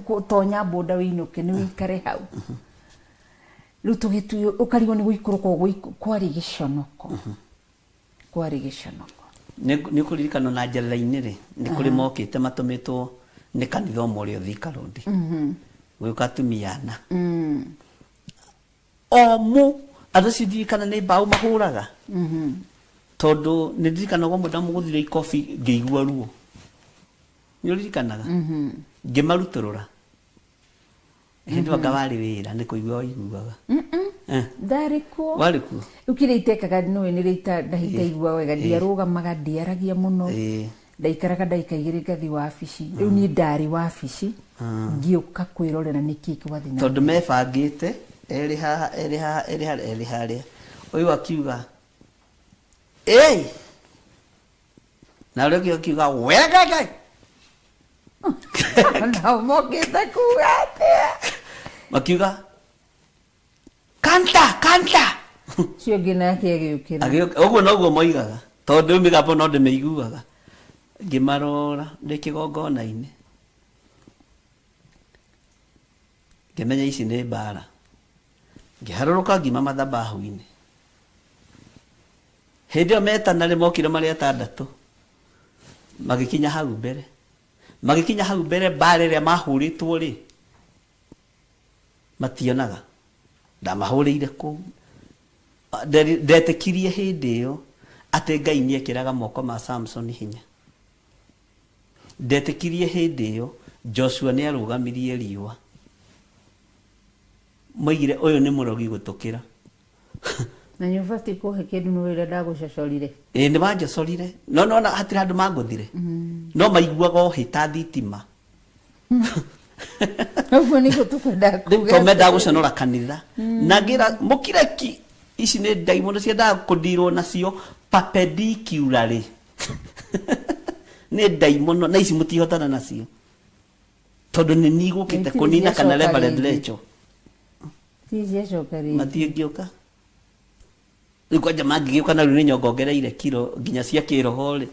gũtonya boda wĩinũke, nĩ wĩikare hau. Rĩu tũgĩtuo ũkarigwo nĩ gũikũrũka kwarĩ gĩconoko, kwarĩ gĩconoko. Nĩ ũkũririkana na njerera-inĩ rĩ, nĩ kũrĩ mokĩte matũmĩtwo nĩ kanitha ũmwe ũrĩa Thika Road, gũgĩũka atumia ana omũ. Andũ acio ndirikana nĩ mbaũ mahũraga, tondũ nĩ ndirikanaga ũmwe ndamũgũthire ikobi ngĩigua ruo. Nĩ ũririkanaga ngĩmarutũrũra? Hĩndĩ anga warĩ wĩra nĩ kũigua waiguaga. Ndarĩ kuo. Warĩ kuo. Rĩu kĩrĩa itekaga nĩũĩ nĩ rĩta ndahitaigua wega, ndiarũgamaga, ndiaragia mũno, ndaikaraga ndagĩka 2 ngathiĩ wabici. Rĩu niĩ ndarĩ wabici ngĩũka kwĩrorera nĩkĩ kĩrathiĩ na Tondũ mebangĩte erĩ haha, erĩ haha, erĩ harĩa, erĩ harĩa. Ũyũ akiuga ĩĩ, na ũrĩa ũngĩ akiuga wegege. Nao mokĩte kuga atĩa? Makiuga kanta kanta. Ũcio ũngĩ nake agĩũkĩra. Ũguo noguo moigaga, tondũ rĩu mĩgambo no ndĩmĩiguaga. Ngĩmarora ndĩ kĩgongona-inĩ, ngĩmenya ici nĩ mbara. Ngĩharũrũka ngiuma mathabahu-inĩ. Hĩndĩ ĩyo metana rĩ, mokire marĩ atandatũ, magĩkinya hau mbere. Magĩkinya hau mbere mbara ĩrĩa mahũrĩtwo rĩ, mationaga. Ndamahũrĩire kũu. Ndetĩkirie hĩndĩ ĩyo atĩ Ngai nĩekĩraga moko ma Samson hinya. Ndetĩkirie hĩndĩ ĩyo Joshua nĩarũgamirie riũa. Moigire ũyũ nĩ mũrogi gũtũkĩra. Na nĩ ũbatiĩ kũhe kĩndũ nĩ ũrĩa ndagũcocorire. Ĩĩ nĩ wanjocorire. No nona hatirĩ handũ mangũthire. No maiguaga ũhĩ ta thitima. Ũguo nĩguo tũkwendaga kuga. To mendaga gũconora kanitha. Na ngĩra mũkire ki, ici nĩ ndaimono ciendaga kũndirwo nacio perpendicularly. Nĩ ndaimono na ici mũtihotana nacio. Tondũ nĩ niĩ gũkĩte Itirĩ kũnina kana ciacoka Reverend rĩngĩ. Rachel. Itirĩ ciacoka rĩngĩ. Matiĩngĩũka. Rĩu kwanja mangĩgĩũka na rĩu nĩ nyongongereire kiro nginya cia kĩroho rĩ.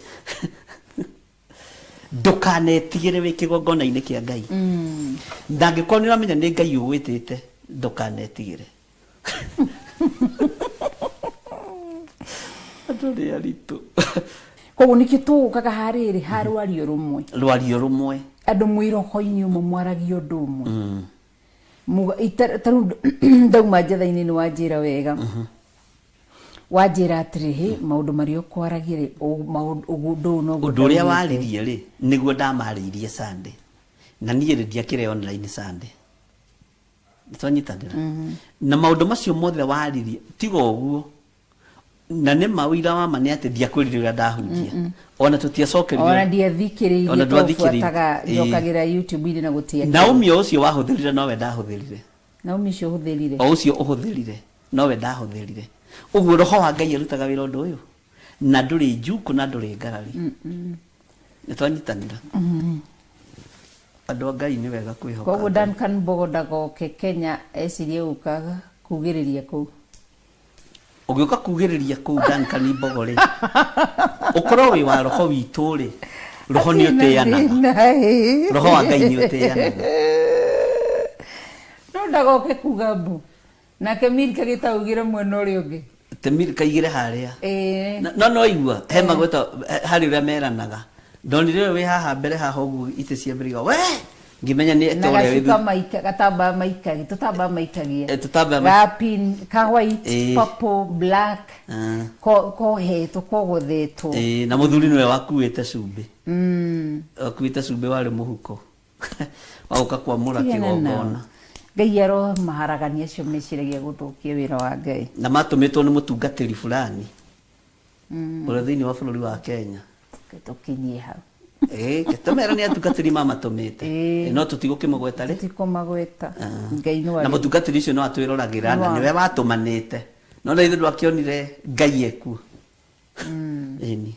Ndũkanetigĩre wĩ kĩgongona-inĩ kĩa Ngai. Na angĩkorwo nĩ ũramenya nĩ Ngai ũgwĩtĩte, ndũkanetigĩre. Andũ nĩ aritũ. Koguo nĩkĩo tũgũkaga harĩrĩ ha rwario rũmwe. Rwario rũmwe. Andũ mwĩ roho-inĩ ũmwe mwaragia ũndũ ũmwe. Ta rĩu ndauma njetha-inĩ nĩ wanjĩra wega. Wanjĩra atĩrĩ, hĩ, maũndũ marĩa ũkwaragia rĩ, ũndũ ũyũ noguo Ũndũ ũrĩa ndaugĩte. waririe rĩ, nĩguo ndamarĩirie Sunday. Na niĩ rĩ, ndiakĩrĩ online Sunday. Nĩtwanyitanĩra. Na maũndũ macio mothe waririe, tiga ũguo. Na nĩ ma ũira wa ma nĩ atĩ ndiakwĩrire ũrĩa ndahunjia. Ona tũtiacokerire. Ona ndiathikĩrĩirie, Ona ndwathikĩrĩirie. tondũ buataga, njokagĩra YouTube-inĩ na gũtiakĩrĩ. Naomi o ũcio wahũthĩrire nowe ndahũthĩrire. Naomi ũcio ũhũthĩrire. O ũcio ũhũthĩrire nowe ndahũthĩrire. Ũguo roho wa Ngai arutaga wĩra ũndũ ũyũ. Na ndũrĩ njukũ na ndũrĩ ngarari. Nĩtwanyitanĩra. Andũ a Ngai nĩ wega kwĩhoka Koguo Ngai. Duncan Mbogo ndagoke Kenya ecirie gũka kugĩrĩria kũu. Ũgĩũka kugĩrĩria kũu Duncan Mbogo rĩ, ũkorwo wĩ wa roho witũ rĩ, roho nĩ ũtĩanaga. Roho wa Ngai nĩ ũtĩanaga. No ndagoke kuga mbu. Nake Milka gĩtaugire mwena ũrĩa ũngĩ. Te Milka igire harĩa. No no igua, he magweta harĩ ũrĩa meranaga. Ndonire ũyũ wĩ haha mbere haha ũguo itĩ cia mbere iga, we! Ngĩmenya nĩ Na ta ũrĩa wĩ gacuka thutha. maika, gatambaya maikagia, tũtambaya maikagia. Tũtambaya Ga pink, ka white, purple, black, kohetwo, kogothetwo. Na mũthuri nĩwe wakuĩte cumbĩ. Wakuĩte cumbĩ warĩ mũhuko. Waũka kwamũra Tigana nao. kĩgongona. Ngai aromaharagania acio meciragia gũthũkia wĩra wa Ngai. Na matũmĩtwo nĩ mũtungatĩri fulani. Ũrĩa thĩinĩ wa bũrũri wa Kenya. Tũkinyie hau. Tũmera nĩ atungatĩri mamatũmĩte. No tũtigũkĩmũgweta rĩ. Tũtikũmagweta. Ngai nĩ Na warĩ. mũtungatĩri ũcio no atwĩroragĩra na nĩwe watũmanĩte. No na ithuĩ ndwakĩonire Ngai ekuo. Ĩni.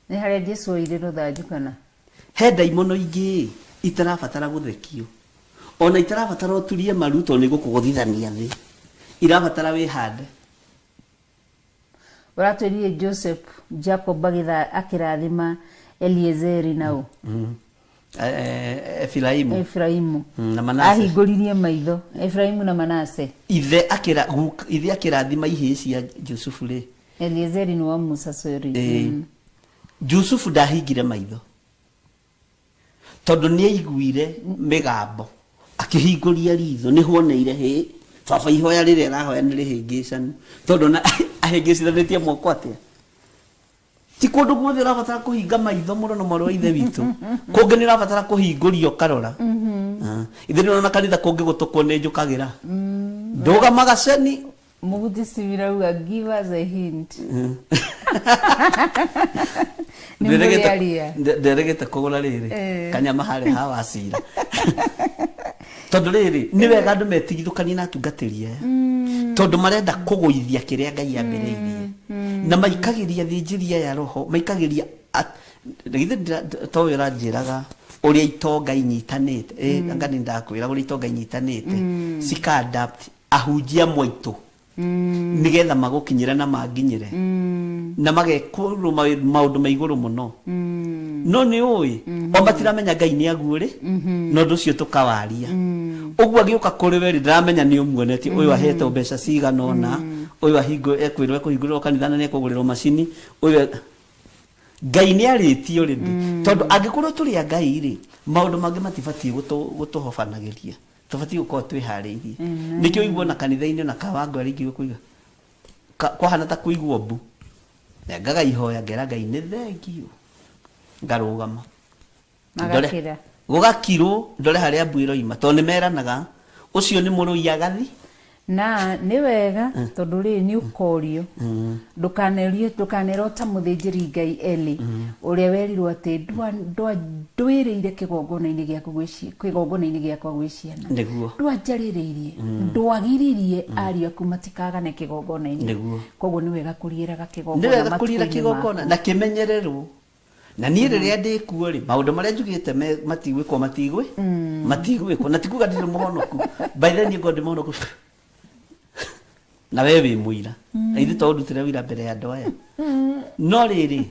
Nĩ harĩa Jesu oire rũthanju kana? He ndaimono ingĩ itarabatara gũthekio. Ona itarabatara ũturie maru tondũ nĩ gũkũgũthithania thĩ. Irabatara wĩhande. Ũratwĩrire Joseph Jacob akĩrathima Eliezeri na ũ? Efiraimu. Efiraimu. Na Manase. Ahingũririe maitho. Efiraimu na Manase. Ithe akĩrathima ihĩĩ cia Jusufu rĩ. Eliezeri nĩ wa Musa, sorry. Jusufu ndahingire maitho. Tondũ nĩ aiguire mĩgambo. Akĩhingũria ritho, nĩ huoneire hĩ. Baba ihoya rĩrĩa arahoya nĩ rĩhĩngĩcanu. Tondũ na ahĩngĩcithanĩtie moko atĩa? Ti kũndũ guothe ũrabatara kũhinga maitho mũno na mwarĩ wa ithe witũ. Kũngĩ nĩ ũrabatara kũhingũria ũkarora. Ithe nĩ kanitha kũngĩ gũtũkwo nĩ njũkagĩra ndũgamaga ceni. Mũhunjia Stephen auga give us a hint. Nĩ mũrĩaria. Nderĩgĩte kũgũra rĩrĩ kanyama harĩa ha wacira, tondũ rĩrĩ nĩ wega andũ metigithũkanie na atungatĩri aya, tondũ marenda kũgũithia kĩrĩa Ngai ambĩrĩirie, na maikagĩria thĩnjĩri aya roho, maikagĩria githĩ to we ũranjĩraga ũrĩa itonga inyitanĩte? Anga nĩ ndakwĩra ũrĩa itonga inyitanĩte cika adapt ahunjia mwaitũ nigetha magũkinyĩre na manginyĩre na magekũrwo maũndũ ma igũrũ mũno, no nĩ ũĩ o matiramenya Ngai nĩ aguũrĩ, na ũndũ ũcio tũkawaria ũguo agĩũka kũrĩ we rĩ, ndaramenya nĩ ũmuonetie ũyũ ahetwo mbeca cigana ũna, ũyũ ahingo ekwĩrwo ekũhingũrĩrwo kanitha na nĩ ekũgũrĩrwo macini ũyũ Ngai nĩ arĩtie already, tondũ angĩkorwo tũrĩ a Ngai rĩ, maũndũ mangĩ matibatiĩ gũtũhobanagĩria, tũbatiĩ gũkorwo twĩharĩirie. Nĩkĩo ũigua ona kanitha-inĩ ona kawango arĩa ingĩ kũiga kwahana ta kũigwo mbu, ngaga ihoya ngera Ngai nĩ thengiũ, ngarũgama. Magakira. Gũgakirwo, ndore harĩa mbu ĩroima, tondũ nĩ meranaga ũcio nĩ mũrũi agathi. Na nĩ wega, tondũ rĩrĩ nĩ ũkorio, ndũkanerio, ndũkanerwo ta mũthĩnjĩri Ngai Eli ũrĩa werirwo atĩ ndwĩrĩire kĩgongona-inĩ gĩaku kĩgongona-inĩ gĩakwa gwĩ ciana. Ndwanjarĩrĩirie, ndwagiririe ariũ aku matikagane kĩgongona-inĩ. Koguo nĩ wega kũriĩraga nĩ kĩgongona wega kũriĩra matukũ-inĩ kĩgongona maku. Na kĩmenyererwo. Na niĩ rĩrĩa ndĩkuo rĩ, maũndũ marĩa njugĩte matigwĩkwo, matigwĩkwo, na tikuga ndirĩ mũhonoku. By then niĩ ngorwo ndĩ mũhonoku na we wĩ mũira, na ithuĩ to ũndutĩre wĩra mbere ya andũ aya. No rĩrĩ,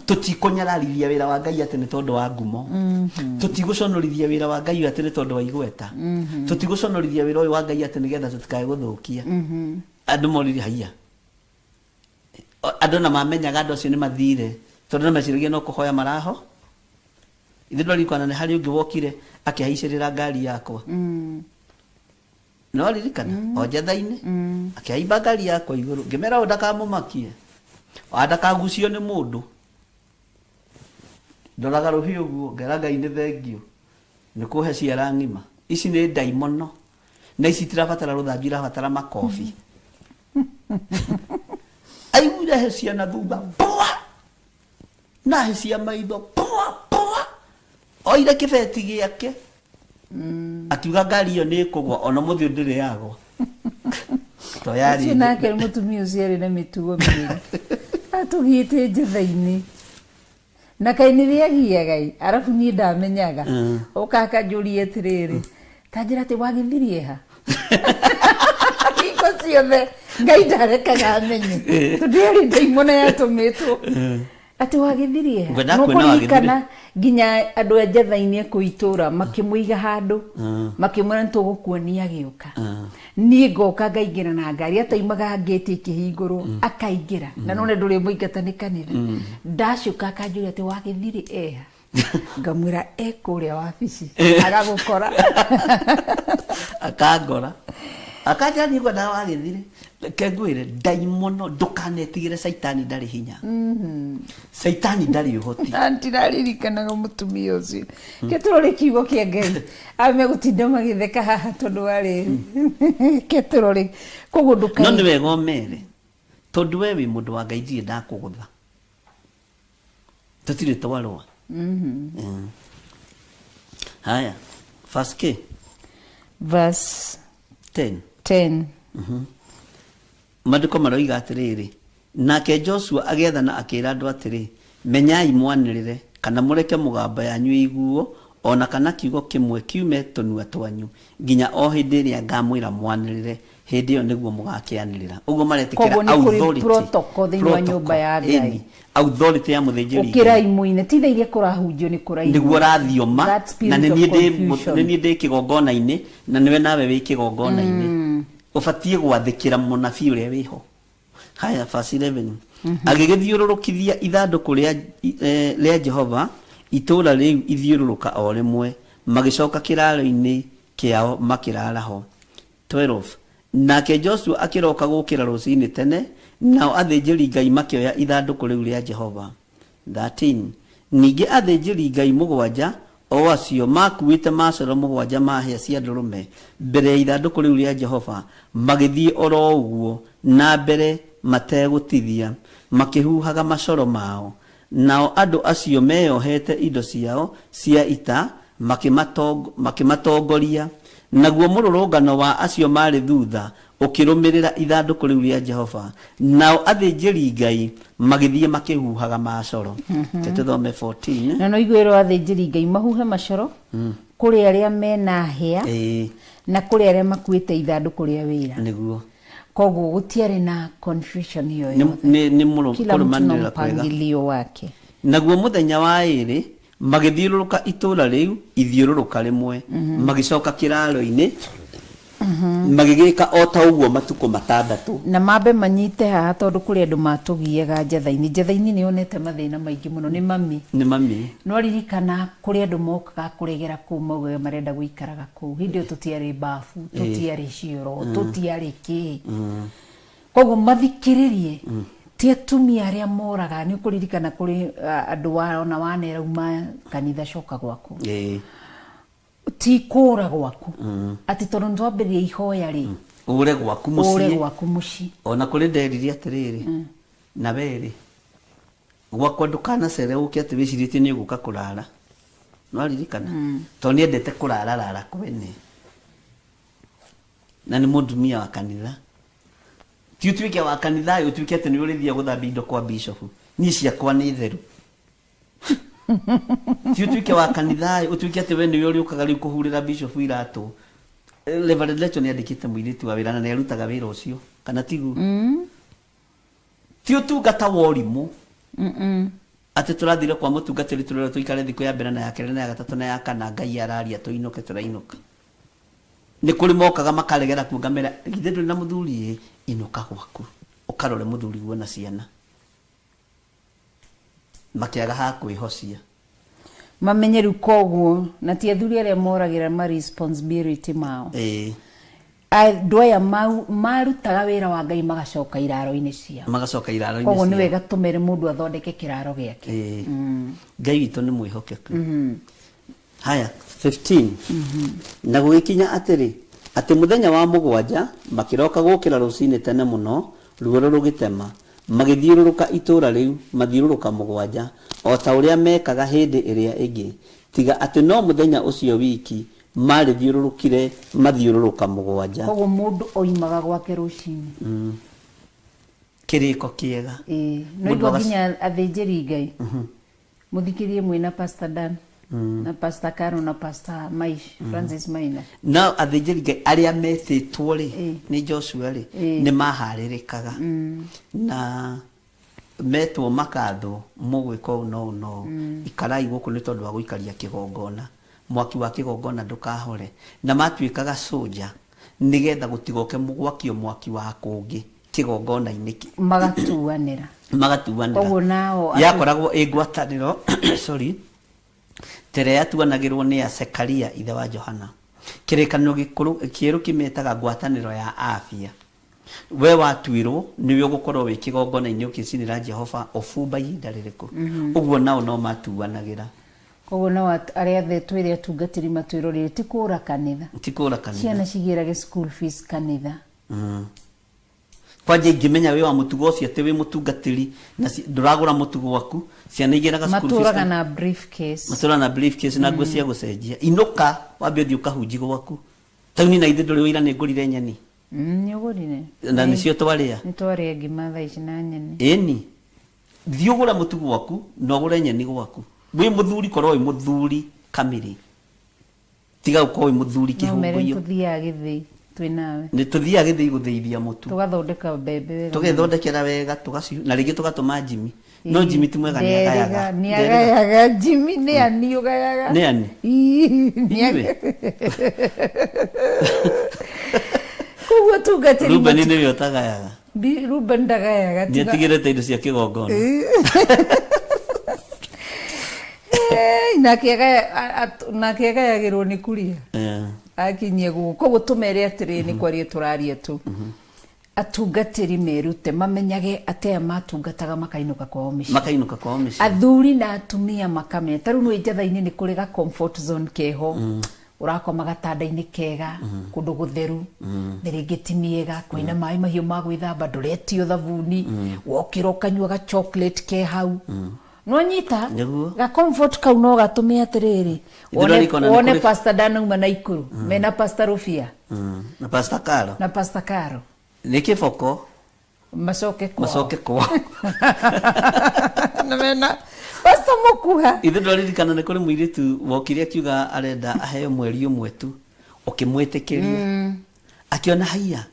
tũtikũnyararithia wĩra wa Ngai atĩ nĩ tondũ wa ngumo, tũtigũconorithia wĩra wa Ngai atĩ nĩ tondũ wa igweta, tũtigũconorithia wĩra ũyũ wa Ngai atĩ nĩgetha tũtikae gũthũkia andũ moririe haiya. Andũ na mamenyaga andũ acio nĩ mathire, tondũ nĩ meciragia no kũhoya maraho. Ithuĩ ndwaririkana nĩ harĩ ũngĩ wokire akĩhaicĩrĩra ngari yakwa? No ririkana o njatha-inĩ akĩhaimba ngari yakwa igũrũ, ngĩmera ũyũ ndakamũmakie wa ndakagucio nĩ mũndũ. Ndoraga rũhiũ ũguo ngera Ngai nĩ thengiũ nĩ kũhe ciara ng'ima. Ici nĩ ndaimono, na ici itirabatara rũthanju, irabatara makobi. Aiguire he ciana thutha pua, na he cia maitho pua pua, oire kĩbeti gĩake akiuga ngari ĩyo nĩ ĩkũgwa. Ona mũthĩ ũyũ ndĩrĩ yagwa to yarĩ Ũcio nake mũtumia ũcio arĩ na mĩtugo mĩũru, atũgiĩte njetha-inĩ na kaĩ nĩ rĩagiaga ĩ, arabu niĩ ndamenyaga ũka akanjũria atĩrĩrĩ, ta njĩra atĩ wagĩthirie ha hingo ciothe. Ngai ndarekaga amenye, tondũ yarĩ ndaimono yatũmĩtwo atĩ wagĩthirie ha. Ngwenda kuona wagĩthire. Nũkũririkana nginya andũ a njatha-inĩ kũu itũra makĩmũiga handũ, makĩmwĩra nĩ tũgũkuonia agĩũka. Niĩ ngoka ngaingĩra na ngari, ataimaga ngĩti ĩkĩhingũrwo akaingĩra, na none ndũrĩ mũingata nĩ kanitha. Ndacoka akanjũria atĩ wagĩthirĩ eha, ngamwĩra e kũrĩa wabici agagũkora. Akangora akanjĩra niĩ ngwendaga wagĩthire. Reke ngwĩre, ndaimono, ndũkanetigĩre caitani, ndarĩ hinya, caitani ndarĩ ũhoti. Na ndiraririkanaga mũtumia ũcio. Ke tũrore kiugo kĩa Ngai, aya megũtinda magĩtheka haha tondũ warĩ ke tũrore koguo no ndũkae nĩ wega ũmere, tondũ we wĩ mũndũ wa Ngai, ndirĩ ndakũgũtha, tũtirĩ twarũa. Haya, verse K. Verse 10. 10. Maandĩko maroiga atĩrĩrĩ, nake Joshua agĩathana akĩĩra andũ atĩrĩ, menyai mwanĩrĩre kana mũreke mũgambo yanyu ĩiguo, o na kana kiugo kĩmwe kiume tũnua twanyu, nginya o hĩndĩ ĩrĩa ngamwĩra mwanĩrĩre, hĩndĩ ĩyo nĩguo mũgakĩanĩrĩra. Ũguo maretĩkĩra Koguo nĩ kũrĩ authority. protocol thĩinĩ wa nyũmba ya Ngai. Ĩni, authority ya mũthĩnjĩri Ngai. Ũkĩrai mũine, ti thaa iria kũrahunjio nĩ kũrainwo. Nĩguo rathioma. That spirit Na nĩ of niĩ ndĩ confusion. nĩ niĩ ndĩ kĩgongona-inĩ, na nĩwe nawe wĩ kĩgongona-inĩ, ũbatiĩ gwathĩkĩra mũnabii ũrĩa wĩho. Haya, verse 11. Agĩgĩthiũrũrũkithia ithandũkũ rĩa Jehova itũũra rĩu ithiũrũrũka o rĩmwe, magĩcoka kĩraaro-inĩ kĩao makĩrara ho. 12 nake Joshua akĩroka gũkĩra rũcinĩ tene, nao athĩnjĩri-Ngai makĩoya ithandũkũ rĩu rĩa Jehova. 13 ningĩ athĩnjĩri-Ngai mũgwanja o acio maakuĩte macoro mũgwanja ma hĩa cia ndũrũme mbere ya ithandũkũ rĩu rĩa Jehova magĩthiĩ o ro ũguo na mbere mategũtithia, makĩhuhaga macoro mao, nao andũ acio meeohete indo ciao cia ita makĩmatongoria, naguo mũrũrũngano wa acio maarĩ thutha ũkĩrũmĩrĩra ithandũkũ rĩu rĩa Jehova, nao athĩnjĩri-Ngai magĩthiĩ makĩhuhaga macoro. Reke tũthome 14. Na no iguĩrwo athĩnjĩri Ngai mahuhe macoro kũrĩ arĩa mena hĩa na kũrĩ arĩa makuĩte ithandũkũ rĩa wĩra. Nĩguo. Koguo gũtiarĩ na confusion Nĩ- yoyothe. nĩ Kila mtu na kũrũmanĩrĩra kwega. mpangilio wake. Naguo mũthenya wa ĩĩrĩ magĩthiũrũrũka itũũra rĩu ithiũrũrũka rĩmwe, magĩcoka kĩraaro-inĩ, magĩgĩka o ta ũguo matukũ matandatũ. Na mambe manyite haha tondũ kũrĩ andũ matũgiaga njatha-inĩ. Njatha-inĩ nĩ yonete mathĩna maingĩ mũno, nĩ mami. Nĩ mami. No ririkana kũrĩ andũ mokaga kũregera kũu maugaga marenda gũikaraga kũu. Hĩndĩ ĩyo tũtiarĩ mbabu, tũtiarĩ cioro, tũtiarĩ kĩ. Koguo mathikĩrĩrie ti atumia arĩa moraga. Nĩ ũkũririkana kũrĩ andũ wa ona wanera uma kanitha coka gwaku. Ti kũra gwaku. Atĩ tondũ nĩ twambĩrĩria ihoya rĩ, Ũre gwaku ũre mũciĩ. Gwaku mũciĩ. Ona kũrĩ nderire atĩrĩrĩ, na werĩ gwakwa ndũkanacere ũke atĩ wĩcirĩtie nĩ ũgũka kũrara. Nĩwaririkana? Tondũ nĩendete kũrara rara kwene. Na nĩ mũtumia wa kanitha. Ti ũtuĩke wa kanitha ĩ, ũtuĩke atĩ nĩ ũrĩthiaga gũthambia indo kwa bishop. Niĩ ciakwa nĩ theru. Ti ũtuĩke wa kanitha ĩ, ũtuĩke atĩ we nĩwe ũrĩũkaga rĩu kũhurĩra bishop iratũ. Reverend Lecho nĩ andĩkĩte mũirĩtu wa wĩra na nĩ arutaga wĩra ũcio. Kana tiguo? Ti ũtungata wa ũrimũ. Atĩ tũrathire kwa mũtungatĩri tũrerwo tũikare thikũ ya mbere na ya kerĩ na ya gatatũ na ya kana Ngai araria tũinũke tũrainũka. Nĩ kũrĩ mokaga makaregera kuo ngamera githĩ ndũrĩ na mũthuri ĩ inũka gwaku ũkarore mũthuri guo na ciana. Makĩaga ha kwĩhocia. Mamenye rĩu koguo na ti athuri arĩa moragĩra ma responsibility mao. Andũ aya marutaga wĩra wa Ngai magacoka iraro-inĩ ciao. Magacoka iraro-inĩ Koguo nĩ ciao. wega tũmere mũndũ athondeke kĩraro gĩake. Ngai witũ nĩ mwĩhokeku. Haya, 15. Na gũgĩkinya atĩrĩ, atĩ mũthenya wa mũgwanja makĩroka gũũkĩra rũcinĩ tene mũno, ruoro rũgĩtema, magĩthiũrũrũka itũũra rĩu mathiũrũrũka mũgwanja, o ta ũrĩa meekaga hĩndĩ ĩrĩa ĩngĩ, tiga atĩ no mũthenya ũcio wiki maarĩthiũrũrũkire mathiũrũrũka mũgwanja. Koguo mũndũ oimaga gwake rũcinĩ. Kĩrĩko kĩega. Ĩĩ, no Mũndũ igua agac- nginya athĩnjĩri Ngai. Mũthikĩrie mwĩna Pastor Dan na Pastor Caro na Pastor Maish, Francis Maina. No athĩnjĩri Ngai arĩa metĩtwo rĩ nĩ Joshua rĩ nĩ maharĩrĩkaga na metwo makathwo mũgwĩka ũũ na ũũ na ũũ, ikarai gũkũ nĩ tondũ wa gũikaria kĩgongona, mwaki wa kĩgongona ndũkahore, na matuĩkaga soldier nĩgetha gũtigoke gwakio mwaki wa kũngĩ kĩgongona-inĩ Magatuanĩra. Magatuanĩra. Koguo nao Yakoragwo ĩ ngwatanĩro, sorry, ta ĩrĩa yatuanagĩrwo nĩ ya Zekaria ithe wa Johana. Kĩrĩkanĩro gĩkũrũ kĩerũ kĩmĩtaga ngwatanĩro ya afia. We watuĩrwo nĩwe ũgũkorwo wĩ kĩgongona-inĩ ũkĩcinĩra Jehova ũbumba ihinda rĩrĩkũ. Ũguo nao no matuanagĩra. Koguo nao arĩa othe twĩre atungatĩri matwĩrwo rĩrĩ ti kũra kanitha. Ti kũra kanitha. Ciana cigĩrage school fees kanitha. Kwanja ingĩmenya wĩ wa mũtugo ũcio atĩ wĩ mũtungatĩri na ndũragũra mũtu gwaku, ciana igĩraga school fees. Matũraga na briefcase. Matũraga na briefcase na nguo cia gũcenjia. Inũka wambe ũthiĩ ũkahunji gwaku. Tauni na ithe ndũrĩ ũira nĩ ngũrire nyeni. Nĩ ũgũrire. Na nĩcio twarĩa. Nĩ twarĩa ngima thaa ici na nyeni. Ĩni. Thiĩ ũgũre mũtu gwaku na ũgũre nyeni gwaku. Wĩ mũthuri korwo wĩ mũthuri kamiri. Tiga gũkorwo wĩ mũthuri No mere kĩhũngũyũ. Tũthiaga gĩthĩi twĩ nawe. Nĩ tũthiaga gĩthĩi gũthĩithia mũtu. Tũgathondeka mbembe wega. Tũgethondekera wega tũgaci na rĩngĩ tũgatũma Jimmy. No Jimmy ti mwega nĩ agayaga. Nĩ agayaga Jimmy, nĩ ani ũgayaga. Nĩ ani? Ii, nĩ Inyuĩ? Koguo tungatĩri Ruben nĩwe ũtagayaga. Ruben ndagayaga. Nĩ atigĩrĩte indo cia kĩgongona. Nake nake agayagĩrwo nĩ kuria akinyie gũkũ. Koguo tũmere atĩrĩ, nĩ kwaria tũraria tu. Atungatĩri merute mamenyage atĩ aya matungataga makainũka kwao mĩciĩ. Makainũka kwao mĩciĩ. Athuri na atumia makamenya ta rĩu nĩ njatha-inĩ nĩ kũrĩ ga comfort zone keho. Ũrakoma gatanda-inĩ kega, kũndũ gũtheru, mĩrĩngĩti ti mĩega, kwĩna maĩ mahiũ ma gwĩthamba, ndũretio thabuni, wokĩra ũkanyua ga chocolate ke hau. Nĩwanyita? Nĩguo. Ga comfort kau no gatũme atĩrĩrĩ, Ithuĩ ndarikona nĩ wone kũrĩ- pastor ndanauma Naikuru, mena pastor Rũbia. Na pastor Karo. Na pastor Karo. Nĩ kĩboko. Macoke kwao. Macoke kwao. Na mena pastor Mũkuha. Ithuĩ ndwaririkana nĩ kũrĩ mũirĩtu wokire akiuga arenda aheo mweri ũmwe tu, ũkĩmwĩtĩkĩria. Akĩona haiya,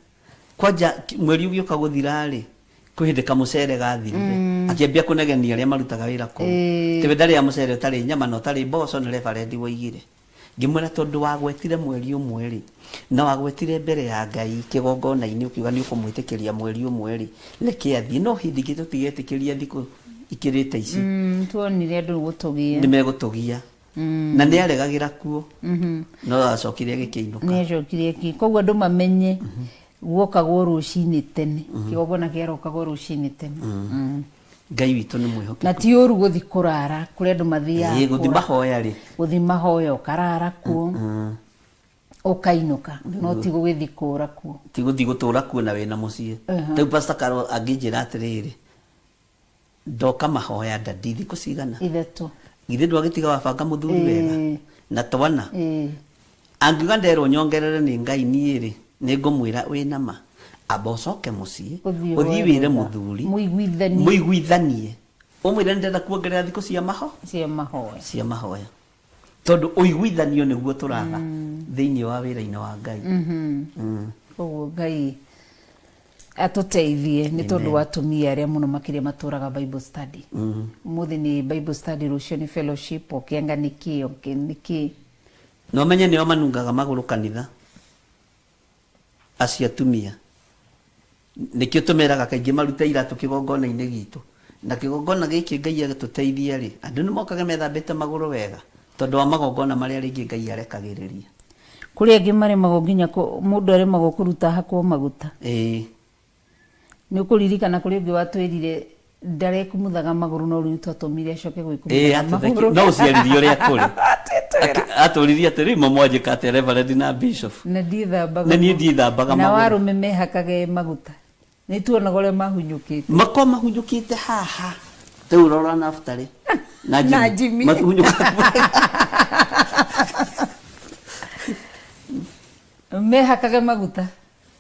kwanja mweri ũgĩũka gũthira-rĩ, kwĩ hĩndĩ kamũcere gathirire. Akĩambia kũnegenia arĩa marutaga wĩra kũu. Atĩ we ndarĩa mũcere ũtarĩ nyama na ũtarĩ mboco nĩ reverend woigire. Ngĩmwĩra tondũ wagwetire mweri ũmwe-rĩ, na wagwetire mbere ya Ngai kĩgongona-inĩ ũkiuga nĩ ũkũmwĩtĩkĩria mweri ũmwe-rĩ, reke athiĩ. No hĩndĩ ĩngĩ tũtigetĩkĩria thikũ ikĩrĩte ici. Tuonire andũ gũtũgia. Nĩ megũtũgia. Na nĩ aregagĩra kuo. No acokire agĩkĩinũka. Nĩ acokire akĩ, koguo andũ mamenye guokagwo rũcinĩ tene. Kĩgongona kĩarokagwo rũcinĩ tene. Ngai witũ nĩ mwĩhokeku. Na ti ũru gũthi kũrara kũrĩa andũ mathiaga. Ĩĩ, gũthi mahoya rĩ. Gũthi mahoya ũkarara kuo. Ũkainũka, no ti gũgĩthi kũra kuo. Ti gũthi gũtũra kuo na wĩna mũciĩ. Rĩu Pastor Carol angĩnjĩra atĩrĩrĩ, ndoka mahoya ndadi thikũ cigana? 3. Githĩ ndwagĩtiga wabanga mũthuri wega? Na twana? Angiuga nderwo nyongerere nĩ Ngai niĩ rĩ, nĩ ngũmwĩra wĩna ma. Amba ũcoke mũciĩ, Ũthiĩ ũthiĩ ũhoe wĩre rũtha. mũthuri, Mũiguithanie. Mũiguithanie. Ũmwĩre nĩ ndĩrenda kuongerera thikũ cia maho? Cia mahoya. Cia mahoya. Tondũ ũiguithanio nĩguo tũraga thĩinĩ wa wĩra-inĩ wa Ngai. Koguo Ngai atũteithie nĩ tondũ wa atumia arĩa mũno makĩria matũraga Bible study. Ũmũthĩ nĩ Bible study, rũciũ nĩ fellowship, ũkĩanga nĩ kĩ, ũkĩ nĩ kĩ. Na ũmenye nĩo manungaga magũrũ kanitha. Acio atumia. Nĩkĩo tũmeraga kaingĩ marute iratũ kĩgongona-inĩ gitũ. Na kĩgongona gĩkĩ Ngai agĩtũteithia rĩ, andũ nĩ mokaga methambĩte magũrũ wega, tondũ wa magongona marĩa rĩngĩ Ngai arekagĩrĩria. Kũrĩ angĩ maremagwo nginya mũndũ aremagwo kũruta hakwo maguta. Nĩ ũkũririkana kũrĩ ũngĩ watwĩrire ndarekumuthaga magũrũ no rĩu twatũmire acoke gwĩkumuthaga magũrũ. No ũciaririe ũrĩa kũrĩ. Atũririe atĩ rĩu mamwanjĩka atĩa Reverend na Bishop. Na ndiĩthambaga Na niĩ ndiĩthambaga Na magũrũ. warũme mehakage maguta. Nĩ tuonaga ũrĩa mahunyũkĩte. Makorwo mahunyũkĩte haha. Rĩu rora nabutarĩ. Na Na Jimmy. Jimmy. Mahunyũkaga. Mehakage maguta.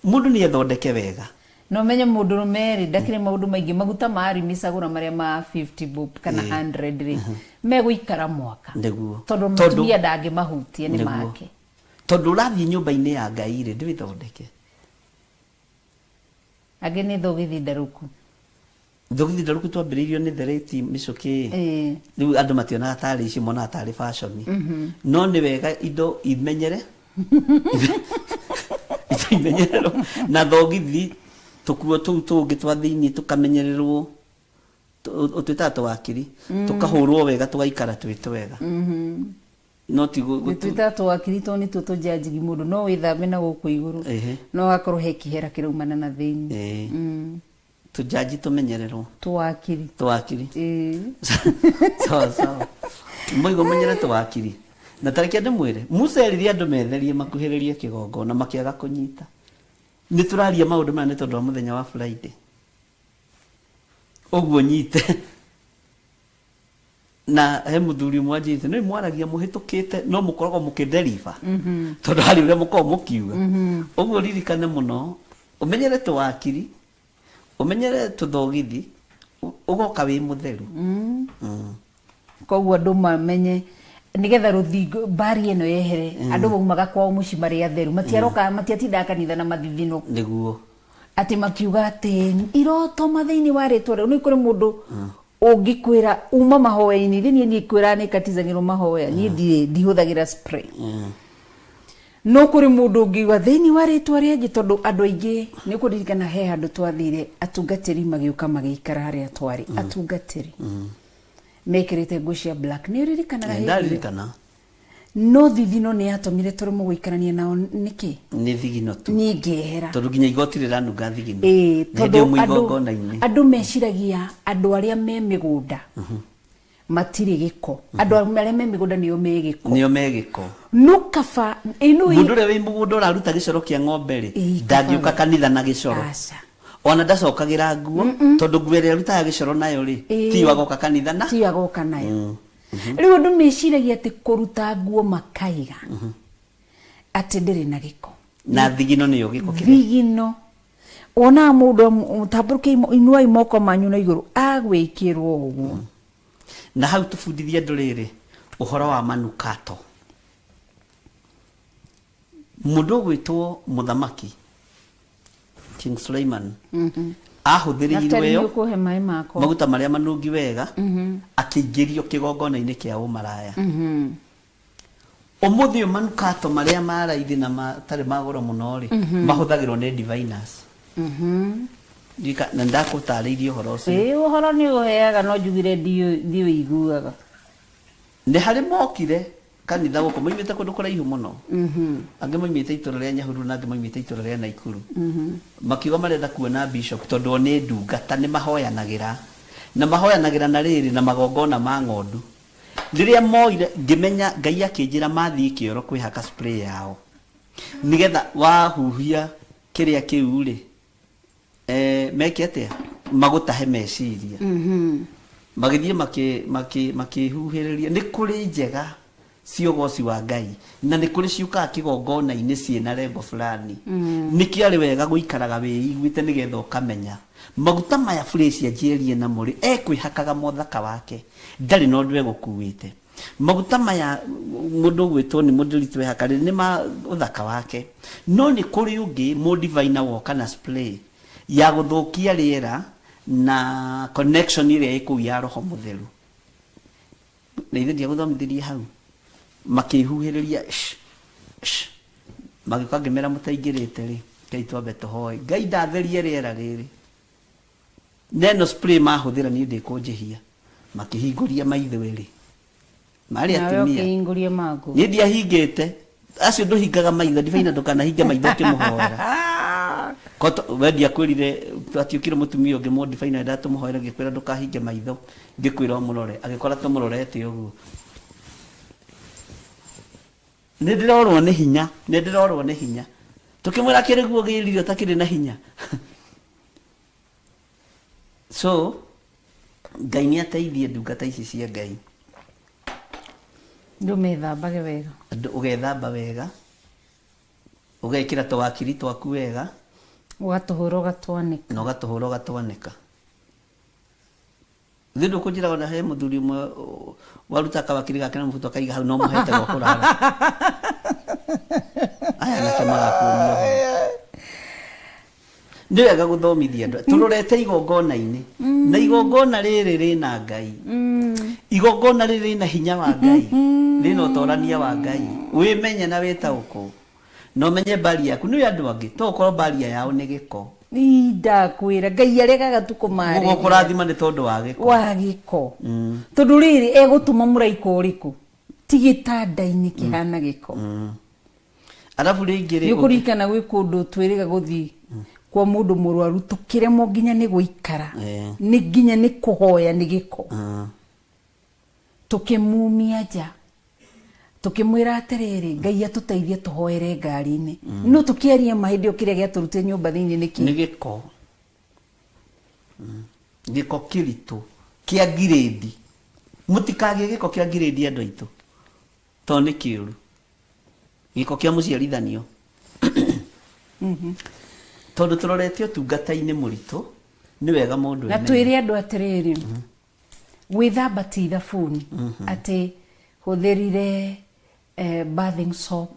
Mũndũ nĩ ethondeke wega. Na ũmenye mũndũrũme rĩ, ndakĩrĩ maũndũ maingĩ, maguta ma Arimi cagũra marĩa ma 50 bob kana 100 rĩ, megũikara mwaka. Nĩguo. Tondũ mũtumia ndangĩmahutia nĩ make. Tondũ ũrathiĩ nyũmba-inĩ ya Ngai rĩ, ndwĩthondeke. Angĩ nĩ thogithi ndarũku. Thogithi ndarũku twambĩrĩirio nĩ thereti mĩcũkĩ. Rĩu andũ mationaga tarĩ icio, monaga tarĩ fashion. No nĩ wega indo imenyere. Indo imenyererwo. Na thogithi tũkuo tũu tũngĩ twa thĩinĩ tũkamenyererwo. Ũtwĩtaga tũwakiri. Tũkahũrwo wega tũgaikara twĩ twega. No ti Nĩ twĩtaga tũwakiri tondũ nĩtuo tũnjanjigi mũndũ no wĩthambe na gũkũ igũrũ. No hakorwo he kĩhera kĩraumana na thĩinĩ. Tũnjanji tũmenyererwo. Tũwakiri. Tũwakiri. Sawa sawa. Mũigo menyere tũwakiri. Na tareke ndĩmwĩre, Musa erire andũ metherie makuhĩrĩrie kĩgongona makĩaga kũnyita. Nĩ tũraria maũndũ maya nĩ tondũ wa mũthenya wa Friday. Ũguo nyite. Na he mũthuri ũmwe anjĩrĩte, nĩ mwaragia mũhĩtũkĩte no mũkoragwo mũkĩdeliver. Tondũ harĩ ũrĩa mũkoragwo mũkiuga. Ũguo ririkane mũno, ũmenyere tũwakiri, ũmenyere tũthogithi, ũgoka wĩ mũtheru. Koguo andũ mamenye nigetha rũthingo mbari ĩno yehere, andũ maumaga kwao mũciĩ marĩ atheru, matiaroka, matiatindaga kanitha na mathithino. Nĩguo. Atĩ makiuga atĩ iroto mathĩinĩ wa rĩtwa rĩu, nĩ kũrĩ mũndũ ũngĩkwĩra uma mahoya-inĩ, ithe niĩ ndikwĩra nĩ katizagĩrwo mahoya, niĩ ndihũthagĩra spray. No kũrĩ mũndũ ũngiuga thĩinĩ wa rĩtwa rĩa Jesũ, tondũ andũ aingĩ nĩ ũkũririkana he handũ twathire atungatĩri magĩũka magĩikara harĩa twarĩ, atungatĩri mekĩrĩte nguo cia black, nĩ ũririkanaga hĩndĩ ĩyo? Ndaririkana. No thithino nĩ yatũmire tũremwo gũikarania nao nĩkĩ? Nĩ thigino tu. Niĩ ngĩehera. Tondũ nginya igoti rĩranunga thigino. Ĩĩ, Na hĩndĩ tondũ ĩyo mwĩ andũ igongona-inĩ. Andũ meciragia andũ arĩa me mĩgũnda matirĩ gĩko, andũ arĩa me mĩgũnda nĩo me gĩko. Nĩo me gĩko. No kaba ĩno Mũndũ ũrĩa wĩ mũgũnda ũraruta gĩcoro kĩa ng'ombe rĩ, Ĩĩ, ndangĩũka kaba. kanitha na gĩcoro. Aca. Ona ndacokagĩra nguo, tondũ nguo ĩrĩa arutaga gĩcoro nayo rĩ, Ĩĩ. tiyo agoka kanitha na tiyo agoka nayo. Rĩu andũ meciragia atĩ kũruta nguo makaiga atĩ ndĩrĩ na gĩko. Na thigino nĩyo gĩko kĩrĩa. Thigino wonaga mũndũ tambũrũke inuai moko manyu na igũrũ agwĩkĩrwo ũguo. Na hau tũbundithie andũ rĩrĩ ũhoro wa manukato. Mũndũ ũgwĩtwo mũthamaki King Suleiman ahũthĩrĩirwo Naftali, ĩyo nĩ ũkũhe maĩ makwa. Maguta marĩa manungi wega, akĩingĩrio kĩgongona-inĩ kĩa ũmaraya. Ũmũthĩ ũyũ manukato marĩa ma raithi na matarĩ ma goro mũno rĩ, mahũthagĩrwo nĩ diviners. Na ndakũtarĩirie ũhoro ũcio. Ĩĩ, ũhoro nĩ ũheaga no njugire ndiũiguaga. Nĩ harĩ mokire kanitha gũkũ moimĩte kũndũ kũraihu mũno, angĩ moimĩte itũra rĩa Nyahururu na angĩ moimĩte itũra rĩa Naikuru, makiuga marenda kuona bishop tondũ o nĩ ndungata, nĩ mahoyanagĩra na mahoyanagĩra na rĩrĩ na magongona ma ng'ondu. Rĩrĩa moire ngĩmenya Ngai akĩnjĩra mathiĩ kĩoro kwĩhaka spray yao nĩgetha wahuhia kĩrĩa kĩu rĩ, meke atĩa, magũtahe meciria. Magĩthiĩ makĩhuhĩrĩria. Nĩ kũrĩ njega cia ũgoci wa Ngai na nĩ kũrĩ ciũkaga kĩgongona-inĩ ciĩna lengo fulani. Nĩkĩo arĩ wega gũikaraga wĩiguĩte nĩgetha ũkamenya maguta maya fresh anjĩrie namo rĩ, ekwĩhakaga mothaka wake, ndarĩ na ũndũ egũkuĩte. Maguta maya mũndũ ũgwĩtwo nĩ mũndũ twehaka rĩ, nĩ ma ũthaka wake. No nĩ kũrĩ ũngĩ mũdivaina woka na spray ya gũthũkia rĩera na connection ĩrĩa ĩ kũu ya roho mũtheru. Na ithe ndiagũthomithirie hau, makĩhuhĩrĩria sh sh, magĩũka ngĩmera mũtaingĩrĩte rĩ, Ngai twambe tũhoe Ngai ndatherie rĩera rĩrĩ neno spray mahũthĩra niĩ ndĩkũnjĩhia. Makĩhingũria maitho ĩrĩ marĩ Nawe atumia. Ũkĩhingũria maku. Niĩ ndiahingĩte, acio ndũhingaga maitho, ndibaina ndũkanahinge maitho ũkĩmũhoera. Koto we ndiakwĩrire atiũkire mũtumia ũngĩ mũndibaina ndatũmũhoera, ngĩkwĩra ndũkahinge maitho, ngĩkwĩra ũmũrore, agĩkora tũmũrorete ũguo. Nĩ ndĩrorwo nĩ hinya, nĩ ndĩrorwo nĩ hinya. Tũkĩmwĩra kĩrĩ guo gĩrire ũtakĩrĩ na hinya. So Ngai nĩ ateithie ndungata ici cia Ngai. Andũ methambage wega. Andũ ũgethamba wega, ũgekĩra tũwakiri twaku wega, ũgatũhũra ũgatwanĩka. Na ũgatũhũra ũgatwanĩka. Thĩ ndũkũnjĩra ona he mũthuri ũmwe waruta kawakiri gake na mũbuto akaiga hau no mũhete gwa kũrara. Aya nake magakuonia ũhoro. Nĩ wega gũthomithia andũ tũrorete igongona-inĩ, na igongona rĩrĩ rĩna Ngai, igongona rĩrĩ rĩna hinya wa Ngai, rĩna ũtorania wa Ngai. Wĩmenye na wĩtaũkwo na ũmenye mbari yaku. Nĩ andũ angĩ to ũkorwo mbaria yao nĩ gĩko. Ndakwĩra Ngai aregaga tu kũmarĩria. Gũkũrathima nĩ tondũ wa gĩko. Wa gĩko, tondũ rĩrĩ egũtũma mũraika ũrĩkũ ti gĩtanda-inĩ kĩhana gĩko. Arabu rĩngĩ rĩ, Nĩ ũkũririkana gwĩ kũndũ twĩrĩga gũthiĩ kwa mũndũ mũrwaru, tũkĩremwo nginya nĩ gũikara, nĩ nginya nĩ kũhoya nĩ gĩko. Tũkĩmumia nja tũkĩmwĩra atĩrĩrĩ, Ngai atũteithie tũhoere ngari-inĩ, no tũkĩaria ma hĩndĩ ĩyo kĩrĩa gĩatũrutire nyũmba thĩinĩ nĩ kĩ? Nĩ gĩko. Gĩko kĩritũ kĩa ngirĩndi. Mũtikagĩe gĩko kĩa ngirĩndi andũ aitũ, tondũ nĩ kĩũru. Gĩko kĩa mũciarithanio, tondũ tũrorete ũtungata-inĩ mũritũ, nĩ wega mũndũ Na emenye. Twĩre andũ atĩrĩrĩ, gwĩthamba ti thabuni atĩ hũthĩrire bathing soap,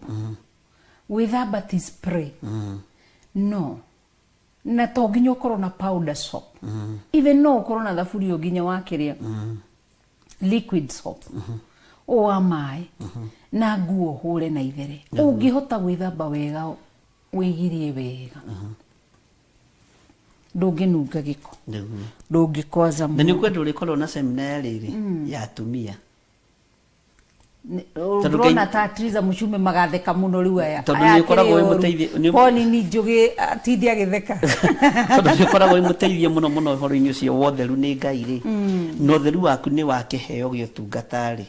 gwĩthamba ti spray, no na to nginya ũkorwo na powder soap, even no ũkorwo na thaburi o nginya wa kĩrĩa liquid soap o wa maĩ na nguo hũre na ithere. Ũngĩhota gwĩthamba wega, wĩgirie wega, ndũngĩnunga gĩko. Nĩguo. Ndũngĩkwaza Na nĩ mũno. ũkwenda ũrĩkorwo na semina ya rĩrĩ ya atumia. Tondũ Ndũrona ta Triza Muchume magatheka mũno rĩu aya. Tondũ Aya nĩ ũkoragwo akĩrĩ wĩ ũru. mũteithio- Pauline Njũgĩ atinde agĩtheka. Tondũ nĩ ũkoragwo wĩ mũteithie mũno mũno ũhoro-inĩ ũcio wa ũtheru nĩ Ngai rĩ, na ũtheru waku nĩ wa kĩheo gĩa ũtungata rĩ,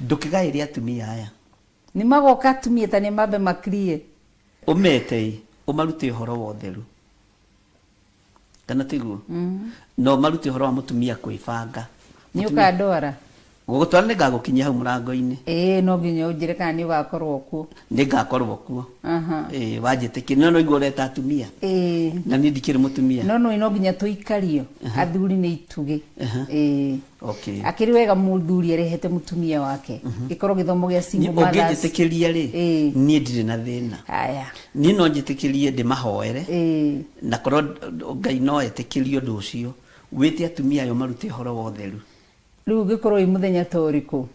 ndũkĩgaĩre atumia aya. Nĩ magoka atumia ta nĩ mambe makirie. Ũmete ĩ, ũmarute ũhoro wa ũtheru, kana tiguo? Na ũmarute ũhoro wa mũtumia kwĩbanga. Nĩ ũkandwara. Gũgũtwara nĩ ngagũkinyia hau mũrango-inĩ. Ĩĩ, no nginya ũnjĩre kana nĩ ũgakorwo kuo. Nĩ ngakorwo kuo. Aha. Ĩĩ, wanjĩtĩkĩria. No noigua ũreta atumia. Ĩĩ. Na niĩ ndikĩrĩ mũtumia. No no no nginya tũikario. Athuri nĩ itugĩ. Ĩĩ. Okay. Akĩrĩ wega mũthuri arehete mũtumia wake. Gĩkorwo gĩthomo gĩa single mothers. Ũngĩnjĩtĩkĩria rĩ, Ĩĩ. niĩ ndirĩ na thĩna. Haya. Niĩ no njĩtĩkĩrie ndĩmahoere. Ĩĩ. Na korwo Ngai no etĩkĩrie ũndũ ũcio, wĩte atumia ayo marute ũhoro wa ũtheru. Rĩu ũngĩkorwo wĩ mũthenya ta ũrĩkũ?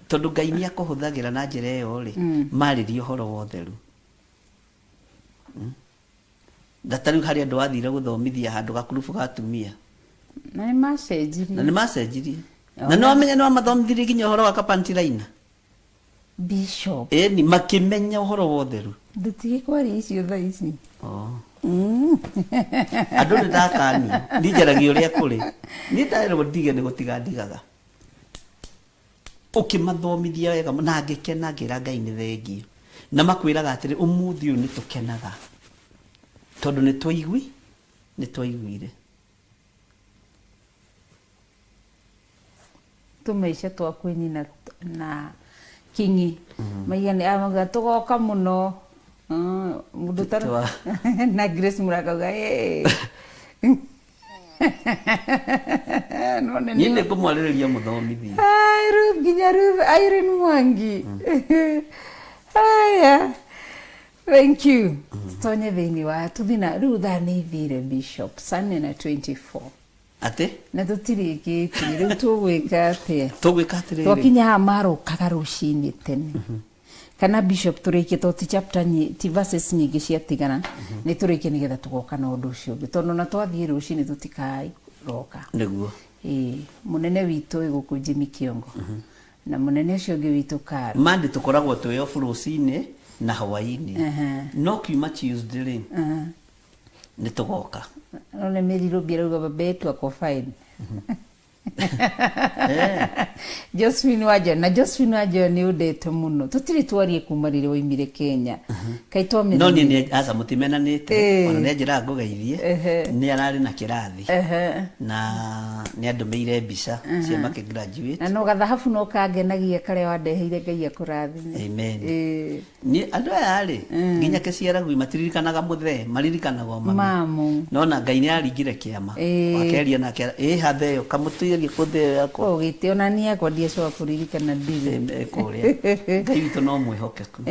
Tondũ Ngai nĩ akũhũthagĩra na njĩra ĩyo rĩ, marĩrie ũhoro wa ũtheru. Na ta rĩu harĩ andũ wathire gũthomithia handũ gakurubu ga atumia. Na nĩ macenjirie. Na nĩ macenjirie. Na nĩ wamenya nĩ wamathomithirie nginya ũhoro wa kapanti-raina. Bishop. Ĩni, makĩmenya ũhoro wa ũtheru. Ndũtige kwaria icio thaa ici. Oh. Andũ nĩ ndakanio, niĩ njaragia ũrĩa kũrĩ. Niĩ ndarerwo ndige nĩ gũtiga ndigaga. Ũkĩmathomithia wega na ngĩkena ngĩra Ngai nĩ thengiũ. Na makwĩraga atĩrĩ, ũmũthĩ ũyũ nĩ tũkenaga. Tondũ nĩ twaigui, nĩ twaiguire. Tũmaica twa kwĩnyina na kinyi. Maigana amauga tũgoka mũno. Mũndũ ũtarĩ na Grace Mũrangauga ĩĩ. Niĩ nĩ ngũmwarĩrĩria mũthomithie. Ai, Ruth, nginya Ruth Irene Mwangi. Haya. Thank you. Tutonye thĩinĩ wa tũthiĩ na rĩu thaa nĩ ithire Bishop, saa nne na 24. Atĩ? Na tũtirĩkĩtie, rĩu tũgwĩka atĩa? Tũgwĩka atĩrĩrĩ. Twakinya haha marokaga rũcinĩ tene. Kana Bishop tũrĩkie tondũ ti chapter ti verses nyingĩ ciatigara, nĩ tũrĩkie nĩgetha tũgoka na ũndũ ũcio ũngĩ. Tondũ ona twathiĩ rũcinĩ tũtikaroka. Nĩguo. Ĩĩ, mũnene witũ wĩ gũkũ Jimmy Kĩongo. Na mũnene ũcio ũngĩ witũ Karo. Monday tũkoragwo twĩ off rũcinĩ na hwaĩ-inĩ. No kiuma Tuesday rĩ, nĩ tũgoka. No nĩ Mary Rũbi arauga baba yetu ako fine. Josephine Wanjoya, na Josephine Wanjoya nĩ ũndete mũno. Tũtirĩ twarie kuma rĩrĩa waimire Kenya. Kaĩ twamenyanire? No niĩ nĩ aca mũtimenanĩte, ona nĩ anjĩraga ngũgeithie, nĩ ararĩ na kĩrathi. Na nĩ andũmĩire mbica cia makĩ graduate. Na no gathahabu no kangenagia karĩa wandeheire Ngai akũrathime. Amen. Niĩ andũ aya rĩ, nginya kĩciaragwi matiririkanaga mũthee, maririkanaga o mami. Mamu. Nona Ngai nĩ aringire kĩama. Akeria nake, ĩ hatheo, kamũtuĩrie kũtheo yakwa. Ũgĩte ona niĩ yakwa ndiacoka kũririkana ndirĩ. Kũrĩa. Ngai witũ no mwĩhokeku.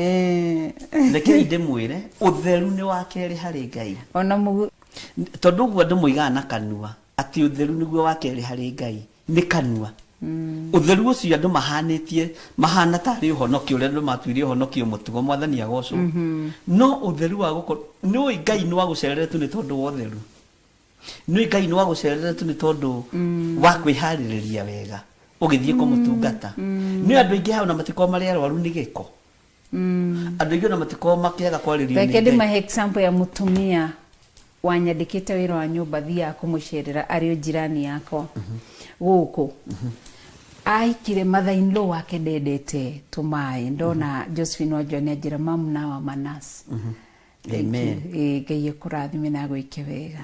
Rekei ndĩmwĩre, ũtheru nĩ wa kerĩ harĩ Ngai. Ona mũgu. Tondũ ũguo andũ moigaga na kanua, atĩ ũtheru nĩguo wa kerĩ harĩ Ngai, nĩ kanua. Ũtheru ũcio andũ mahanĩtie, mahana tarĩ ũhonokio ũrĩa andũ matuire ũhonokio mũtugo, mwathani agocwo. No ũtheru wa gũkorwo, nĩ ũĩ Ngai nĩ wagũcerere tu nĩ tondũ wa ũtheru. Nĩ ũĩ Ngai nĩ wagũcerere tu nĩ tondũ wa kwĩharĩrĩria wega, ũgĩthiĩ kũmũtungata. Nĩ ũĩ andũ aingĩ haha ona matikoragwo marĩ arwaru nĩ gĩko. Andũ aingĩ ona matikoragwo makĩaga kwarĩrio nĩ Reke Ngai. ndĩmahe example ya mũtumia wanyandĩkĩte wĩra wa nyũmba thiaga kũmũcerera arĩ o jirani yakwa gũkũ. Aikire mother in law wake ndendete tũmaĩ, ndona Josephine Wanjoya nĩ anjĩra mamu nawa manas. Amen. Ngai akũrathime na agwĩke wega.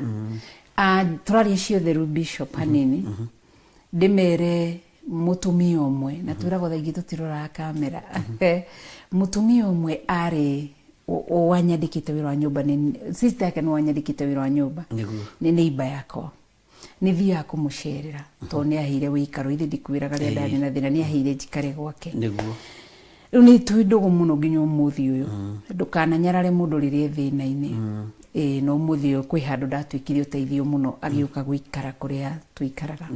Tũraria ciothe Bishop hanini. Ndĩmere mũtumia ũmwe, na twĩragwo thaa ingĩ tũtiroraga kamera. Mũtumia ũmwe arĩ wanyandĩkĩte wĩra wa nyũmba, nĩ sister yake nĩ wanyandĩkĩte wĩra wa nyũmba. Nĩ neighbor yakwa. Nĩ thiaga kũmũcerera tondũ nĩ aheire wĩikaro, ithe ndikwĩraga rĩrĩa ndarĩ na thĩna, nĩ aheire njikare gwake. Rĩu nĩ twĩ ndũgũ mũno nginya ũmũthĩ ũyũ. Ndũkananyarare mũndũ rĩrĩa e thĩna-inĩ. Ĩĩ, na ũmũthĩ ũyũ kwĩ handũ ndatuĩkire ũteithio mũno agĩũka gũikara kũrĩa tũikaraga.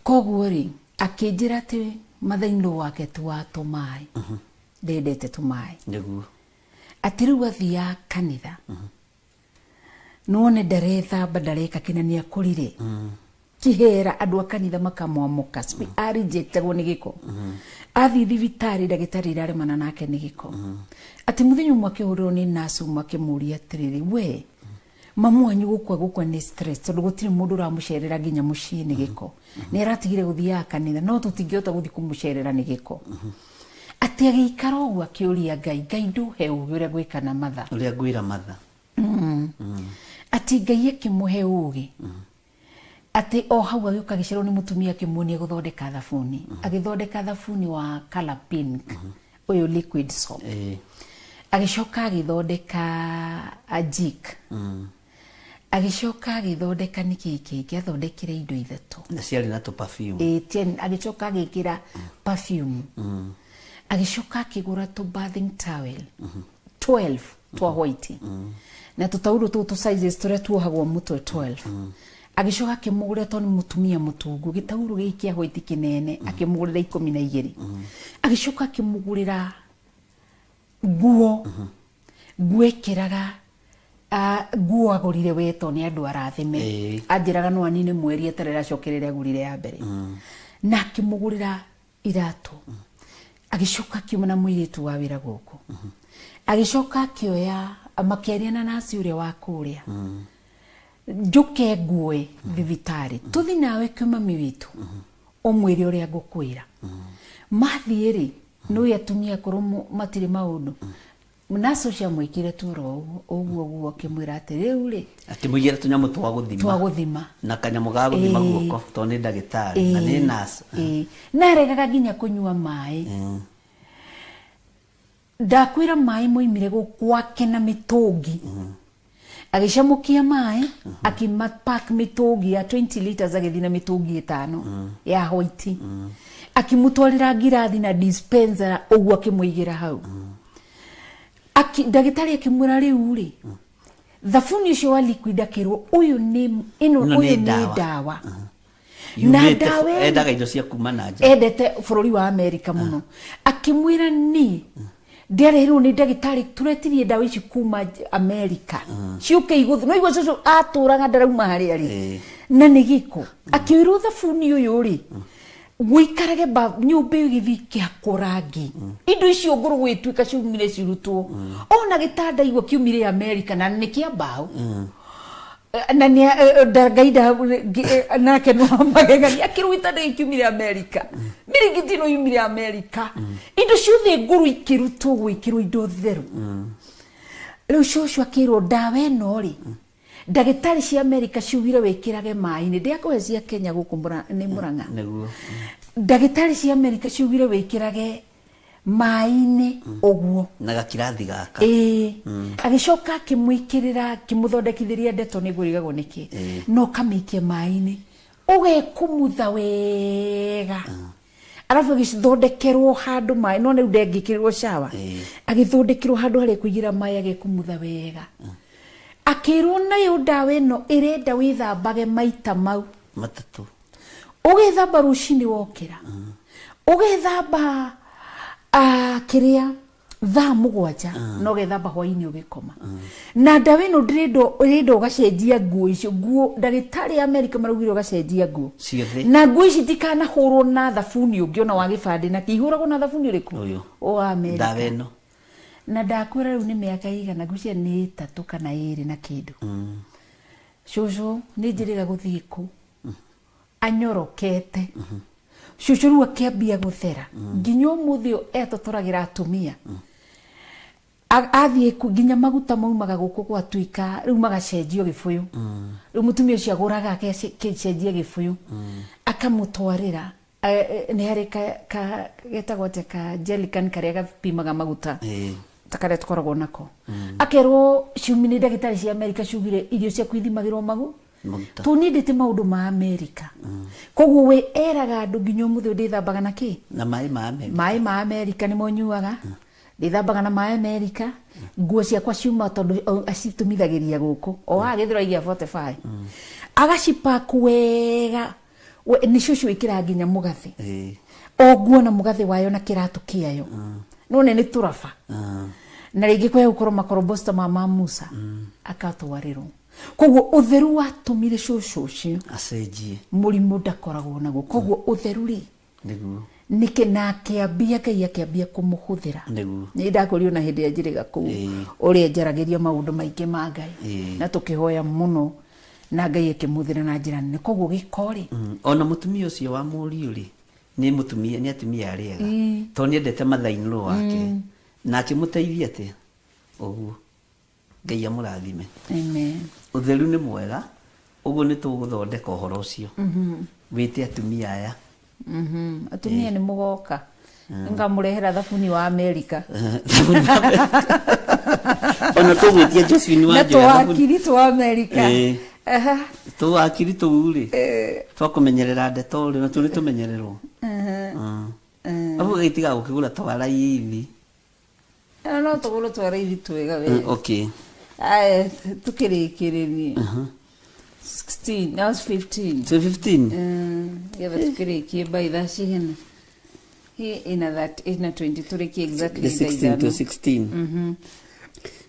Koguo rĩ, akĩnjĩra atĩ mother-in-law wake ti wa tũmaĩ. Ndendete tũmaĩ. Atĩ rĩu athiaga kanitha. Nĩwone ndarethamba, ndareka kĩna, nĩ akũrire. Kihera andũ a kanitha makamwamũka arejectagwo nĩ gĩko. Athiĩ thibitarĩ, ndagĩtarĩ iraremana nake nĩ gĩko. Atĩ mũthenya ũmwe akĩhũrĩrwo nĩ nurse ũmwe, akĩmũria atĩrĩrĩ, "We mamu wanyu gũkua gũkua nĩ stress, tondũ gũtirĩ mũndũ ũramũcerera nginya mũciĩ nĩ gĩko, nĩ aratigire gũthiaga kanitha, no tũtingĩhota gũthiĩ kũmũcerera nĩ gĩko." Atĩ agĩikara ũguo akĩũria Ngai, "Ngai, ndũhe ũgĩ ũrĩa gwĩka na matha." Ũrĩa ngwĩra matha. Atĩ Ngai akĩmũhe ũgĩ, atĩ o hau agĩũka agĩcerwo nĩ mũtumia, akĩmuonia gũthondeka thabuni. Agĩthondeka thabuni wa color pink, ũyũ liquid soap. Agĩcoka agĩthondeka a Jik. Agĩcoka agĩthondeka nĩkĩ kĩngĩ, athondekire indo ithatũ. Na ciarĩ na tũ perfume. Ĩĩ, agĩcoka agĩkĩra perfume. Agĩcoka akĩgũra tũ bathing towel 12 twa white na tũtaurũ tũu tũ sizes tũrĩa tuohagwo mũtwe 12. Agĩcoka akĩmũgũrĩra, tondũ nĩ mũtumia mũtungu, gĩtaurũ gĩkĩ kĩa white kĩnene, akĩmũgũrĩra 12. Agĩcoka akĩmũgũrĩra nguo, nguo ĩkĩraga, nguo agũrire we to nĩ andũ arathime. Anjĩraga no anine mweri eterere acokerere agũrire ya mbere. Na akĩmũgũrĩra iratũ. Agĩcoka akiuma na mũirĩtu wa wĩra gũkũ, agĩcoka akĩoya, makĩaria na nurse ũrĩa wa kũrĩa, "Njũke nguoe thibitarĩ, tũthi nawe kwĩ mami witũ, ũmwĩre ũrĩa ngũkwĩra." Mathiĩ rĩ, nĩũĩ atumia akũrũ matirĩ maũndũ. Nurse ũcio amwĩkire tu oro ũguo ũguo ũguo, akĩmwĩra atĩ rĩu rĩ, Akĩmũigĩra tũnyamũ twa gũthima. Twa gũthima. Na kanyamũ ga gũthima guoko, tondũ nĩ ndagĩtarĩ na nĩ nurse. Ĩĩ. Na aregaga nginya kũnyua maĩ. Ndakwĩra maĩ moimire gwake na mĩtũngi, agĩcamũkia maĩ, akĩmapack mĩtũngi ya 20 liters, agĩthiĩ na mĩtũngi 5 ya white, akĩmũtwarĩra ngirathi na dispenser ũguo, akĩmũigĩra hau. Ndagĩtarĩ akĩmwĩra rĩu rĩ, thabuni ũcio wa liquid, akĩrwo ũyũ nĩ ĩno, Ĩno ũyũ nĩ nĩ ndawa. Ndawa na Yumĩte ndawa ĩno- endaga indo cia kuma na nja. Endete bũrũri wa Amerika mũno. Akĩmwĩra ni ndiarehirwo nĩ ndagĩtarĩ, tũretirie ndawa ici kuma Amerika ciũke igũthi no igua. Cũcũ atũraga ndarauma harĩa rĩ na nĩ gĩko. Akĩwĩrwo thabuni ũyũ rĩ, gũikarage nyũmba ĩyo ĩgĩthiĩ ĩkĩhakwo rangi, indo icio ngũrũ gwĩtuĩka ciumire cirutwo, ona gĩtanda igua kiumire Amerika na nĩ kĩa mbaũ. Na nĩ Ngai nake no magegania, akĩrwo gĩtanda gĩkĩ kiumire Amerika, mĩrĩngĩti ĩno yumire Amerika, indo ciothe ngũrũ ikĩrutwo, gwĩkĩrwo indo theru. Rĩu cũcũ akĩrwo ndawa ĩno rĩ, ndagĩtarĩ cia Amerika ciugire wĩkĩrage maĩ-inĩ, ndĩakũhe cia Kenya gũkũ nĩ Mũrang'a. Ndagĩtarĩ cia Amerika ciugire wĩkĩrage maĩ-inĩ ũguo. Na gakirathi gaka. Ĩĩ. Agĩcoka akĩmwĩkĩrĩra, akĩmũthondekithĩria ndeto nĩ ngũrigagwo nĩkĩ, no ũkamĩikia maĩ-inĩ, ũgekumutha wega, arabu agĩthondekerwo handũ maĩ, no rĩu ndengĩkĩrĩrwo cawa. Agĩthondekerwo handũ harĩa kũigĩra maĩ, agekumutha wega. Akĩrwo nayo ndawa ĩno ĩrenda wĩthambage maita mau 3. Ũgethamba rũcinĩ wokĩra, ũgethamba kĩrĩa thaa 7, na ũgethamba hwainĩ ũgĩkoma. Na ndawa ĩno ndĩrenda, ĩrenda ũgacenjia nguo icio, nguo ndagĩtarĩ a Amerika maraugire ũgacenjia nguo ciothe. Na nguo ici itikanahũrwo na thabuni ũngĩ ona wa gĩbandĩ, na kĩihũragwo na thabuni ũrĩkũ? Ũyũ. O wa Amerika. Ndawa ĩno. Na ndakwĩra rĩu nĩ mĩaka igana, ngwĩciria nĩ 3 kana 2 na kĩndũ, cũcũ nĩ njĩrĩga gũthiĩ kũ anyorokete. Cũcũ rĩu akĩambia gũthera, nginya ũmũthĩ ũyũ etotoragĩra atumia. Athiĩ nginya maguta maumaga gũkũ gwatuĩka rĩu magacenjio gĩbũyũ. Rĩu mũtumia ũcio agũraga agĩcenjia gĩbũyũ, akamũtwarĩra. Nĩ harĩ ka getagwo atĩa, ka jerrycan karĩa gapimaga maguta, ta karĩa tũkoragwo nako. Akerwo ciumi nĩ ndagĩtarĩ cia Amerika ciugire irio ciaku ithimagĩrwo magu Maguta. To niĩ ndĩte maũndũ ma Amerika, koguo we eraga andũ nginya ũmũthĩ ũyũ ndĩthambaga na kĩ? Na maĩ ma Amerika. Maĩ ma Amerika nĩmo nyuaga, ndĩthambaga na maĩ Amerika, nguo ciakwa ciuma tondũ acitumithagiria gũkũ o haha Gĩthũrai gĩa 45, agacipack wega. Nĩ cũcũ ĩkĩraga nginya mũgathĩ, o nguo na mũgathĩ wayo na kĩratũ kĩayo, no nĩ tũraba. Na rĩngĩ kwaya gũkorwo makorombosta ma Musa akatwarĩrwo. Koguo ũtheru watũmire cũcũ ũcio Acenjie. Mũrimũ ndakoragwo naguo. Koguo ũtheru rĩ, Nĩguo. Nĩkĩ na akĩambia, Ngai akĩambia kũmũhũthĩra. Nĩguo. Nĩ ndakũrio na hĩndĩ ĩrĩa njĩrĩga kũu, ũrĩa njaragĩria maũndũ maingĩ ma Ngai, na tũkĩhoya mũno na Ngai akĩmũhũthĩra na njĩra nene. Koguo gĩko rĩ, Ona mũtumia ũcio wa mũriũ rĩ, nĩ mũtumia, nĩ atumia arĩa ega, tondũ nĩ endete mother-in-law wake, na akĩmũteithia atĩa ũguo. Ngai amũrathime. Amen. Ũtheru nĩ mwega. Ũguo nĩ tũgũthondeka ũhoro ũcio, wĩte atumia aya. Atumia nĩ mũgoka, ngamũrehera thabuni wa Amerika. Ona tũgwĩtia Josephine na wa Njoya thabuni. Tũwakiri twa Amerika. Aha. Tũwakiri tũu rĩ, twakũmenyerera ndeto rĩ, natuo nĩ tũmenyererwo. Abu gĩtiga gũkĩgũra twa raithi. Na no tũgũrũ twa raithi twega we. Okay. Aya, tukĩrĩkĩrĩrie 16, that was 15. So 15. Getha tukĩrĩkie by thaa cigana? Hĩ, ina that ina 20, tũrĩkie exactly The thaa 16 to 5. 16.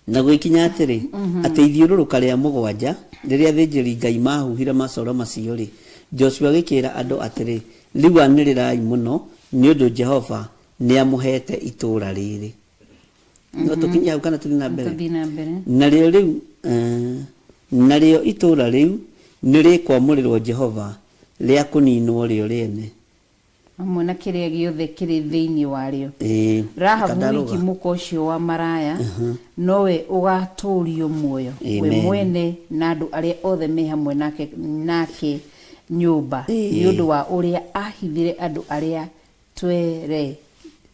Na gwĩkinya atĩrĩ, atĩ ithiũrũrũka rĩa mũgwanja, rĩrĩa athĩnjĩri Ngai mahuhire macoro macio rĩ, Joshua agĩkĩra andũ atĩrĩ, "Rĩu anĩrĩrai mũno, nĩ ũndũ Jehova nĩamũheete itũũra rĩrĩ." No tũkinye hau kana tũthiĩ na mbere? Tũthiĩ na mbere. Narĩo rĩu narĩo itũũra rĩu nĩ rĩkwamũrĩrwo Jehova rĩa kũninwo rĩo rĩene. Hamwe na kĩrĩa gĩothe kĩrĩ thĩinĩ warĩo. Rahabu Rahabu kandarũga. Wiki mũka ũcio wa maraya nowe ũgatũũrio muoyo, we Amen. mwene na andũ arĩa othe me hamwe nake nyũmba, nĩ ũndũ wa ũrĩa ahithire andũ arĩa twere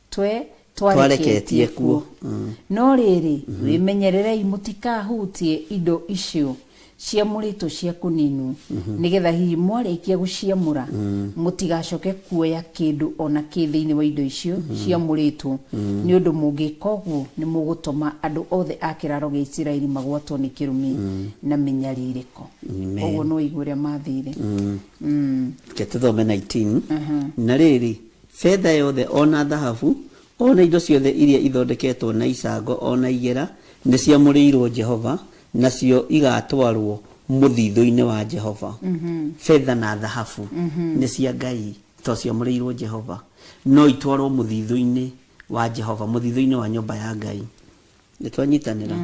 twe twareketie twareketie kuo. Kuo. No rĩrĩ, wĩmenyererei mũtikahutie indo icio ciamũrĩtwo cia kũninwo, nĩgetha hihi mwarĩkia gũciamũra mũtigacoke kuoya kĩndũ ona kĩ thĩinĩ wa indo icio ciamũrĩtwo, nĩ ũndũ mũngĩka ũguo nĩ mũgũtũma andũ othe a kĩraro gĩa Isiraeli magwatwo nĩ kĩrumi na mĩnyarirĩko. Amen. Ũguo no igue ũrĩa mathire. Reke tũthome 19. Na rĩrĩ, betha yothe ona thahabu ona indo ciothe iria ithondeketwo na icango ona igera nĩ ciamũrĩirwo Jehova, nacio igatwarwo mũthithũ-inĩ wa Jehova. Betha na thahabu nĩ cia Ngai to ciamũrĩirwo Jehova, no itwarwo mũthithũ-inĩ wa Jehova, mũthithũ-inĩ wa nyũmba ya Ngai. Nĩ twanyitanĩra?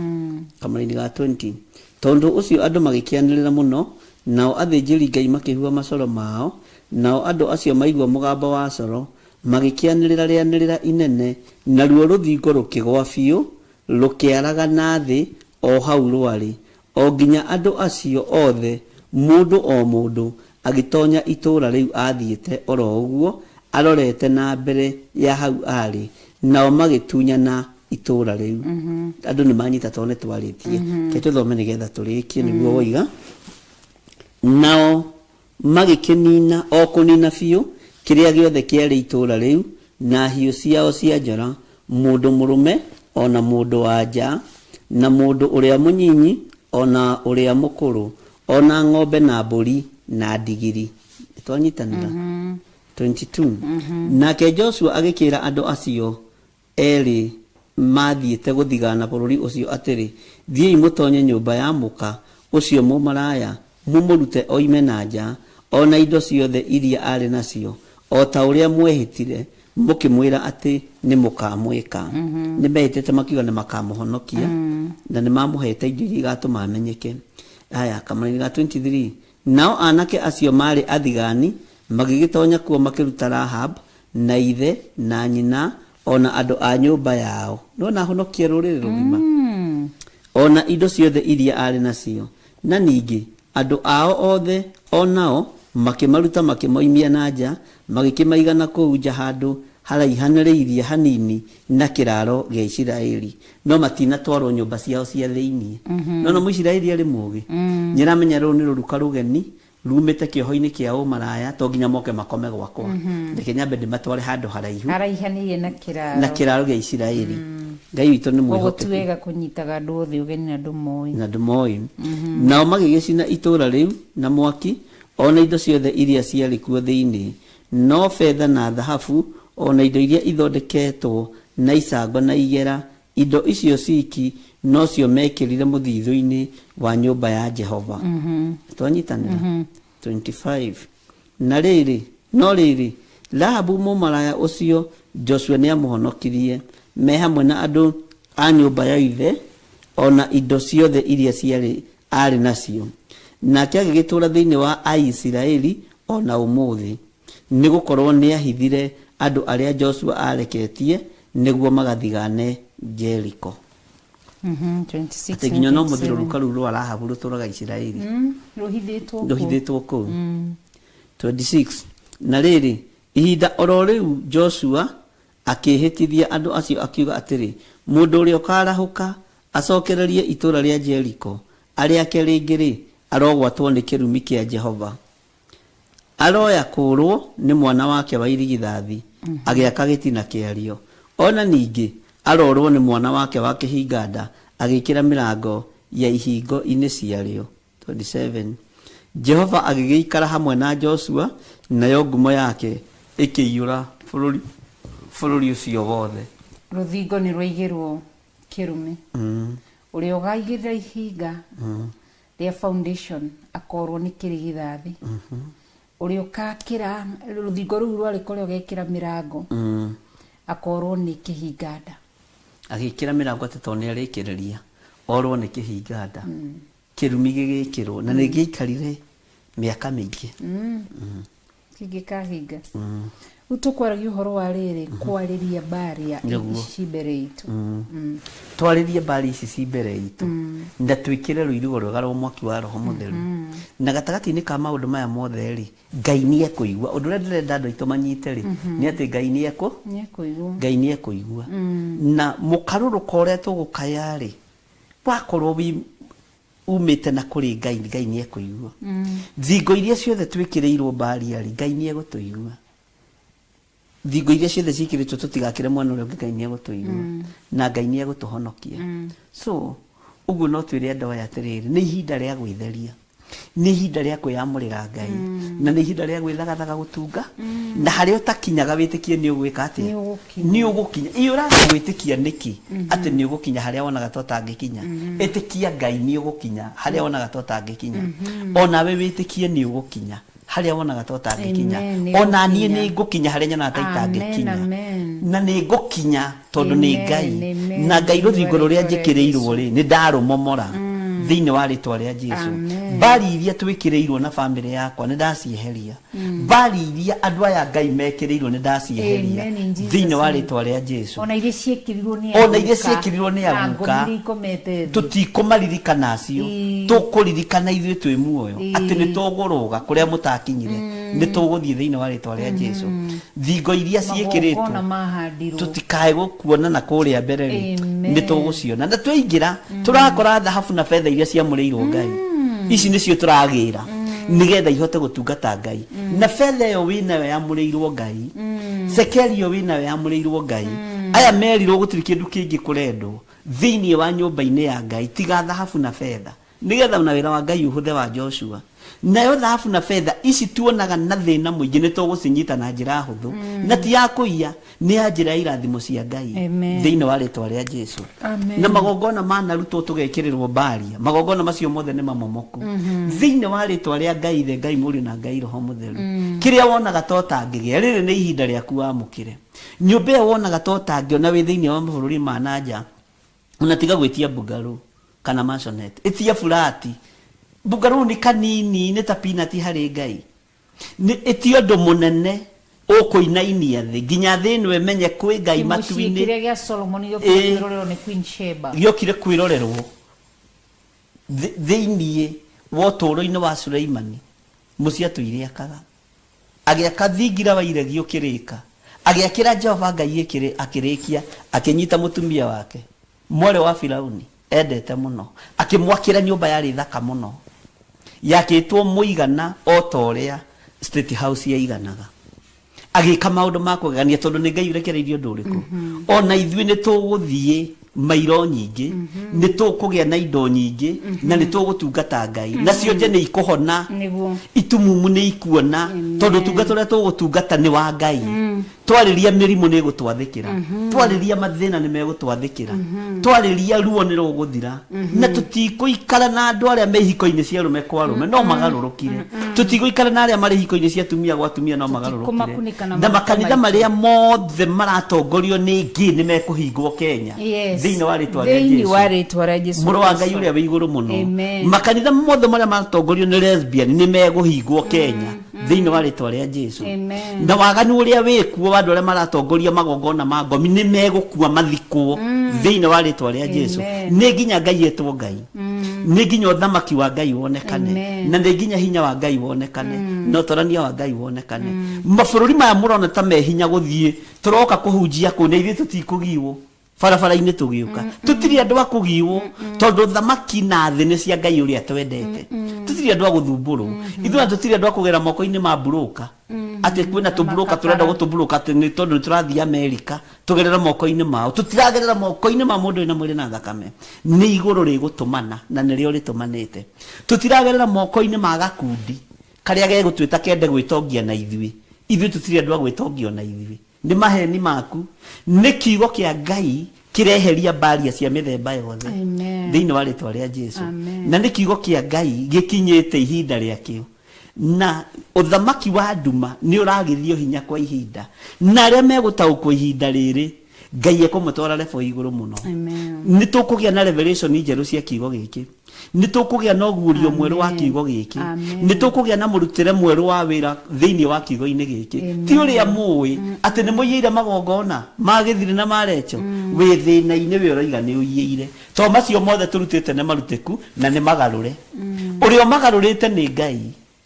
Kamũraini ga 20. Tondũ ũcio andũ magĩkĩanĩrĩra mũno, nao athĩnjĩri Ngai makĩhuha macoro mao, nao andũ acio maigua mũgambo wa coro magĩkĩanĩrĩra rĩanĩrĩra inene, naruo rũthingo rũkĩgwa biũ, rũkĩaragana thĩ o hau rwarĩ, o nginya andũ acio othe, mũndũ o mũndũ, agĩtonya itũũra rĩu athiĩte oro ũguo arorete na mbere ya hau arĩ, nao magĩtunyana itũũra rĩu. Andũ nĩ manyita tondũ nĩ twarĩtie. Reke tũthome nĩgetha tũrĩkie nĩguo woiga. Nao magĩkĩnina o kũnina biũ kĩrĩa gĩothe kĩarĩ itũũra rĩu na hiũ ciao cia njora, mũndũ mũrũme ona mũndũ wa nja, na mũndũ ũrĩa mũnyinyi ona ũrĩa mũkũrũ, ona ng'ombe na mbũri na ndigiri. Nĩtwanyitanĩra? 22. Nake Joshua agĩkĩra andũ acio erĩ mathiĩte gũthigana bũrũri ũcio atĩrĩ, "Thiĩi mũtonye nyũmba ya mũka ũcio mũmaraya, mũmũrute oime na nja, ona indo ciothe iria arĩ nacio, o ta ũrĩa mwehĩtire mũkĩmwĩra atĩ nĩ mũkamwĩka." Nĩ mehĩtĩte makiuga nĩ makamũhonokia, na nĩ mamũhete indo iria igatũma amenyeke. Haya, kamũraini ga 23. Nao anake acio marĩ athigani magĩgĩtonya kuo, makĩruta Rahab na ithe na nyina ona andũ a nyũmba yao. Nĩwona ahonokia rũrĩrĩ rũgima, ona indo ciothe iria arĩ nacio. Na ningĩ andũ ao othe o nao makĩmaruta, makĩmoimia na nja, magĩkĩmaiga na kũu nja handũ haraihanĩrĩirie hanini na kĩraro gĩa Isiraeli, no matinatwarwo nyũmba ciao cia thĩiniĩ. No no Mũisiraeli arĩ mũgĩ, nĩaramenya rũrũ nĩ rũruka rũgeni rumĩte kĩoho-inĩ kĩa ũmaraya, to nginya moke makome gwakwa, reke nyambe ndĩmatware handũ haraihu haraihanĩirie na kĩraro na kĩraro gĩa Isiraeli. Ngai witũ nĩ Koguo ti mwĩhokeku. Wega kũnyitaga andũ othe ũgeni na ndũmoĩ. Na ndũmoĩ. Nao magĩgĩcina itũũra rĩu na mwaki, ona indo ciothe iria ciarĩ kuo thĩinĩ, no betha na thahabu ona indo iria ithondeketwo na icango na igera. Indo icio ciki nocio mekĩrire mũthithũ-inĩ wa nyũmba ya Jehova. Twanyitanĩra? 25 Na rĩrĩ, no rĩrĩ, Rahabu mũmaraya ũcio Joshua nĩamũhonokirie, me hamwe na andũ a nyũmba ya ithe, o na indo ciothe iria ciarĩ aarĩ nacio. Nake agĩgĩtũũra thĩinĩ wa Aisiraeli o na ũmũthĩ, nĩ gũkorũo nĩaahithire andũ arĩa Joshua aareketie nĩguo magathigane Jeriko. 26 Atĩ nginya no 27. mũthirũrũka rũu rwa Rahabu rũtũũraga Isiraeli. Rũhithĩtwo kũu. Rũhithĩtwo kũu. 26 Na rĩrĩ, ihinda o ro rĩu Joshua akĩĩhĩtithia andũ acio akiuga atĩrĩ, Mũndũ ũrĩa ũkaarahũka acokererie itũũra rĩa Jeriko arĩake rĩngĩ-rĩ, arogwatwo nĩ kĩrumi kĩa Jehova. Aroya kũũrwo nĩ mwana wake wa irigithathi agĩaka gĩtina kĩarĩo. O na ningĩ aroorwo nĩ mwana wake wa kĩhinga-nda agĩĩkĩra mĩrango ya ihingo-inĩ ciarĩo. 27 Jehova agĩgĩikara hamwe na Joshua, nayo ngumo yake ĩkĩiyũra bũrũri bũrũri ũcio wothe. Rũthingo nĩ rwaigĩrwo kĩrumi. Ũrĩa ũgaigĩrĩra ihinga rĩa foundation akorwo nĩ kĩrigithathi. Ũrĩa ũkakĩra rũthingo rũu rwarĩka ũrĩa ũgekĩra mĩrango akorwo nĩ kĩhinga-nda. Agĩkĩra mĩrango atĩ tondũ nĩ arĩkĩrĩria orwo nĩ kĩhinga-nda. Kĩrumi gĩgĩkĩrwo na nĩ gĩaikarire mĩaka mĩingĩ. Kĩngĩkahinga. Rĩu tũkwaragia ũhoro wa rĩrĩ kwarĩria mbaria Nĩguo. ici mbere itũ. Twarĩrie mbari ici ci mbere itũ na twĩkĩre rũirigo rwega rwa mwaki wa Roho Mũtheru. Na gatagatĩ-inĩ ka maũndũ maya mothe rĩ, Ngai nĩ ekũigua. Ũndũ ũrĩa ndĩrenda andũ aitũ manyite rĩ, nĩ atĩ Ngai nĩ ekũ Nĩ ekũigua. Ngai nĩ ekũigua. Na mũkarũrũko ũrĩa tũgũkaya rĩ, wakorwo wĩ umĩte na kũrĩ Ngai, Ngai nĩ ekũigua. Thingo iria ciothe twĩkĩrĩirwo mbaria rĩ, Ngai nĩ egũtũigua. Thingo iria ciothe ciĩkĩrĩtwo tũtigakĩre mwena ũrĩa ũngĩ, Ngai nĩ egũtũigua. Na Ngai nĩ egũtũhonokia. So, ũguo no twĩre andũ aya atĩrĩrĩ, nĩ ihinda rĩa gwĩtheria. Nĩ ihinda rĩa kwĩyamũrĩra Ngai. Na nĩ ihinda rĩa gwĩthagathaga gũtunga. Na harĩa ũtakinyaga wĩtĩkie nĩ ũgwĩka atĩa? Nĩ ũgũkinya. Nĩ ũgũkinya. Ĩ ũraga gwĩtĩkia nĩkĩ atĩ nĩ ũgũkinya harĩa wonaga ta ũtangĩkinya? Ĩtĩkia Ngai nĩ ũgũkinya harĩa wonaga ta ũtangĩkinya. Onawe wĩtĩkie nĩ ũgũkinya harĩa wonaga ta ũtangĩkinya. Amen, nĩ Ona niĩ ngũkinya. nĩ ngũkinya harĩa nyonaga ta Amen, itangĩkinya. amen. Na nĩ ngũkinya tondũ nĩ Amen, Ngai. amen. Na Ngai rũthingo rũrĩa Rĩtwa rĩa njĩkĩrĩirwo Jesu. rĩ, nĩ ndarũmomora thĩinĩ wa rĩtwa rĩa Jesu. Amen. Mbari iria twĩkĩrĩirwo na bamĩrĩ yakwa nĩ ndacieheria. Mbari iria andũ aya Ngai mekĩrĩirwo nĩ ndacieheria Amen, in Jesus thĩinĩ wa name. rĩtwa rĩa Jesu. Ona iria ciĩkĩrirwo nĩ Ona iria aguka ciĩkĩrirwo nĩ na aguka, ngomi iria ikomete thĩ. Tũtikũmaririkana acio. Ĩĩ. Tũkũririkana ithuĩ twĩ muoyo atĩ Ĩĩ. nĩ tũgũrũga kũrĩa mũtakinyire. Nĩ tũgũthiĩ thĩinĩ wa rĩtwa rĩa Jesu. Thingo iria ciĩkĩrĩtwo Magongona mahandirwo. Tũtikae gũkuona na kũrĩa mbere rĩ, Amen. nĩ tũgũciona. Na twaingĩra tũrakora thahabu na betha iria ciamũrĩirwo Ngai. Ici nĩcio tũragĩra nĩgetha ihote gũtungata Ngai. Na betha ĩyo wĩnayo yamũrĩirwo Ngai, cekeri ĩyo wĩnayo yamũrĩirwo Ngai. Aya merirwo gũtirĩ kĩndũ kĩngĩ kũrendwo thĩinĩ wa nyũmba-inĩ ya Ngai tiga thahabu na betha. Nĩgetha ona wĩra wa Ngai ũhũthe wa Joshua. Nayo thahabu na betha ici tuonaga na thĩna mũingĩ nĩ tũgũcinyita na njĩra hũthũ. Na ti ya kũiya, nĩ ya njĩra ya irathimo cia Ngai Amen. thĩinĩ wa rĩtwa rĩa Jesu. Amen. Na magongona manarutwo tũgekĩrĩrwo mbaria, magongona macio mothe nĩ mamomoku. Thĩinĩ wa rĩtwa rĩa Ngai Ithe, Ngai Mũriũ na Ngai Roho Mũtheru. Kĩrĩa wonaga ta ũtangĩgĩa, rĩrĩ nĩ ihinda rĩaku wamũkĩre. Nyũmba ĩyo wonaga ta ũtangĩona wĩ thĩinĩ wa mabũrũri ma na nja, ona tiga gwĩtia bungalow kana maisonette, ĩtia burati. Bungalow nĩ kanini, nĩ ta peanut harĩ Ngai. Nĩ ĩtia ũndũ mũnene ũkũinainia thĩ, nginya thĩ ĩno ĩmenye kwĩ Ngai Kĩmũciĩ matu-inĩ. kĩrĩa gĩa Solomoni gĩokire Ĩĩ. kwĩrorerwo nĩ Queen Sheba. Gĩokire kwĩrorerwo thĩinĩ wa ũtũũro-inĩ wa Suleimani, mũciĩ atũire akaga. Agĩaka thingira wa iregi ũkĩrĩka. Agĩakĩra Jehova Ngai ĩkĩrĩ, akĩrĩkia, akĩnyita mũtumia wake, mwarĩ wa Firauni, endete mũno, akĩmwakĩra nyũmba yarĩ thaka mũno, yakĩtwo mũigana o ta ũrĩa State House yaiganaga. Agĩka maũndũ ma kũgegania tondũ nĩ Ngai ũrekereirie ũndũ ũrĩkũ. O na ithuĩ nĩ tũgũthiĩ. Mairo nyingĩ, nĩ tũkũgĩa na indo nyingĩ, na nĩ tũgũtungata Ngai, na cionje nĩ ikũhona. Itumumu nĩ ikuona, tondũ ũtungata ũrĩa tũgũtungata nĩ wa Ngai. Twarĩria mĩrimũ nĩ ĩgũtwathĩkĩra, twarĩria mathĩna nĩ megũtwathĩkĩra, twarĩria ruo nĩ rũgũthira, na tũtikũikara na andũ arĩa me ihiko-inĩ cia arũme kwa arũme no magarũrũkire, tũtigũikara na arĩa marĩ ihiko-inĩ cia atumia gwa atumia no magarũrũkire, Tũtikũmakunĩka na na maguta makanitha maitũ. Marĩa mothe maratongorio nĩ ngĩ nĩ mekũhingwo Kenya thĩinĩ wa rĩtwa rĩa Thĩinĩ Jesu. Wa rĩtwa rĩa Jesu Mũrũ wa Ngai Kristo. ũrĩa wĩ igũrũ mũno. Amen. Makanitha mothe marĩa maratongorio nĩ lesbian nĩ megũhingwo Kenya thĩinĩ wa rĩtwa rĩa Jesu. Amen. Na waganu ũrĩa wĩkuo wa andũ arĩa maratongoria magongona ma ngomi nĩ megũkua mathikwo thĩinĩ wa rĩtwa rĩa Jesu. Amen. Nĩ nginya Ngai etwo Ngai, nĩ nginya ũthamaki wa Ngai wonekane, Amen. na nĩ nginya hinya wa Ngai wonekane, na ũtorania wa Ngai wonekane. Mabũrũri maya mũrona ta me hinya gũthiĩ, tũroka kũhunjia kũu na ithuĩ tũtikũgiwo barabara-inĩ tũgĩũka. Tũtirĩ andũ a kũgiwo, tondũ thamaki na thĩ nĩ cia Ngai ũrĩa twendete. Tũtirĩ andũ a gũthumbũrwo ithuĩ, na tũtirĩ andũ a kũgera moko-inĩ ma mburũka, atĩ kwĩna tũmburũka tũrenda gũtũmburũka, atĩ nĩ tondũ nĩ tũrathiĩ Amerika tũgerere moko-inĩ mao. Tũtiragerera moko-inĩ ma mũndũ wĩna mwĩrĩ na thakame, nĩ igũrũ rĩgũtũmana na nĩrĩo rĩtũmanĩte. Tũtiragerera moko-inĩ ma gakundi karĩa gegũtwĩta kende gwĩtongia na ithuĩ. Ithuĩ tũtirĩ andũ a gwĩtongio na ithuĩ, nĩ maheni maku. Nĩ kiugo kĩa Ngai kĩreheria mbaria cia mĩthemba yothe Amen. thĩinĩ wa rĩtwa rĩa Jesu. Amen. Na nĩ kiugo kĩa Ngai gĩkinyĩte ihinda rĩakĩo, na ũthamaki wa nduma nĩ ũragithio hinya kwa ihinda, na arĩa megũtaũkwo ihinda rĩrĩ, Ngai ekũmũtwara level igũrũ mũno. Amen. Nĩ tũkũgĩa na revelation njerũ cia kiugo gĩkĩ, nĩ tũkũgĩa na ũguũrio mwerũ wa kiugo gĩkĩ. Amen. Nĩ tũkũgĩa na mũrutĩre mwerũ wa wĩra thĩinĩ wa kiugo-inĩ gĩkĩ. Ti ũrĩa mũĩ atĩ nĩ mũiyĩire magongona ma gĩthirĩ na marecho wĩ thĩna-inĩ, wĩ ũroiga nĩ ũiyĩire, to macio mothe tũrutĩte nĩ marutĩku na nĩ magarũre. Ũrĩa ũmagarũrĩte nĩ Ngai,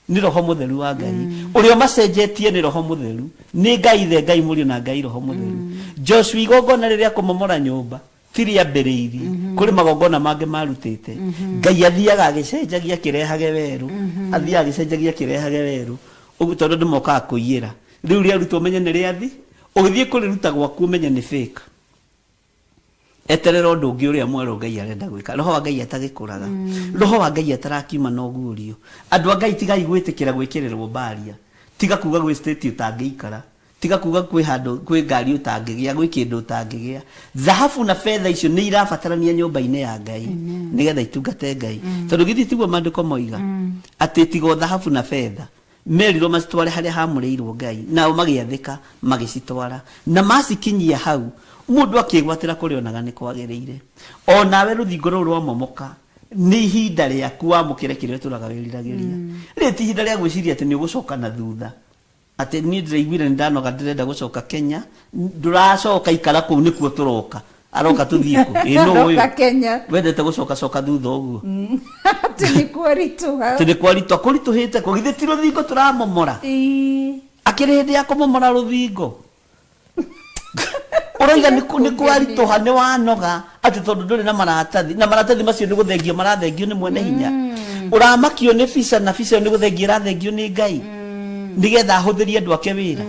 nĩ Roho Mũtheru wa Ngai. Ũrĩa ũmacenjetie nĩ Roho Mũtheru, nĩ Ngai Ithe, Ngai Mũriũ na Ngai Roho Mũtheru. Joshua, igongona rĩrĩa kũmomora nyũmba ti rĩambĩrĩirie, kũrĩ magongona mangĩ marutĩte. Ngai athiaga agĩcenjagia akĩrehage werũ, athiaga agĩcenjagia akĩrehage werũ ũguo, tondũ andũ mokaga kũiyĩra. Rĩu rĩarutwo ũmenye nĩ rĩathi, ũgĩthiĩ kũrĩruta gwaku ũmenye nĩ fake. Eterera ũndũ ũngĩ ũrĩa mwerũ Ngai arenda gwĩka. Roho wa Ngai atagĩkũraga, Roho wa Ngai atarakiuma na ũguũrio. Andũ a Ngai, tigai gwĩtĩkĩra gwĩkĩrĩrwo mbaria. Tiga kuga gwĩ state ũtangĩikara, tiga kuga kwĩ handũ kwĩ ngari ũtangĩgĩa, gwĩ kĩndũ ũtangĩgĩa. Thahabu na betha icio nĩ irabatarania nyũmba-inĩ ya Ngai nĩgetha itungate Ngai, tondũ githĩ tiguo maandĩko moiga atĩ tiga o thahabu na betha merirwo macitware harĩa hamũrĩirwo Ngai, nao magĩathĩka magĩcitwara, na macikinyia hau mũndũ akĩgwatĩra kũrĩa onaga nĩ kwagĩrĩire. O nawe rũthingo rũu rwamomoka, nĩ ihinda rĩaku wamũkĩre kĩrĩa ũtũraga wĩriragĩria. Rĩrĩ ti ihinda rĩa gwĩciria atĩ nĩ ũgũcoka na thutha, atĩ niĩ ndĩraiguire nĩ ndanoga, ndĩrenda gũcoka Kenya. Ndũracoka, ikara kũu, nĩkuo tũroka. Aroka tũthiĩ kũ? Ĩ nũ ũyũ Aroka Kenya. Wendete gũcoka coka thutha ũguo? Atĩ nĩ kwaritũha. Atĩ nĩ kwaritũha. Kũritũhĩte kũ? Githĩ ti rũthingo tũramomora? Ĩĩ. Akĩrĩ hĩndĩ ya kũmomora rũthingo ũroiga nĩ kwaritũha, nĩ wanoga, atĩ tondũ ndũrĩ na maratathi, na maratathi macio nĩ gũthengio marathengio nĩ mwene hinya. Ũramakio nĩ visa, na visa ĩyo nĩ gũthengio ĩrathengio nĩ Ngai nĩgetha ahũthĩrie andũ ake wĩra.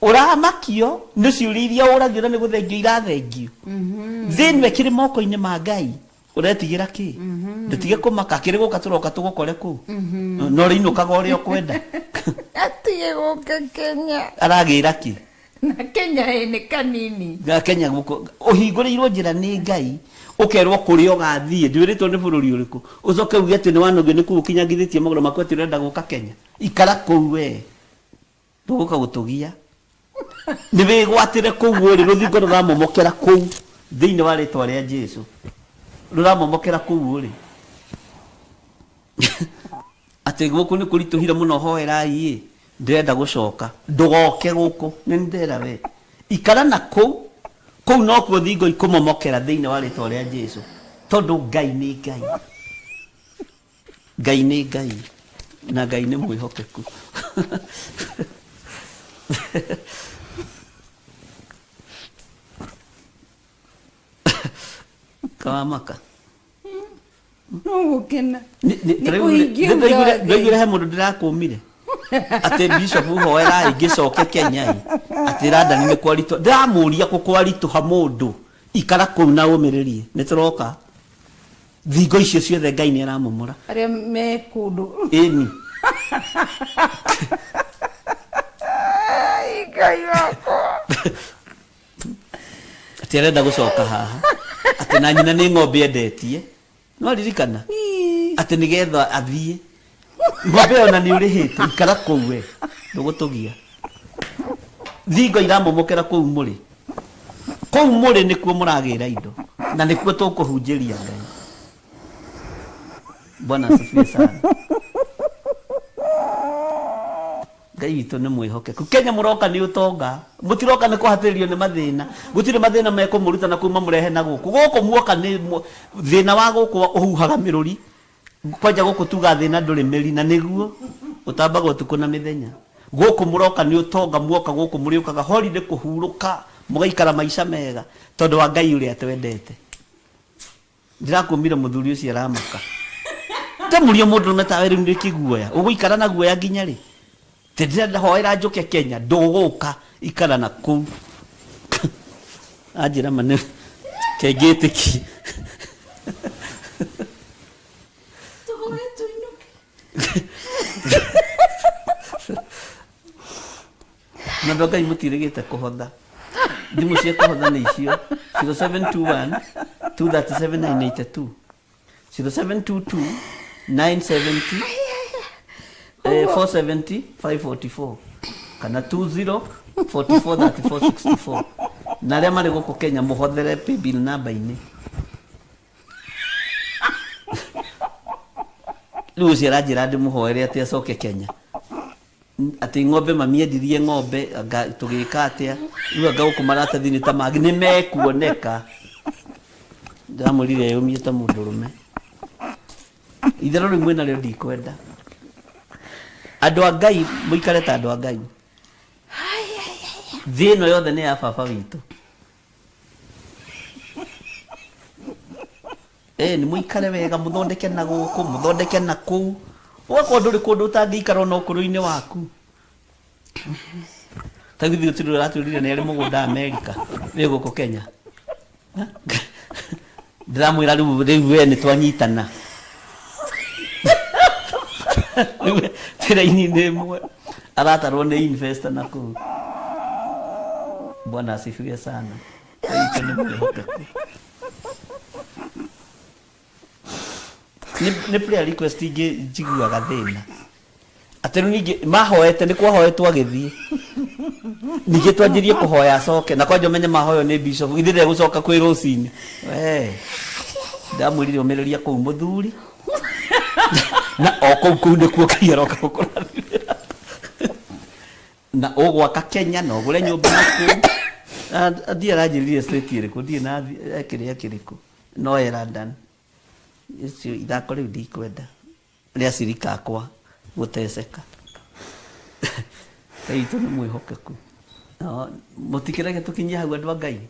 Ũramakio nĩ ciũria iria ũragio na nĩ gũthengio irathengio. Thĩ ĩno ĩkĩrĩ moko-inĩ ma Ngai, ũretigĩra kĩ? Ndũtige kũmaka, akĩrĩ gũka tũroka tũgũkore kũu, na ũrĩinũkaga ũrĩa ũkwenda. Atige gũka Kenya. Aragĩra kĩ? Na Kenya ĩ nĩ kanini. Na Kenya gũkũ ũhingũrĩirwo njĩra nĩ Ngai, ũkerwo kũrĩa ũgathiĩ, ndwĩrĩtwo nĩ bũrũri ũrĩkũ. Ũcoke uge atĩ nĩ wanogio nĩ kũu ũkinyangithĩtie magũrũ maku atĩ ũrenda gũka Kenya. Ikara kũu we, ndũgũka gũtũgia, nĩ wĩgwatĩre kũu ũrĩ. Rũthingo rũramomokera kũu thĩinĩ wa rĩtwa rĩa Jesu, rũramomokera kũu ũrĩ. Atĩ gũkũ nĩ kũritũhire mũno, hoerai ĩ, ndĩrenda gũcoka. Ndũgoke gũkũ, nĩ ndera we, ikara na kũu. Kũu nokuo thingo ikũmomokera thĩinĩ wa rĩtwa rĩa Jesu, tondũ Ngai nĩ Ngai, Ngai nĩ Ngai, na Ngai nĩ mwĩhokeku. Kawamaka. No gũkena. Nĩ kũhingia uga wa Ngai. Ndaiguire he mũndũ ndĩrakũmire atĩ bishop hoerai ngĩcoke Kenya ĩ, atĩ London nĩ kwaritũ. Ndĩramũria, kũ kwaritũha mũndũ? Ikara kũu na ũmĩrĩrie, nĩ tũroka. Thingo icio ciothe Ngai nĩ aramomora. Arĩa me kũndũ. Ĩni. Ai, Ngai wakwa. Atĩ arenda gũcoka haha. Atĩ na nyina nĩ ng'ombe endetie. No ririkana atĩ nĩgetha athiĩ. Ng'ombe ĩyo na nĩ ũrĩhĩte, ikara kũu we. Ndũgũtũgia. Thingo iramomokera kũu mũrĩ. Kũu mũrĩ nĩkuo mũragĩra indo. Na nĩkuo tũkũhunjĩria Ngai. Bwana asifiwe sana. Ngai witũ nĩ mwĩhokeku. Kenya mũroka nĩ ũtonga. Mũtiroka nĩ kũhatĩrĩrio nĩ mathĩna. Gũtirĩ mathĩna mekũmũruta na kuma mũrehe na gũkũ. Gũkũ muoka nĩ thĩna wa gũkũ ũhuhaga mĩrũri. Kwanja gũkũ tuga thĩna ndũrĩ mĩri na nĩguo ũtambaga ũtukũ na mĩthenya. Gũkũ mũroka nĩ ũtonga muoka gũkũ mũrĩũkaga holiday kũhurũka mũgaikara maica mega tondũ wa Ngai ũrĩa twendete. Ndĩrakũmire mũthuri ũcio aramaka. Ndamũria mũndũrũme tawe rĩu nĩ kĩguoya. Ũgũikara na guoya nginya rĩ? Tĩ ndĩrenda hoera njũke Kenya, ndũgũka ikara na kũu. Anjĩra ma nĩ kengĩtĩkie. Tũhoe tũinũke. Na andũ a Ngai mũtirĩgĩte kũhotha. Thimũ cia kũhotha nĩ icio 0721 237 982 0722 970 470 544 kana 20 44 34 64 na arĩa marĩ gũkũ Kenya mũhothere paybill namba-inĩ. Rĩu ũcio aranjĩra ndĩmũhoere atĩ acoke Kenya. Atĩ ng'ombe mamiendirie ng'ombe anga tũgĩka atĩa rĩu anga gũkũ maratathi nĩ ta mangĩ nĩ mekuoneka. Ndĩramwĩrire eyũmie ta mũndũrũme. Itherũ rĩu mwĩnarĩo ndikwenda. Andũ a Ngai mũikare ta andũ a Ngai. Thĩ ĩno yothe nĩ ya baba witũ. Ĩni mũikare wega mũthondeke na gũkũ mũthondeke na kũu. Ũgakorwo ndũrĩ kũndũ ũtangĩikara ona ũkũrũ-inĩ waku. Ta githĩ gũtirĩ ũratwĩrire nĩ arĩ mũgũnda Amerika wĩ gũkũ Kenya. Ndĩramwĩra rĩu rĩu we nĩ twanyitana. Rĩu twĩ raini-inĩ ĩmwe aratarwo nĩ investor na kũu. Bwana asifiwe sana. Ngai witũ nĩ mwĩhokeku. Nĩ prayer request ingĩ njiguaga thĩna. Atĩ rĩu ningĩ mahoete nĩ kwahoetwo agĩthiĩ. Ningĩ twanjirie kũhoya acoke na kwanja ũmenye mahoywo nĩ bishop githĩ ndegũcoka kwĩ rũcinĩ. We ndamwĩrire ũmĩrĩria kũu mũthuri na o kũu kũu nĩkuo Ngai aroka gũkũrathimĩra. Na ũgwaka Kenya na ũgũre nyũmba na kũu. Ndiĩ aranjĩrire state ĩrĩkũ ndiĩ na kĩrĩa kĩrĩkũ no e London. Icio ithako rĩu ndikwenda rĩa cirika akwa gũteceka. Ngai witũ nĩ mwĩhokeku. Mũtikĩreke tũkinyie hau andũ a Ngai.